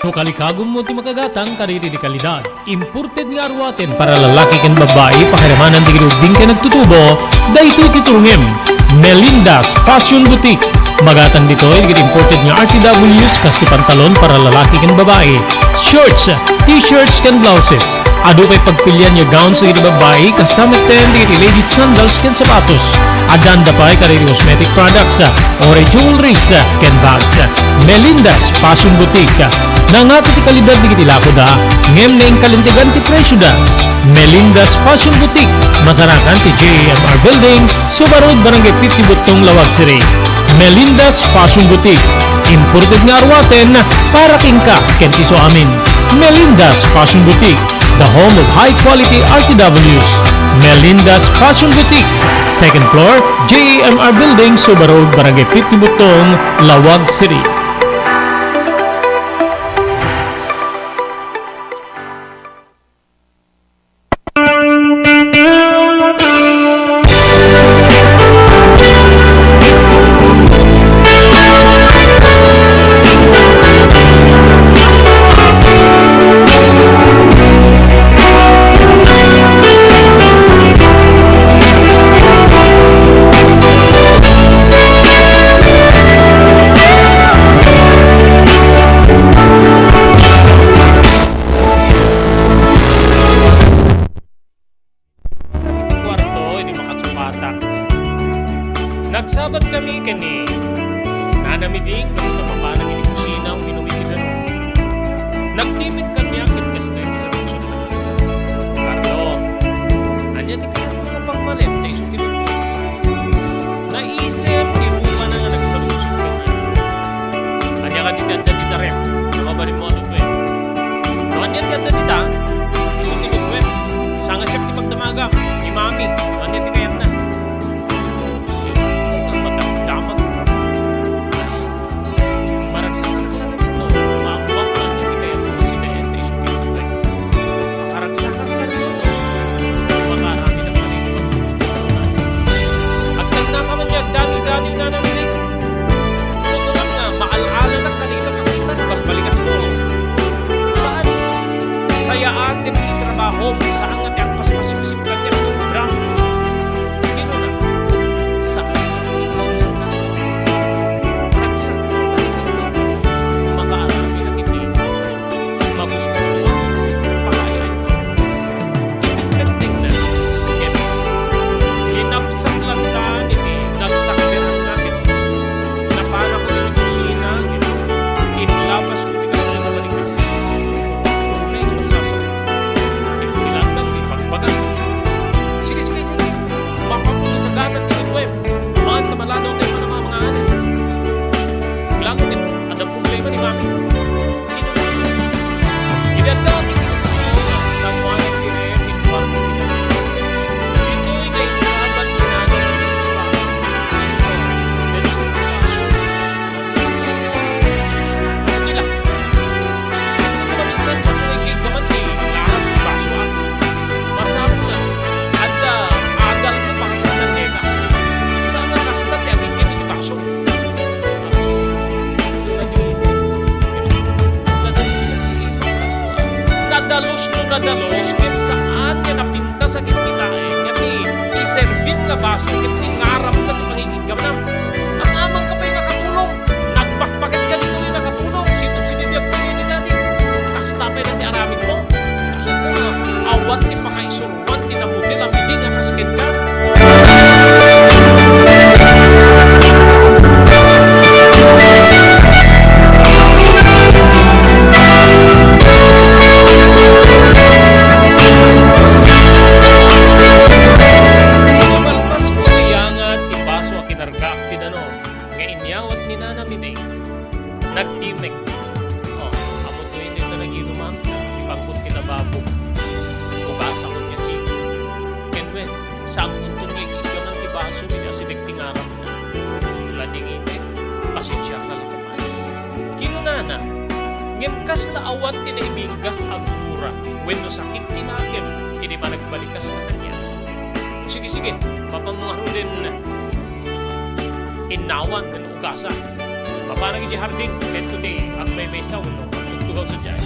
No kalikagummo ti makagatang kadagiti di kalidad, imported nga aruaten para lalaki ken babbai, pakiramanan dagiti ubbing ken agtutubo, daytoy ti turongem. Melinda's Fashion Boutique. Magatang ditoy dagiti imported nga R T Ws, kas ti pantalon para lalaki ken babbai, shorts, t-shirts ken blouses. Adu pay pagpilian nga gowns dagiti babbai, kasta metten dagiti ladies sandals ken sapatos. Addaan da pay kadagiti cosmetic products, uray jewelries, ken bags. Melinda's Fashion Boutique. Nangato ti kalidad dagiti lakoda, ngem naingkalintegan ti presioda. Melinda's Fashion Boutique, masarakan ti J A M R Building, Suba Road, Barangay fifty Butong, Laoag City. Melinda's Fashion Boutique, imported nga aruaten para kenka ken ti isuamin. Melinda's Fashion Boutique, the home of high quality R T Ws. Melinda's Fashion Boutique, second floor, J A M R Building, Suba Road, Barangay fifty Butong, Laoag City. Kuarto, idi makasupatak. Nagsabat kami ken ni Nana Miding, ken ni Papa, iti kusina, uminom iti bier. Nagtimid kaniak ket kasta ti saludsodna. Carlo, ania ti kayatmo nga pagmalem ta isu ti ref? Naisip ni Rufana nga nagsaludsod kaniak. Ania kadi ti adda dita ref? Mabalinmo a tutuek. No ania ti adda dita, isu ti tutuek. Saan nga siak ti pagdamagam, ni Mami. No ania ti kayatna? Nagmadamdamag. Ay, maragsakan a kami no, maammoak no ania ti kayatmo, sinaen ti isu ti tutuek. Makaragsakan kami no, makaaramidak kami. Agtagna ka man nga agdani-dani, Nana Mili. Kunak nga, maal-alanak kadagita kakasta, balbalikas mo. Saan? Sayaan ti trabahom, saan nga ti agpasipsip kaniak ti obra. Kinuna, saan nga ti agpasipsip kaniak? Ragsak mo talaga, no? Makaaramidak iti mabusbus a pakayayo. Iti petengna, ket linapsak latta iti nagtakderanna ket napanakon iti kusina ket inlabasko ti kasta nga balikas. Uray no masasao, Dalus no nadalus, ket saan nga napintas a kitkitaek nga ti, ti serbing nga baso ket ti ngaramna ti pangikitkam. Am-amangka pay nga katulong. Nagbakbaket ka ditoy nga katulong. Sino sinibiag tayo ni Daddy? Kasta pay na ti aramid mo. Ika, awan ti pakaisuruan ti nabutil a meeting a kas kenka. Malpas ko ti yangad ti baso a kinargaak ti danum nga inyawat ni Nana Miming. Nagtimek. Oh, amo to iti nagirumam. Ipangkot ti lababo. Ugasakon nga sino. Ken wen, sangkot ti ikigaman ti baso iti asideg ti ngaramna. Ladingiti, pasensiaka la koman. Kinunana, ngem kasla awan ti naibinggas a gura wenno sakit ti nakem idi panagbalikas na kaniak. Sige, sige, mapanmo ngaruden innawan wenno ugasan. Mapanak iti hardin, daytoy ti agmaymaysa wenno agtugtugaw sadiay.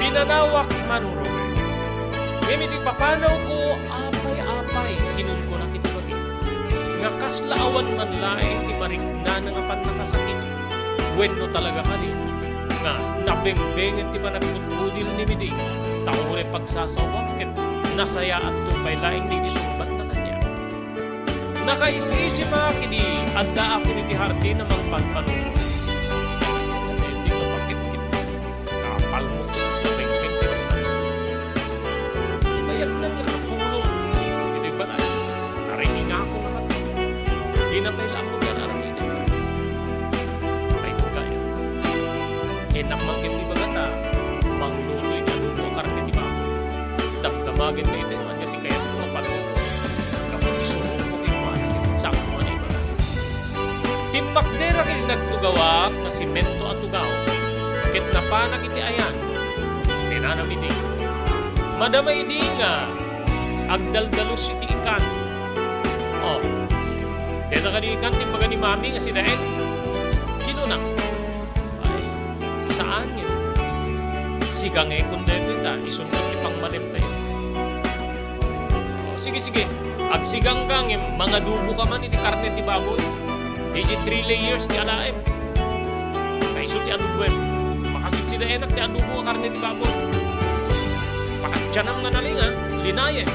Pinanawak manong Robert. Ngem iti papanawko, apay-apay, kinunkunak iti bagik nga kasla awan man laeng ti mariknana nga pannakasakit wenno talaga kadi nga nabengbengen ti panagpudpudil ni Midi, ta uray pagsasaoak ket nasayaatto pay laeng daydi sungbatna kaniak. Nakaisi-isimak idi addaak iti hardin a mangpanpanunot. Ket iti kapakitkit, kapalmuksan, nabengpeng ti rukna. Ibayagna nga katulong iti balay. Naringingako nga katulong. Dina pay la ammo ti ar-aramiden. Ay, kaya. Innak man ket ibaga ta manglutoy nga adobo a karne ti baboy. Damdamagen daytoy, ania ti kayatko a panluto. Gapu ti surongko kenkuana ket saan ko man a ibaga. Timmakderak iti nagtugawak nga simento a tugaw, ket napanak iti ayan. Ni Nana Midi. Madama idi nga agdaldalus iti ikan. Oh, dayta kadi ikan ti imbaga ni Mami nga sidaen? Kinunak. Ay, saan nga. Sigangekon daytoy ta isunod ti pangmalemtayo. Oh, sige, sige. Agsigangka ngem mangadoboka man iti karne ti baboy. Daydi three layers ti alaem. Kaiso ti adoboem. Makasidsidaenak ti adobo nga karne ti baboy. Pakatianam nga nalingan, linaye.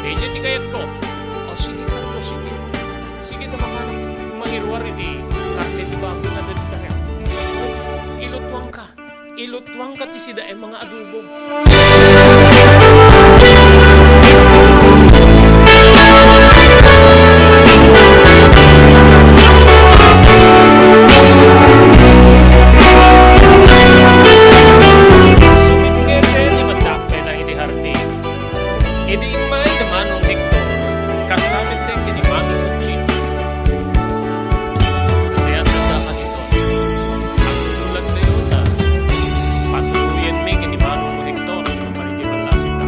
Daydi ti kayatko. O, sige, Carlo, sige. Sige, ta mapanak mangiruar iti karne ti baboy nga daddaem. Ilutuanka. Ilutuanka ti sidaem nga adobo. Sumingngeten ni Madakpela iti hardin. Idi immay da Manong Hector, kasta met ken ni Mami Conchita. Nasayaat daka ditoy. Agtulagtayo ta patuloyenmi ken ni Manong Hector, no, mapan iti ballasig nga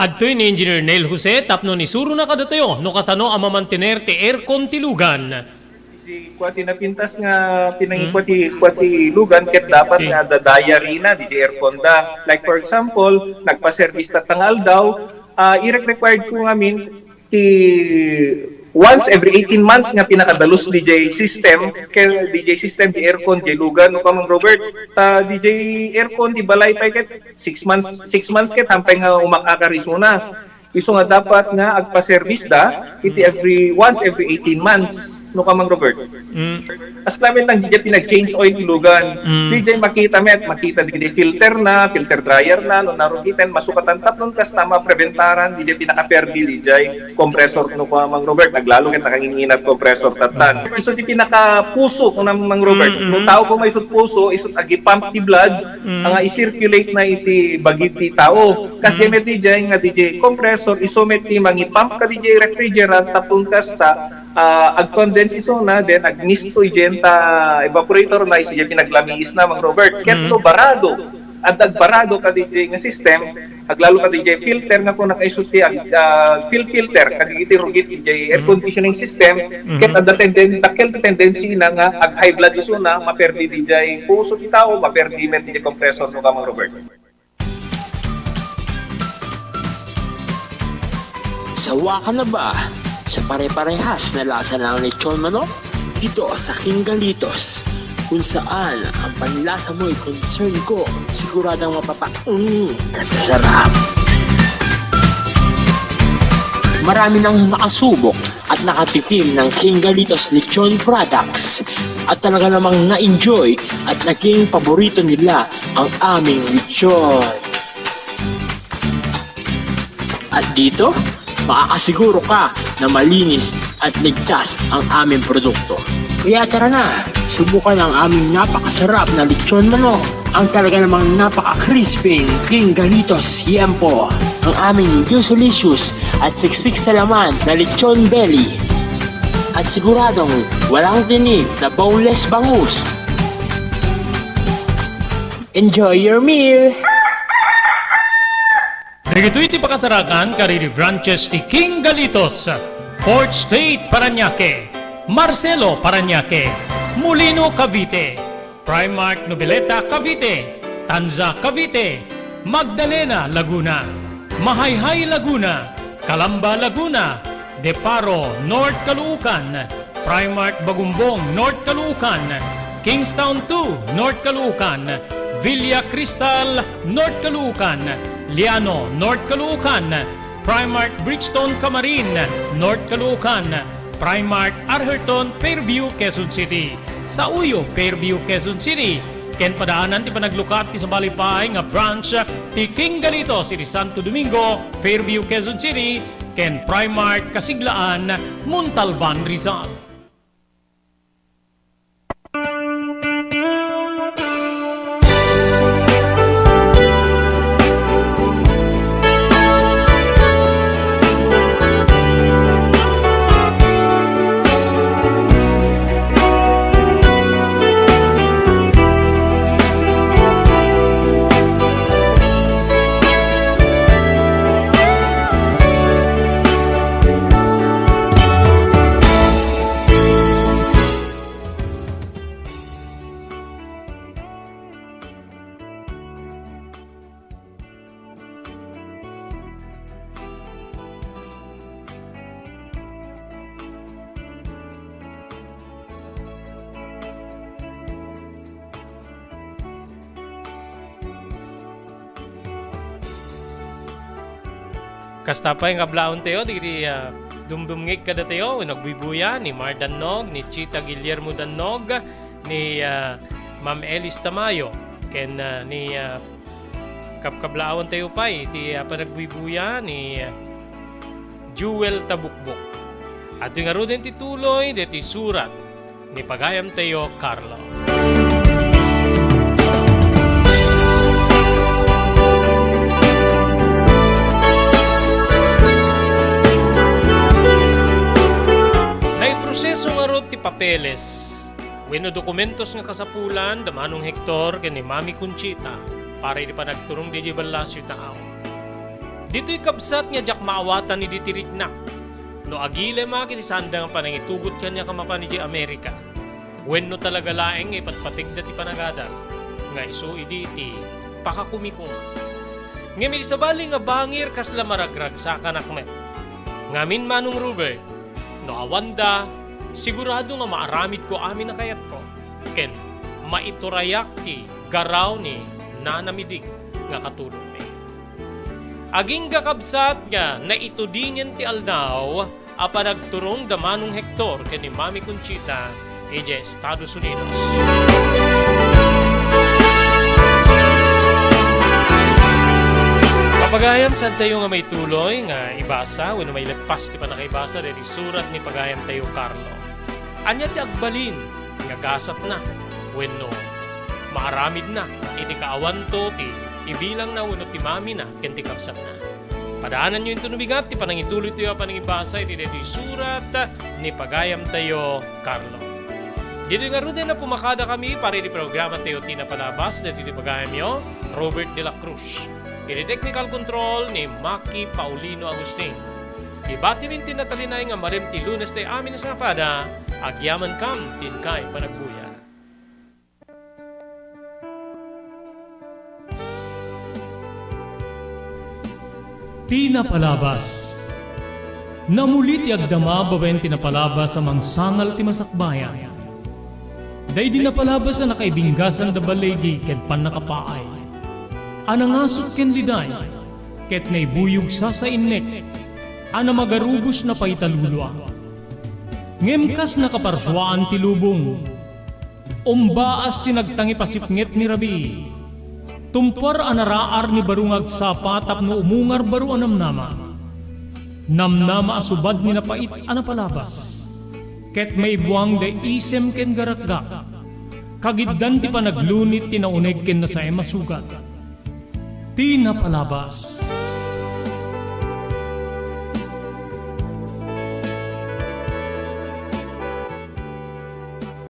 Adtoy ni Engineer Neil Jose tapno isurona kadatayo no kasano a mamantener ti aircon ti lugan. Ti kua ti napintas nga pinangikua ti, kua ti lugan ket dapat nga adda diary na, diay aircon da. Like for example, nagpa-service tatta nga aldaw, ah, irek-required ko ngamin ti once every eighteen months nga pinakadalus diay system, ket diay system, diay aircon, diay lugan, no, Kamang Robert? Ta diay aircon, diay balay pay ket six months, six months ket hampay nga umak-akar isuna. Isu nga dapat nga agpa-service da iti every, once every eighteen months, no, Kamang Robert? Mm. As lamet lang diay pinag-change oil ti lugan. Mm. Diay makita met, makita diay filter na, filter dryer na, no narugiten, masukatan tapno kasta mapreventaran diay pinakaperdi diay compressor, no, Kamang Robert? Aglalo ket nakanginginat compressor tattan. Isu ti pinakapuso, no, Mang Robert. Mm, mm. No tao koma isut puso, isut agipump ti blood, Mm. nga i-circulate na iti bagi ti tao. Kas Mm. met diay nga diay compressor, isu met ti mangipump kadiay refrigerant tapno kasta, ah, ag-condense isuna, then agmisto diay ta evaporator na, isu diay pinaglamiis na, Mang Robert. Ket Mm. no barado, adda agbarado kadiay nga system, aglalo kadiay filter nga kuna kaisu ti ag-, ah, fil-, filter, kadagiti rugit diay air Mm. conditioning system, Mm. ket adda tenden-, dakkel ti tendency na nga ag-high blood isuna, maperdi diay puso ti tao, maperdi met diay compressor, no, Kamang Robert? Sawa ka na ba sa pare-parehas na lasa ng lechon manok? Dito sa King Galitos, kung saan ang panlasa mo'y concern ko, siguradong mapapaung ka sa sarap. Marami nang nakasubok at nakatikim ng King Galitos Lechon Products at talaga namang na-enjoy at naging paborito nila ang aming lechon. At dito, makakasiguro ka na malinis at ligtas ang aming produkto. Kaya tara na, subukan ang aming napakasarap na lechon manok, ang talaga namang napaka-crispy King Galitos Siempo, ang aming juicy-licious at siksik sa laman na lechon belly. At siguradong walang tinik na boneless bangus. Enjoy your meal! Dagitoy ti pakasarakan kadagiti branches ti King Galitos, Fourth Street, Parañaque, Marcelo, Parañaque, Molino, Cavite, Primark, Noveleta, Cavite, Tanza, Cavite, Magdalena, Laguna, Mahayhay, Laguna, Calamba, Laguna, De Paro, North Caloocan, Primark Bagumbong, North Caloocan, Kingstown two, North Caloocan, Villa Cristal, North Caloocan, Liano, North Caloocan, Primark Bridgestone Camarin, North Caloocan, Primark Arherton, Fairview, Quezon City, Sauyo, Fairview, Quezon City, ken padaanan ti panaglukat ti sabali pay nga branch ti King Galitos iti Santo Domingo, Fairview, Quezon City, ken Primark Kasiglaan, Montalban, Rizal. Kasta pay nga ablaawentayo dagiti, ah, dumdumngeg kadatayo wenno agbuybuya, ni Mar Dannog, ni Chita Guillermo Dannog, ni, ah, Ma'am Elis Tamayo, ken, ah, ni, ah, kabkablaawentayo pay iti, ah, panagbuybuya ni, ah, Jewel Tabukbok. Adtoy ngaruden ti tuloy daytoy surat ni pagayamtayo, Carlo. Naiproseso ngarud ti papeles wenno dokumentos nga kasapulan da Manong Hector ken ni Mami Conchita para iti panagturong daydiay ballasyo taaw. Ditoy kabsat nga diak maawatan idi ti riknak. No agilem a ket saanda nga panangitugot kaniak a mapan idiay Amerika. Wenno talaga laeng nga ipatpategda ti panagadal, nga isu idi ti pakakumikuma. Ngem idi sabali nga bangir kasla maragragsakanak met. Ngamin, Manong Robert, no awanda, sigurado nga maaramidko amin a kayatko, ken maiturayak ti garaw ni Nana Miding nga katulongmi. Agingga kabsat nga naitudingen ti aldaw a panagturong da Manong Hector ken ni Mami Conchita idiay Estados Unidos. Pagayam, saantayo nga maituloy nga ibasa wenno maileppas ti pannakaibasa daytoy surat ni pagayamtayo Carlo. Ania ti agbalin nga gasatna wenno maaramidna iti kaawanto ti ibilangna wenno ti mamina ken ti kabsatna? Padaananyo inton bigat ti panangituloytayo a panangibasa iti daytoy surat ni pagayamtayo Carlo. Ditoy ngaruden a pumakadakami para iti programatayo ti napalabas daytoy ti pagayamyo, Robert de la Cruz. Iti technical control ni Maki Paulino Agustin. Ibatimin ti natalinay nga marem ti Lunes tayo amin a sapada, agyamankam ti inkay panagbuya. Ti napalabas. Namuli ti agdama babaen ti napalabas a mangsangal ti masakbayan. Daydi napalabas a nakaibinggasan da baligi ken pannakapaay. A nangasut ken liday, ket naibuyog sasainnek, a namagarubos na paitalulua. Ngem kas nakaparsuaan ti lubong, umbaas ti nagtangip a sipnget ni rabii. Tumpuar a naraar ni baro nga agsapa tapno umungar baro a namnama. Namnama a subad ni napait a napalabas. Ket maibuang da isem ken garakgak. Kagiddan ti panaglunit ti nauneg ken nasaem a sugat. Ti napalabas.